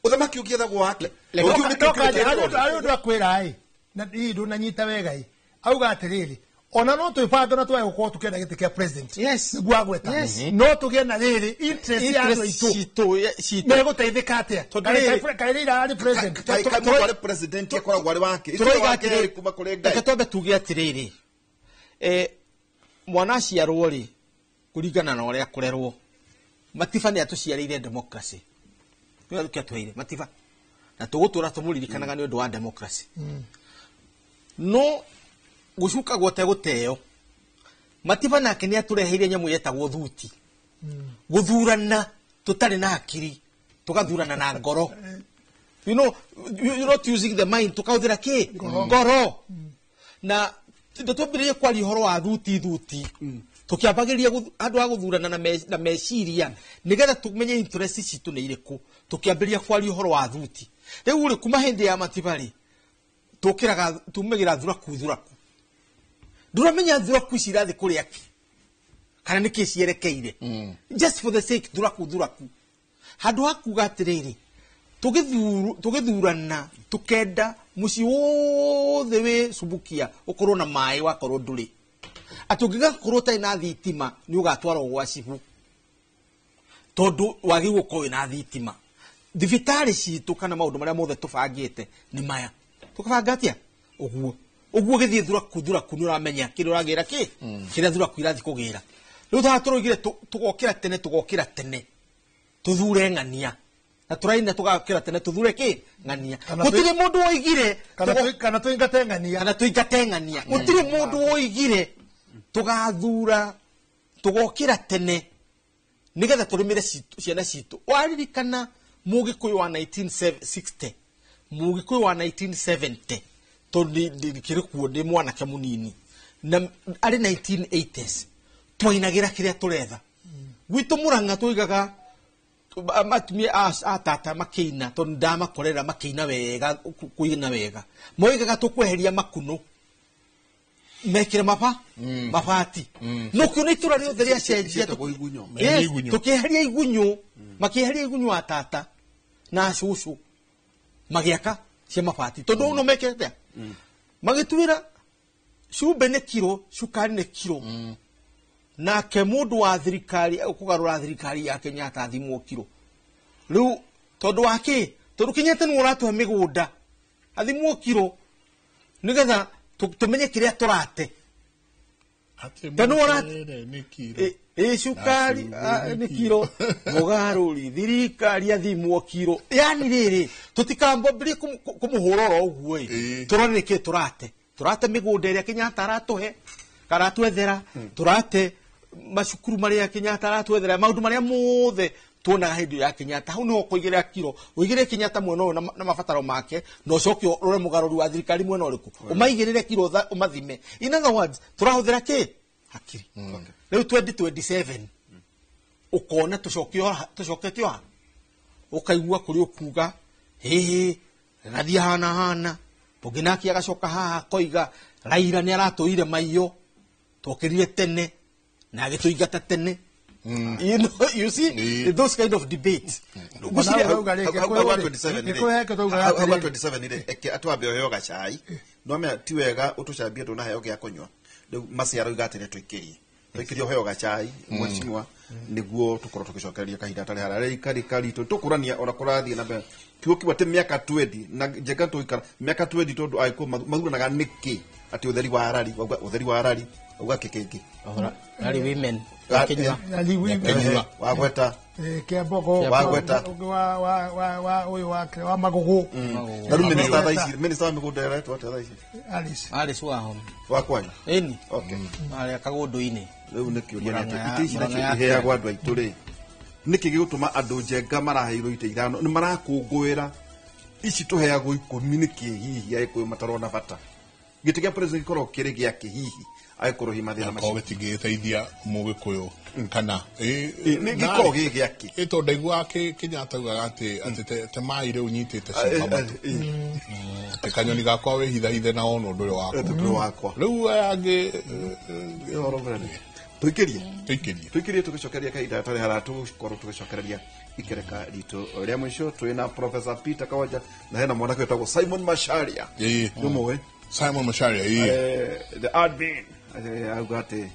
Speaker 2: ũthamaki ũgĩethagwo wake.
Speaker 3: No,
Speaker 2: Ũngĩ nĩkĩo
Speaker 3: no,
Speaker 2: kĩrĩa
Speaker 3: harĩ
Speaker 2: kĩrona.
Speaker 3: ũndũ akwĩra ĩ, na hihi ndũnanyita wega ĩ, auga atĩrĩrĩ, ona no twĩbange na twage gũkorwo tũkĩenda gĩtĩ kĩa president.
Speaker 5: Yes.
Speaker 3: Nĩguo agweta.
Speaker 5: Yes.
Speaker 3: No tũgĩe na rĩrĩ interest ya andũ
Speaker 5: Interest
Speaker 3: aitũ
Speaker 5: citũ
Speaker 3: megũteithĩka atĩa?
Speaker 5: Tondũ rĩrĩ-
Speaker 3: Kaĩ Raila arĩ president?
Speaker 2: Kaĩ mũndũ arĩ president akoragwo arĩ wake? Ituĩra
Speaker 5: Tũroiga
Speaker 2: wake
Speaker 5: atĩrĩrĩ,
Speaker 2: rĩ kuma kũrĩ
Speaker 5: reke
Speaker 2: Ngai.
Speaker 5: twambe tuge atĩrĩrĩ, mwana aciarwo rĩ, kũringana na ũrĩa kũrerwo, Matiba nĩ atũciarĩire democracy, nĩwe atũheire Matiba na tũgũtũra tũmũririkanaga nĩ ũndũ wa democracy, no gũcukagwo te gũteo. Matiba nake nĩ atũreheire nyamũ yetagwo thuti, gũthurana tũtarĩ na hakiri, tũgathurana na ngoro. You're not using the mind, tukahũthĩra kĩ ngoro. Na twambĩrĩrie kwaria ũhoro wa thuti thuti, tũkĩambagĩrĩria handũ ha gũthurana na meciria nĩgetha tũmenye interest citũ nĩ irĩkũ, tũkĩambĩrĩria kwaria ũhoro wa thuti. Rĩu rĩ, kuma hĩndĩ ya Matiba rĩ, tũkĩraga tumĩgĩra thuraku thuraku, ndũramenya thuraku ici irathiĩ kũrĩa kĩ kana nĩ kĩ cierekeire, just for the sake thuraku thuraku, handũ ha kuga atĩrĩrĩ, tũgĩthurana tũkenda Mũciĩ wothe wĩ Subukia ũkorwo na maĩ wakorwo ndũrĩ. Atĩ ũngĩgakorwo ũtarĩ na thitima nĩ ũgatwarwo gwa cibũ tondũ wagĩrĩirwo gũkorwo wĩna thitima. Thibitarĩ citũ kana maũndũ marĩa mothe tũbangĩte nĩ maya. Tũkabanga atĩa? Ũguo. Ũguo ũgĩthiĩ thuraku thuraku nĩ ũramenya kĩrĩa ũragĩra kĩ? Kĩrĩa thuraku irathiĩ kũgĩra. Rĩu taha tũroigire tũgokĩra tene tũgokĩra tene. Tũthure ng'ania. Na tũraina tũgokĩra tene tũthure kĩ? Ng'ania. Gũtirĩ mũndũ woigire
Speaker 3: kana tũingate ng'ania.
Speaker 5: Kana tũingate ng'ania. Gũtirĩ mũndũ woigire tũgathura tũgokĩra tene nigetha tũrĩmĩre ciana citũ. Waririkana Mũgĩkũyũ wa 1960, Mũgĩkũyũ wa 1970, tondũ ndikĩrĩ kuo ndĩ mwanake mũnini, na arĩ 1980s twainagĩra kĩrĩa tũretha. Gwitũ Mũrang'a twoigaga atumia a tata makĩina, tondũ ndamakorera makĩina wega, kũina wega. Moigaga tũkweheria makunũ mekire mabati. No kĩona itũra rĩothe rĩacenjia. Tũkĩeheria igunyũ, makĩeheria igunyũ a tata na cũcũ magĩaka cia mabati. Tondũ no mekĩte magĩtuĩra cumbĩ nĩ kiro, cukari nĩ kiro. Nake mũndũ wa thirikari ũkũgarũra thirikari ya Kenyatta athimwo kiro. Rĩu tondũ wa kĩ? Tondũ Kenyatta nĩwe ũratũhe mĩgũnda, athimwo kiro nĩgetha tũmenye kĩrĩa tũrate. Cukari nĩ kiro, mũgarũri thirikari athimwo kiro. Yani rĩrĩ tũtikambambĩrie kũmũhũra oro ũguo ĩ, tũrore nĩkĩ tũrate. Tũrate mĩgũnda ĩrĩa Kenyatta aratũhe, aratwethera, tũrate macukuru marĩa Kenyatta aratwethera, maũndũ marĩa mothe tuonaga hĩndĩ ya Kenyatta. Hau nĩho ũkũigĩrĩra kiro, ũigĩrĩre Kenyatta mwena ũyũ na mabataro make, na ũcoke ũrore mũgarũri wa thirikari mwena ũrĩkũ, ũmaigĩrĩre kiro ũmathime. In other words, tũrahũthĩra kĩ? Hakiri. Rĩu 2027 ũkona tũcokete ha, ũkaigua kũrĩ ũkuga hĩhĩ gathiĩ hana hana, ũngĩ nake agacoka haha akoiga Raila nĩ aratũire maiyo, twokĩrire tene na agĩtũingata tene. You know, you see, those kind of debates.
Speaker 2: Hau 27 rĩ, eke atwambe ũheo gacai. No mea ti wega ũtũcambie ndũnaheo gĩa kũnyua. Rĩu maciaro iga atĩrĩ tũikĩrie. Tũikĩrie ũheo gacai mheshimiwa nĩguo tũkorwo tũgĩcokereria kahinda tarĩ harĩa rĩ kari karitũ tũkũrania ona kũrathiĩ na mbere. Kiugo kiuga atĩ mĩaka 20 na njenga tũikara mĩaka 20 tondũ agĩkũyũ mathuranaga nĩkĩ atĩ ũtheri wa rari, wauga ũtheri wa rari, auga kĩ kĩngĩ.
Speaker 5: Rari women.
Speaker 3: Rari women.
Speaker 2: Wagweta.
Speaker 3: Kĩambogo.
Speaker 2: Wagweta.
Speaker 3: Wa ũyũ wa Magũgũ.
Speaker 2: Na rĩu minister thaa ici, minister wa mĩgũnda aretwo atĩa thaa ici?
Speaker 3: Alice.
Speaker 5: Alice Wahome.
Speaker 2: Wa kwanyu?
Speaker 5: Ĩni.
Speaker 2: Okay.
Speaker 5: Arĩa Kagũndũ-inĩ.
Speaker 2: Rĩu nĩ kĩũria nĩ atĩ itĩ ici nacio iheagwo andũ aitũ rĩ, nĩkĩ gĩgũtũma andũ njenga maraheirwo itĩ 5 nĩ marakũngũĩra ici tũheagwo 10 nĩkĩ hihi agĩkũyũ matarona bata? Gĩtĩ kĩa president gĩkoragwo kĩrĩ gĩake hihi agĩkorwo hihi mathĩna macio.
Speaker 4: Akorwo gĩtingĩgĩteithia mũgĩkũyũ kana
Speaker 2: nĩ gĩkoragwo gĩ gĩake.
Speaker 4: Tondũ ndaiguaga Kenyatta augaga atĩ te maĩ rĩu nyitĩte cuba matũ. Atĩ kanyoni gakwa wĩhithahithe na wona ũndũ ũyũ wakwa.
Speaker 2: Ũndũ wakwa.
Speaker 4: Rĩu aya angĩ
Speaker 2: ũhoro mũnene. Tũikĩrie.
Speaker 4: Tũikĩrie.
Speaker 2: Tũikĩrie tũgĩcokeria kahinda gatarĩ haraya tũgũkorwo tũgĩcokereria ikereka ritũ rĩa mũico. Twĩ na Professor Peter Kawanja na hena mwanake wĩtagwo Simon Macharia.
Speaker 4: Nĩ
Speaker 2: ũmũĩ?
Speaker 4: Simon Macharia, ĩĩ.
Speaker 2: The admin. Auga atĩ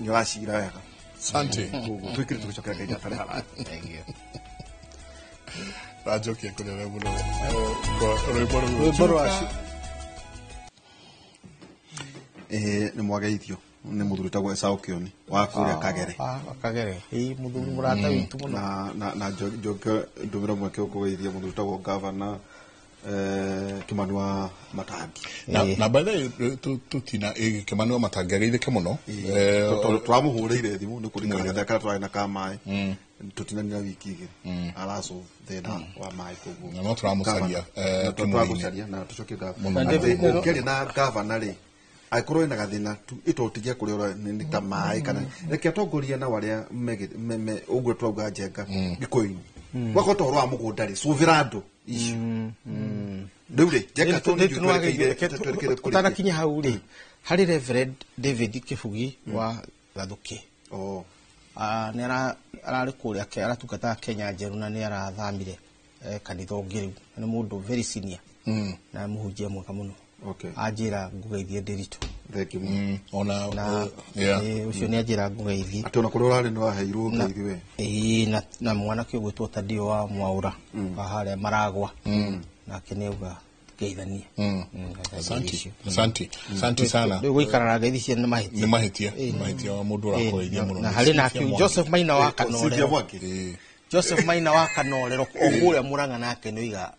Speaker 2: nĩũracira wega.
Speaker 4: Asante.
Speaker 2: Tũikĩrie tũgĩcokeria kahinda gatarĩ haraya.
Speaker 5: Thank you.
Speaker 4: Ranjokia kũnene mũno. Rwĩmbo rũu.
Speaker 5: Rwĩmbo rwa
Speaker 2: Nĩ mwageithio nĩ mũthuri wĩtagwo Esau Kĩoni wa kũrĩa Kagere.
Speaker 5: Kagere. Ĩĩ mũthuri mũrata witũ mũno.
Speaker 2: Na njoke ndũmĩre mweke ũkũgeithia mũthuri wĩtagwo Governor Kimani wa Matangi.
Speaker 4: Na by the way tũtina Kimani wa Matangi ageithĩke mũno.
Speaker 2: Tũramũhũrĩire thimũ nĩ kũringana na kana tũrarĩ na ka maĩ. Tũtinanira wiki igĩrĩ. Arasolve thĩna wa maĩ koguo.
Speaker 4: Na no tũramũcaria.
Speaker 2: Tũramũcaria na tũcokie gavana. Ũngĩaria na gavana rĩ, angĩkorwo ena gathĩna tu ĩtotigia kũrĩa ũra nĩ ta maĩ kana reke atongoria nao arĩa ũguo twauga njenga Gĩkũyũ-inĩ. Wakorwo ta ũhoro wa mũgũnda rĩ, cũvĩra andũ icio. Rĩu rĩ, njenga twerekeire
Speaker 5: ũtanakinya hau rĩ, harĩ Reverend David Kĩbugi wa Gathũkĩ. Nĩ ararĩ kũrĩa aratungataga Kenya Njerũ na nĩ arathamire kanitha ũngĩ rĩu. Nĩ mũndũ very senior. Na mũhunjia mwega mũno.
Speaker 2: Okay.
Speaker 5: Anjĩra ngũgeithie Ndiritu.
Speaker 2: Thank you mũno.
Speaker 4: Ona
Speaker 5: Na
Speaker 4: yeah.
Speaker 5: ũcio nĩ anjĩra ngũgeithie.
Speaker 2: Atĩ ona kũrĩa ũrarĩ nĩ waheirwo ngeithi we.
Speaker 5: Ĩĩ, na mwanake ũgwĩtwo Tadio wa Mwaũra wa harĩa Maragwa, nake nĩ auga ngeithanie.
Speaker 4: Asante, asante, asante sana.
Speaker 5: Rĩu gũikara na ngeithi cia nĩ mahĩtia.
Speaker 4: Nĩ mahĩtia, nĩ mahĩtia wa mũndũ ũrakũgeithia mũno.
Speaker 5: Na harĩ nake
Speaker 4: Cynthia Mwangi.
Speaker 5: Joseph Maina wa
Speaker 2: Cynthia
Speaker 5: Kanorero.
Speaker 2: Mwangi.
Speaker 4: Ĩĩ.
Speaker 5: Joseph Maina wa Kanorero o kũrĩa Mũrang'a, nake nĩ oiga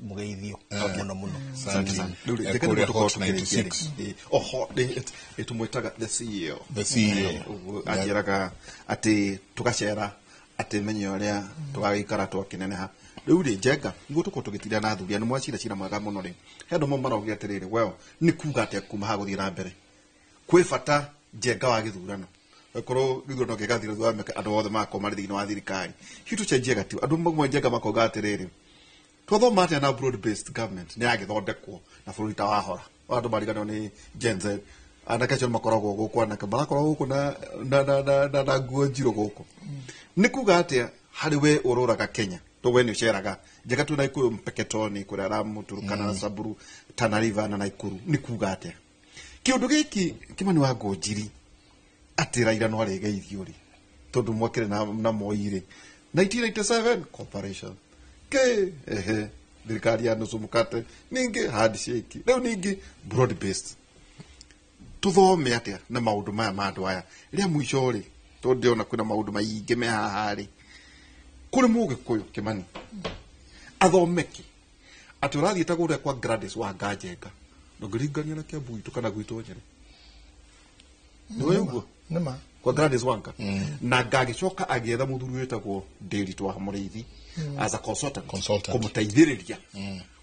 Speaker 5: mũgeithio mũno mũno.
Speaker 4: Asante.
Speaker 2: Rĩu rĩ,
Speaker 4: Eh,
Speaker 2: reke
Speaker 4: kũrĩa
Speaker 2: nĩguo tũkorwo
Speaker 4: Hot
Speaker 2: tũkĩrĩkia
Speaker 4: 96.
Speaker 2: rĩ. Ĩĩ, oho tũmwĩtaga the CEO.
Speaker 4: The CEO.
Speaker 2: Ũguo anjĩraga atĩ tũgacera atĩ menye ũrĩa tũgagĩikara twakĩneneha. Rĩu rĩ, Njenga, nĩguo tũkorwo tũgĩtinda na athuri nĩ mwacira cira mwega mũno rĩ, he andũ mamwe marauga atĩrĩrĩ, well, nĩ kuga atĩa kuma haha gũthiĩ na mbere kwĩ bata Njenga wa gĩthurano, korwo gĩthurano gĩgathira thutha wa mĩaka andũ othe magakorwo marĩ thĩinĩ wa thirikari, hihi tũcenjie gatiba? Andũ mamwe Njenga makoiga atĩrĩrĩ, twathoma atĩa na broad based government nĩ yagĩthondekwo na bũrũri ta wahora, andũ mariganĩrwo nĩ Gen Z, anake acio makoragwo gũkũ, anake marakoragwo gũkũ na nguo njirũ gũkũ. Nĩ kuga atĩa harĩ we ũrũraga Kenya, to we nĩ ũceraga Njenga tu Naikuru, Mpeketoni, kũrĩa Lamu, Turkana na Samburu, Tana River na Naikuru, nĩ kuga atĩa kĩũndũ gĩkĩ Kĩmani wa Ngũnjiri atĩ Raila no arĩgeithio rĩ, tondũ mwakĩrĩ na Moi rĩ, 1997 cooperation ke ehe thirikari ya nusu mkate, ningĩ handshake, rĩu ningĩ broad based, tuthome atĩa na maũndũ maya ma andũ aya? Rĩa mũico rĩ, tondũ ndĩrona kwĩna maũndũ maingĩ me haha rĩ, kũrĩ mũgĩkũyũ Kĩmani athomeke atĩ ũrathiĩ ta kũrĩa kwa Gladys wa Nganjenga, ndũngĩringania na Kĩambu gwitũ kana gwitũ Nyerĩ, nĩ ũguo?
Speaker 3: Nĩma.
Speaker 2: Kwa Gladys Wanga, na ngagĩcoka agĩetha mũthuri wĩtagwo Ndiritu wa Mũrĩithi as a consultant,
Speaker 4: Consultant.
Speaker 2: kũmũteithĩrĩria.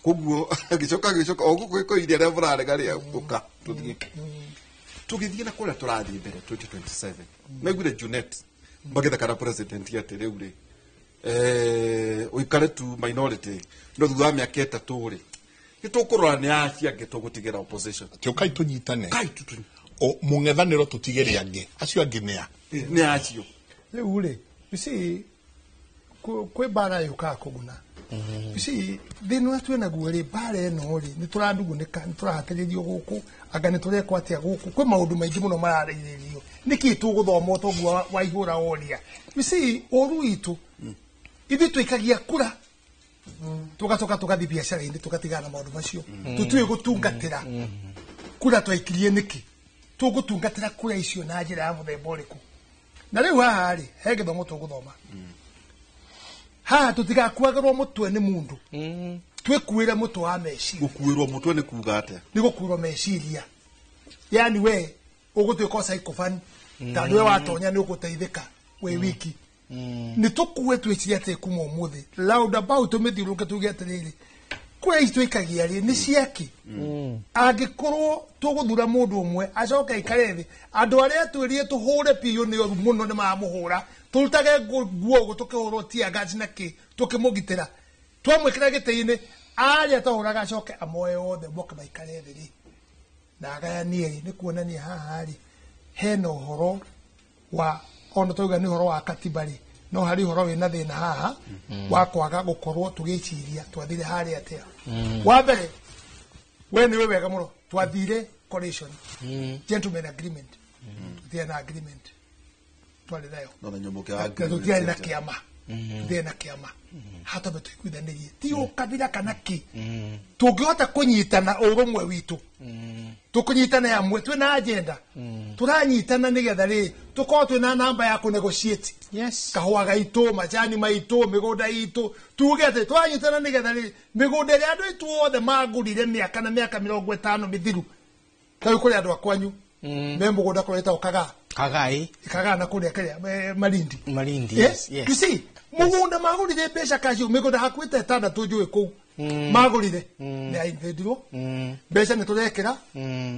Speaker 2: Koguo agĩcoka o gũkũ gĩkũyũ-inĩ arĩa mũrarega rĩ, ũka tũthiĩ tũgĩthiĩ na kũrĩa tũrathiĩ mbere 2027. Naiguire Junet magĩtheka na president atĩ rĩu rĩ, ũikare tu minority, no thutha wa mĩaka 3 rĩ, nĩ tũkũrora nĩ acio angĩ tũgũtigĩra opposition.
Speaker 4: Atĩ ũkai tũnyitane.
Speaker 2: Kai tu
Speaker 4: Mũng'ethanĩro tũtigĩre angĩ acio angĩ nĩa?
Speaker 2: Nĩ acio.
Speaker 3: Rĩu rĩ, you see, kwĩ mbara yũkaga kũguna. You see, thĩna ũrĩa twĩ naguo rĩ, mbara ĩno rĩ, nĩ tũranugunĩka, nĩ tũrahatĩrĩrio gũkũ, anga nĩ tũrekwo atĩa gũkũ, kwĩ maũndũ maingĩ mũno mararĩrĩrio, nĩkĩ tũgũthoma toguo waihũra woria. You see, ũru witũ ithuĩ tũikagia kura, tũgacoka tũgathiĩ biacara-inĩ, tũgatigana na maũndũ macio, tũtiũĩ gũtungatĩra kura twaikirie nĩkĩ, tũgũtungatĩra kura icio na njĩra ya mũthemba ũrĩkũ. Na rĩu haha rĩ, he gĩthomo tũgũthoma haha, tũtigakuagĩrwo mũtwe nĩ mũndũ, twĩkuĩre mũtwe wa meciria.
Speaker 2: Gũkuĩrwo mũtwe nĩ kuga atĩa?
Speaker 3: Nĩ gũkuĩrwo meciria, yani we ũgũtuĩka psychophone, tondũ we watonya nĩ ũgũteithĩka wĩ wiki. Nĩ tũkue twĩcirie atĩ kuma ũmũthĩ roundabout tũmĩthiũrũrũke, tuge atĩrĩrĩ, kura ici twĩkagia rĩ, nĩ ciakĩ? Angĩkorwo tũgũthura mũndũ ũmwe acoke aikare thĩ, andũ arĩa twĩrire tũhũre biũ nĩ oru mũno, nĩ mamũhũra, tũrutage nguo ũguo tũkĩhũrwo tear gas na kĩ, tũkĩmũgitĩra, twamwĩkĩra gĩtĩ-inĩ, arĩa twahũraga acoke amoe othe moke maikare thĩ rĩ, na agayanie rĩ, nĩ kuonania haha rĩ hena ũhoro wa, ona twauga nĩ ũhoro wa katiba rĩ, no harĩ ũhoro wĩna thĩna haha wa kwaga gũkorwo tũgĩciria twathire harĩa atĩa. Wa mbere, we nĩ wĩ wega mũno, twathire coalition, gentleman agreement, tũtiarĩ na agreement twarĩ nayo.
Speaker 2: No na nyũmũke wa
Speaker 3: Na tũtiarĩ na kĩama, tũtiarĩ na kĩama hatombe tũiguithanĩrie, ti ũkabira kana kĩ, tũngĩhota kũnyitana ũrũmwe witũ, tũkũnyitana hamwe twĩna agenda, tũranyitana nĩgetha rĩ tũkorwo twĩna namba ya kũnegotiate.
Speaker 5: Yes.
Speaker 3: Kahũa gaitũ, macani maitũ, mĩgũnda itũ, tuge atĩ twanyitana nĩgetha rĩ mĩgũnda ĩrĩa andũ aitũ othe magũrire mĩaka na mĩaka 50 mĩthiru, ta rĩu kũrĩ andũ a kwanyu me mũgũnda kũrĩa wĩtagwo Kagaa.
Speaker 5: Kagai.
Speaker 3: Kagaa na kũrĩa kĩrĩa Malindi.
Speaker 5: Malindi, yes, yes.
Speaker 3: You see, mũgũnda magũrire mbeca kacio, mĩgũnda hakuhĩ ta 6 njũĩ kũu magũrire nĩ yainvendirwo, mbeca nĩ tũrekĩra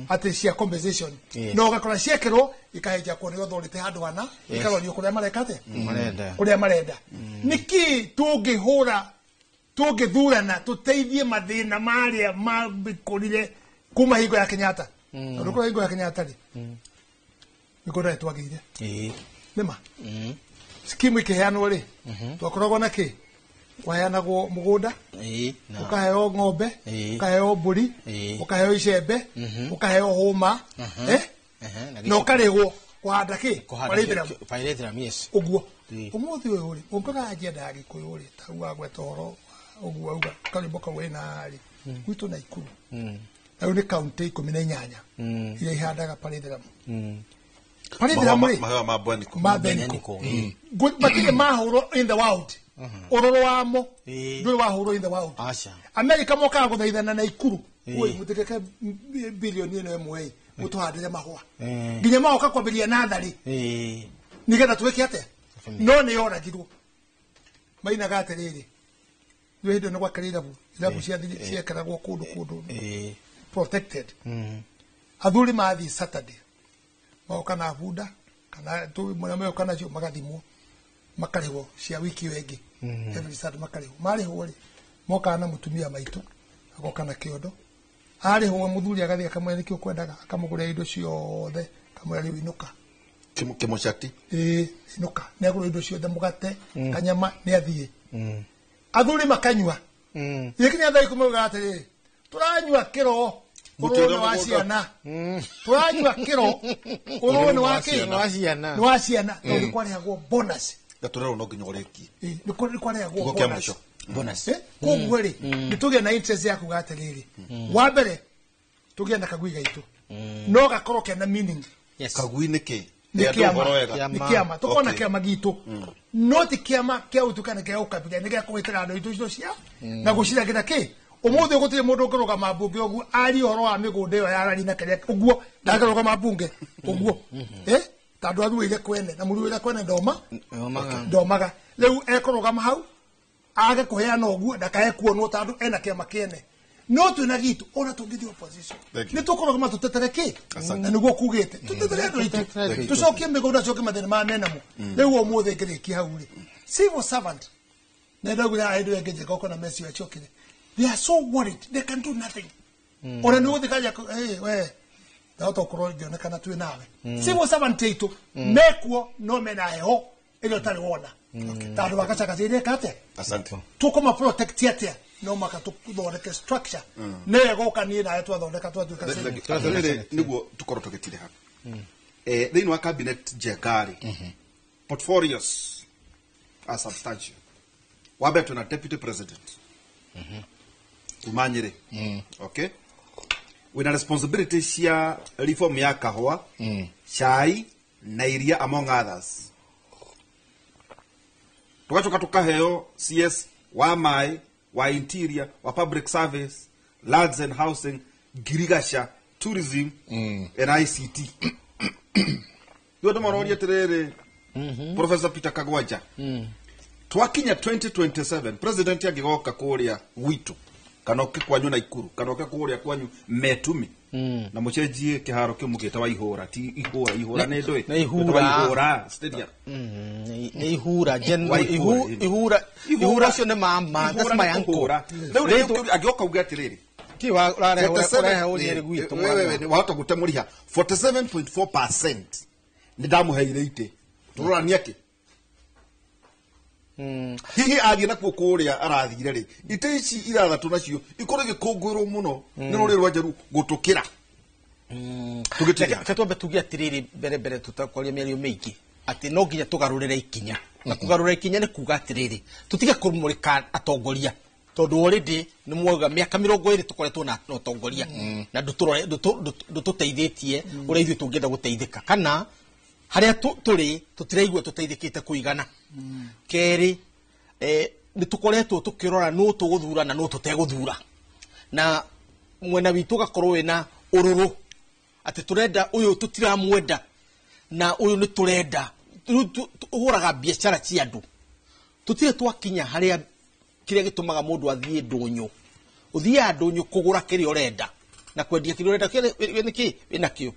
Speaker 3: atĩ cia compensation, no ũgakora ciekĩrwo ikahenja kuo nĩ authority handũ hana, ikarorio kũrĩa mareka atĩa,
Speaker 5: Marenda.
Speaker 3: kũrĩa marenda. Nĩkĩ tũngĩhũra, tũngĩthurana tũteithie mathĩna marĩa mabĩkũrire kuma hingo ya Kenyatta? Tondũ kũrĩa hingo ya Kenyatta rĩ, mĩgũnda nĩ twagĩire. Nĩma skimu ikĩheanwo rĩ, twakoragwo na kĩ Kwaheanagwo mũgũnda,
Speaker 5: Ĩĩ, na
Speaker 3: ũkaheo ng'ombe,
Speaker 5: Ĩĩ.
Speaker 3: ũkaheo mbũri,
Speaker 5: Ĩĩ.
Speaker 3: ũkaheo icembe, ũkaheo hũma, eh?
Speaker 5: Ehe, na
Speaker 3: Na ũkarĩhwo kũhanda kĩ?
Speaker 5: kũhanda
Speaker 3: Pyrethrum.
Speaker 5: pyrethrum, yes.
Speaker 3: Ũguo.
Speaker 5: Ĩĩ.
Speaker 3: Ũmũthĩ ũyũ rĩ, ũngĩrora agenda ya Gĩkũyũ rĩ, ta rĩu wagweta ũhoro ũguo auga karwĩmbo kau wĩna rĩ, gwitũ Naikuru. Na rĩu nĩ kaunti 18 iria ihandaga pyrethrum. Pyrethrum rĩ,
Speaker 2: Mahũa ma Bweniko.
Speaker 3: ma Beniko.
Speaker 5: Beniko.
Speaker 3: Matirĩ mahũrwo in the world. Ũrũrũ wamo
Speaker 5: Ĩĩ.
Speaker 3: ndũrĩ wahũrwo in the world.
Speaker 5: Aca.
Speaker 3: America mokaga gũthaithana na Ikuru.
Speaker 5: Ĩĩ.
Speaker 3: Oi, mũtireke bilioni ĩno ĩmwe ĩ, mũtũhandĩre mahũa.
Speaker 5: Ĩĩ.
Speaker 3: Nginya magoka kwambĩrĩria natharĩ
Speaker 5: Ĩĩ.
Speaker 3: nigetha twĩke atĩa? No nĩ yoragirwo. Mainaga atĩrĩrĩ, rĩu hĩndĩ ĩyo nĩ gwakĩrĩ irabu, irabu ciekĩragwo kũndũ kũndũ
Speaker 5: Ĩĩ.
Speaker 3: protected. Athuri mathiĩ Saturday magoka na bunda kana mũrĩa megoka nacio magathimwo makarĩhwo cia wiki ĩyo ĩngĩ, every Saturday makarĩhwo. Marĩhwo rĩ, mokaga na mũtumia maitũ agoka na kĩondo, arĩhwo mũthuri agathiĩ akamwĩra nĩkĩ ũkwendaga, akamũgũrĩra indo ciothe, akamwĩra rĩu inũka.
Speaker 2: Kĩmũcati.
Speaker 3: Ĩĩ, inũka, nĩ agũra indo ciothe, mũgate, kanyama, nĩ athiĩ. Athuri makanyua. Gĩkinya thaa 10 ugaga atĩrĩrĩ, tũranyua kĩro ũrũrũ nĩ wa ciana, tũranyua kĩro ũrũrũ nĩ wa kĩ?
Speaker 5: Nĩ wa ciana.
Speaker 3: Nĩ wa ciana, tondũ nĩ kwarĩhagwo bonus.
Speaker 2: Gatũrerwo no nginya ũrĩkie.
Speaker 3: Ĩĩ, nĩ kwarĩhagwo
Speaker 2: Kiugo kĩa
Speaker 3: bonus.
Speaker 2: mũico.
Speaker 5: Bonus.
Speaker 3: Eh, koguo rĩ, nĩ tũgĩe na interest ya kuga atĩrĩrĩ, wa mbere tũgĩe na kagui gaitũ, no gakorwo kena meaning.
Speaker 5: Yes.
Speaker 2: Kagui nĩ kĩ?
Speaker 3: Nĩ
Speaker 2: Nĩ andũ
Speaker 3: kĩama,
Speaker 2: ũhoro wega.
Speaker 5: Kĩama.
Speaker 3: nĩ kĩama, tũkorwo na
Speaker 2: Okay.
Speaker 3: kĩama gitũ, no ti kĩama kĩa ũtukana kĩa ũkabira, nĩ gĩa kũgĩtĩra andũ aitũ indo cia na gũciragĩra kĩ. Ũmũthĩ gũtirĩ mũndũ ũngĩrũgama mbunge ũguo arie ũhoro wa mĩgũnda ĩyo ya rari na kĩrĩa ũguo, ndangĩrũgama mbunge ũguo, eh, tondũ aruĩire kwene na mũruĩre kwene ndoma.
Speaker 5: Ndomaga.
Speaker 3: Ndomaga. Rĩu ekũrũgama hau age kũheana ũguo, ndakae kuonwo tondũ ena kĩama kĩene, no twĩna gitũ ona tũngĩthiĩ opposition
Speaker 2: Thank you.
Speaker 3: nĩ tũkũrũgama tũtetere kĩ,
Speaker 2: Asante.
Speaker 3: na nĩguo kugĩte tũtetere andũ aitũ,
Speaker 5: Tũtetere andũ aitũ.
Speaker 3: tũcokie mĩgũnda, cokie mathĩna marĩa menamo. Rĩu ũmũthĩ ngĩrĩkia hau rĩ, civil servant na ndaugire haha hĩndĩ ĩyo ĩngĩ njĩka ũkona meci acokire, they are so worried they can do nothing. Ona nĩ ũgũthiĩ kaja, hey, we ndahota gũkorwo ngĩonekana twĩ nawe. Civil servant aitũ mekuo no mena heho ĩrĩa ũtarĩ wona, tondũ wakacakaca ireka atĩa?
Speaker 2: Asante.
Speaker 3: Tũkũma protect atĩa? No maka tũthondeke structure nĩyo ĩgoka niĩ nawe twathondeka twatuĩka
Speaker 2: Thank
Speaker 3: senate.
Speaker 2: you. Atĩrĩrĩ, nĩguo tũkorwo tũgĩtirĩha thĩinĩ wa cabinet njega rĩ, portfolios are substantial. Wa mbere twĩna deputy president kuma Nyĩrĩ, okay, wĩna responsibility cia reform ya kahũa, cai na iria, among others. Tugacoka tukaheo CS wa maĩ, wa interior, wa public service, lands and housing, ngirigaca, tourism and ICT. Rĩu andũ maroria atĩrĩrĩ, Professor Peter Kagwanja, twakinya 2027 president angĩgoka kũrĩa gwitũ kana oke kwanyu Naikuru kana oke kũrĩa kwanyu Metumi na mũcenjie kĩharo kĩu mũgĩta wa ihũra, ti ihũra, ihũra nĩ ndũĩ.
Speaker 5: Nĩ ihũra.
Speaker 2: Wa ihũra stadium.
Speaker 5: Nĩ ihura.
Speaker 2: Wa ihũra, ĩĩ.
Speaker 5: Ihura, ihura ũcio nĩ mama, that's
Speaker 2: Ihũra
Speaker 5: my
Speaker 2: nĩ
Speaker 5: uncle.
Speaker 2: kũhũra. Rĩu rĩu angĩoka uge atĩrĩrĩ,
Speaker 5: Ki wa ũrarehe ũrarehe ũnyeri
Speaker 2: 47
Speaker 5: gwitũ.
Speaker 2: wewe wahota gũte mũriha 47.4% nĩ ndamũheire itĩ, tũrorania kĩ hihi athiĩ nakuo kũrĩa arathire rĩ, itĩ ici ithathatũ nacio ikorwo igĩkũngũĩrwo mũno nĩ rũrĩrĩ rwa njeru gũtũkĩra tũgĩtiga.
Speaker 5: Reke twambe tuge atĩrĩrĩ mbere mbere tũtakwaria mĩario mĩingĩ, atĩ no nginya tũgarũrĩre ikinya, na kũgarũrĩra ikinya nĩ kuga atĩrĩrĩ, tũtige kũmũrĩka atongoria, tondũ already nĩ mwauga mĩaka 20 tũkoretwo na ũtongoria na ndũtũteithĩtie ũrĩa ithuĩ tũngĩenda gũteithĩka, kana harĩa tũrĩ tũtiraigua tũteithĩkĩte kũigana. Kerĩ, nĩ tũkoretwo tũkĩrora nũ tũgũthura na nũ tũtegũthura, na mwena witũ ũgakorwo wĩna ũrũrũ atĩ tũrenda ũyũ, tũtiramwenda, na ũyũ nĩ tũrenda. Rĩu tũhũraga biacara cia andũ, tũtirĩ twakinya harĩa kĩrĩa gĩtũmaga mũndũ athiĩ ndũnyũ. Ũthiaga ndũnyũ kũgũra kĩrĩa ũrenda na kwendia kĩrĩa ũrenda, kĩrĩa nĩkĩ wĩnakĩo.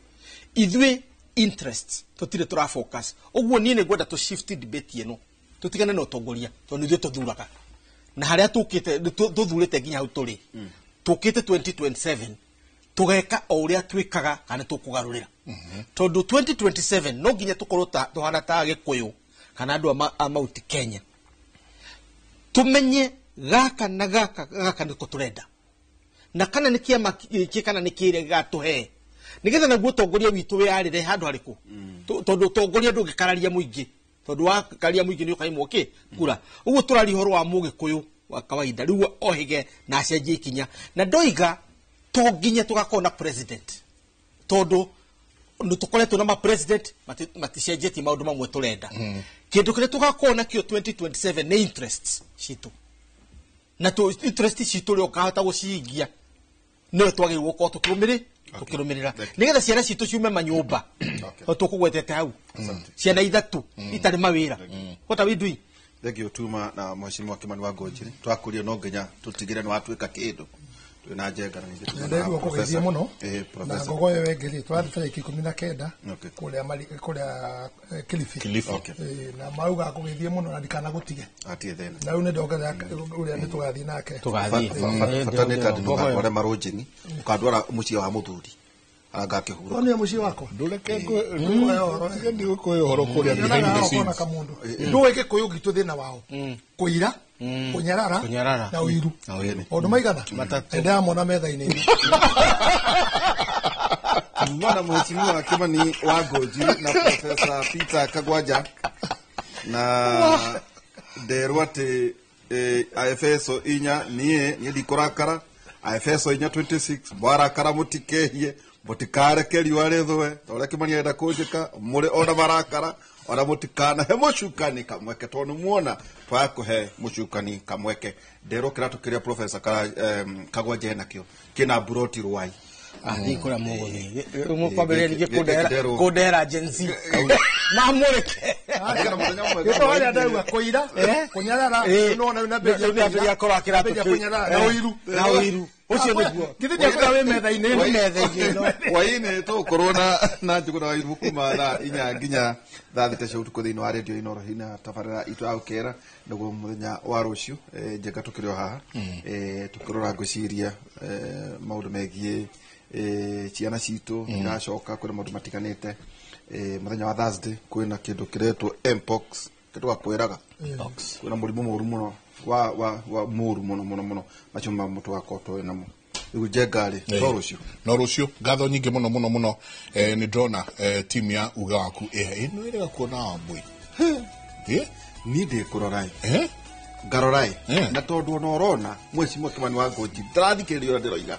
Speaker 5: Ithuĩ interest tũtirĩ tũra focus ũguo. Niĩ nĩ ngwenda tũ shift debate ĩno, tũtigane na ũtongoria, tondũ ithuĩ tũthuraga na harĩa tũkĩte tũthurĩte nginya hau tũrĩ. Tũkĩte 2027 tũgeka o ũrĩa twĩkaga kana tũkũgarũrĩra, tondũ 2027 no nginya tũkorwo ta tũhana ta Gĩkũyũ kana andũ a Mount Kenya. Tumenye gaka na gaka gaka niko turenda. Na kana nĩ kĩama gĩkĩ kana nĩ kĩrĩa gĩgatũhe. Nĩgetha naguo ũtongoria witũ wĩyarĩre handũ harĩkũ. Tondũ ũtongoria ndũngĩkararia mũingĩ. Tondũ wakararia mũingĩ nĩ ũkaimwo kĩ kura. Ũguo tũraria ũhoro wa mũgĩkũyũ wa kawaida. Rĩu ohĩge na acenjie ikinya. Na ndoiga to nginya tũgakorwo na president. Tondũ nĩ tũkoretwo na ma president maticenjetie maũndũ mamwe tũrenda. Kĩndũ kĩrĩa tũgakorwo nakĩo 2027 nĩ interests citũ. Na interest citũ rĩ ũkahota gũcihingia nĩwe twagĩrĩirwo gũkorwo tũkĩrũmĩrĩra nĩgetha ciana citũ ciume manyũmba o tũkũgwetete hau ciana ithatũ itarĩ mawĩra. What are we doing?
Speaker 2: Thank you tuma na mheshimiwa Kimani wa Ngũnjiri. Twakũria no nginya tũtigĩre nĩ watuĩka kĩndũ. Twĩna njenga na ningĩ tuma na
Speaker 3: Ndegwa kũgeithie mũno na
Speaker 2: professor.
Speaker 3: ngogo ĩyo ĩngĩ rĩ tũrathiĩ tarĩki 19
Speaker 2: Okay.
Speaker 3: kũrĩa Kilifi.
Speaker 4: Kilifi.
Speaker 2: Okay.
Speaker 3: Na mauga kũgeithie mũno na ndikanagũtige.
Speaker 2: Atie thĩna.
Speaker 3: Na rĩu nĩ ndongerera ũrĩa nĩ tũgathiĩ nake.
Speaker 5: Tũgathiĩ.
Speaker 2: Bata nĩ tondũ ndũgatware marũnjĩni ũkandwara mũciĩ wa mũthuri arangakĩhurũka.
Speaker 3: Nĩ mũciĩ wakwa.
Speaker 4: Ndũreke ngũhe ũhoro kũrĩa behind the
Speaker 3: Nyonaga
Speaker 4: scenes.
Speaker 3: kamundu. Ndũĩ gĩkũyũ gitũ thĩna wao. Kũira, kũnyarara na ũiru.
Speaker 2: Na ũiru.
Speaker 3: Maũndũ maigana?
Speaker 5: Matatũ.
Speaker 3: Ndĩramona metha-inĩ.
Speaker 2: Mwana mheshimiwa Kimani wa Ngũnjiri na Professor Peter Kagwanja na nderwo atĩ Aefeso 4 niĩ ndikũrakara. Aefeso 4:26 mwarakara mũtikehie mũtikareke riũa rĩthũe ta ũrĩa Kimani arenda kũnjĩka mũrĩ ona marakara ona mũtikanahe mũcukani kamweke tondũ nĩmuona twaga kũhe mũcukani kamweke. Nderwo kĩratũ kĩrĩa Professor Kagwanja enakĩo kĩna mburoti Rwai.
Speaker 5: Thiĩ kũrĩa mũgũthiĩ. Rĩu mũkwambĩrĩria ningĩ kũndehera Gen Z. Mamũrĩke.
Speaker 3: Gĩko harĩa ndauga kũira, kũnyarara, nĩwona rĩu
Speaker 5: Nambĩrĩria korwo kĩratũ
Speaker 3: nambĩrĩria
Speaker 5: kĩu.
Speaker 3: kũnyarara na ũiru.
Speaker 5: Na ũiru. Ũcio nĩguo.
Speaker 3: Githĩ ndiakwĩra wĩ metha-inĩ ĩno?
Speaker 5: Wĩ metha-inĩ ĩno.
Speaker 2: Hwaĩ-inĩ tũgũkorwo na Njũgũna wa Irimũ kuma thaa 4 nginya thaa 6 cia ũtukũ thĩinĩ wa redio Inooro na tabarĩra itũ ya gũkera nĩguo mũthenya wa rũciũ. Njenga tũkĩrĩ o haha tũkĩrora ngwĩciria maũndũ megiĩ ciana citũ iracoka kwĩna maũndũ matiganĩte. Mũthenya wa Thursday kwĩna kĩndũ kĩretwo Mpox kĩndũ gakwĩraga kwĩna mũrimũ mũru mũno wa mũru mũno mũno mũno macio mamwe tũgakorwo tũĩ namo. Rĩu njenga rĩ no rũciũ.
Speaker 4: No rũciũ ngatho nyingĩ mũno mũno mũno. Nĩ ndĩrona timu ya uga waku ĩno ĩrega kuona Wambui.
Speaker 2: Niĩ ndĩkũrora ĩ. Ngarora ĩ. Na tondũ ona ũrona mheshimiwa Kimani wa Ngũnjiri ndarathikĩrĩria ũrĩa ndĩroiga.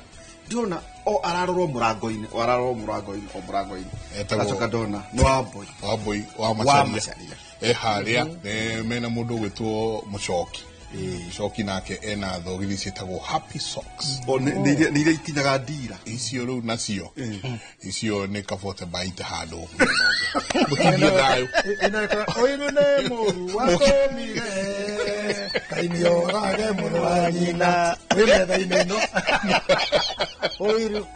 Speaker 2: Ndĩrona o ararorwo mũrango-inĩ, o ararorwo mũrango-inĩ, o mũrango-inĩ. Acoka ndona nĩ Wambui.
Speaker 4: Wambui wa Macharia. Harĩa mena mũndũ ũgwĩtwo Mũcoki. Mũcoki nake ena thogithi ciĩtagwo Happy Socks.
Speaker 2: Nĩ iria ikinyaga ndira.
Speaker 4: Icio rĩu nacio. Icio nĩ kabote baite handũ. Mũtindie thayũ.
Speaker 3: Ũiru nĩ mũru watũmire Ngai nĩorage mũrũ wa nyina. Wĩ metha-inĩ ĩno.
Speaker 5: Ũiru.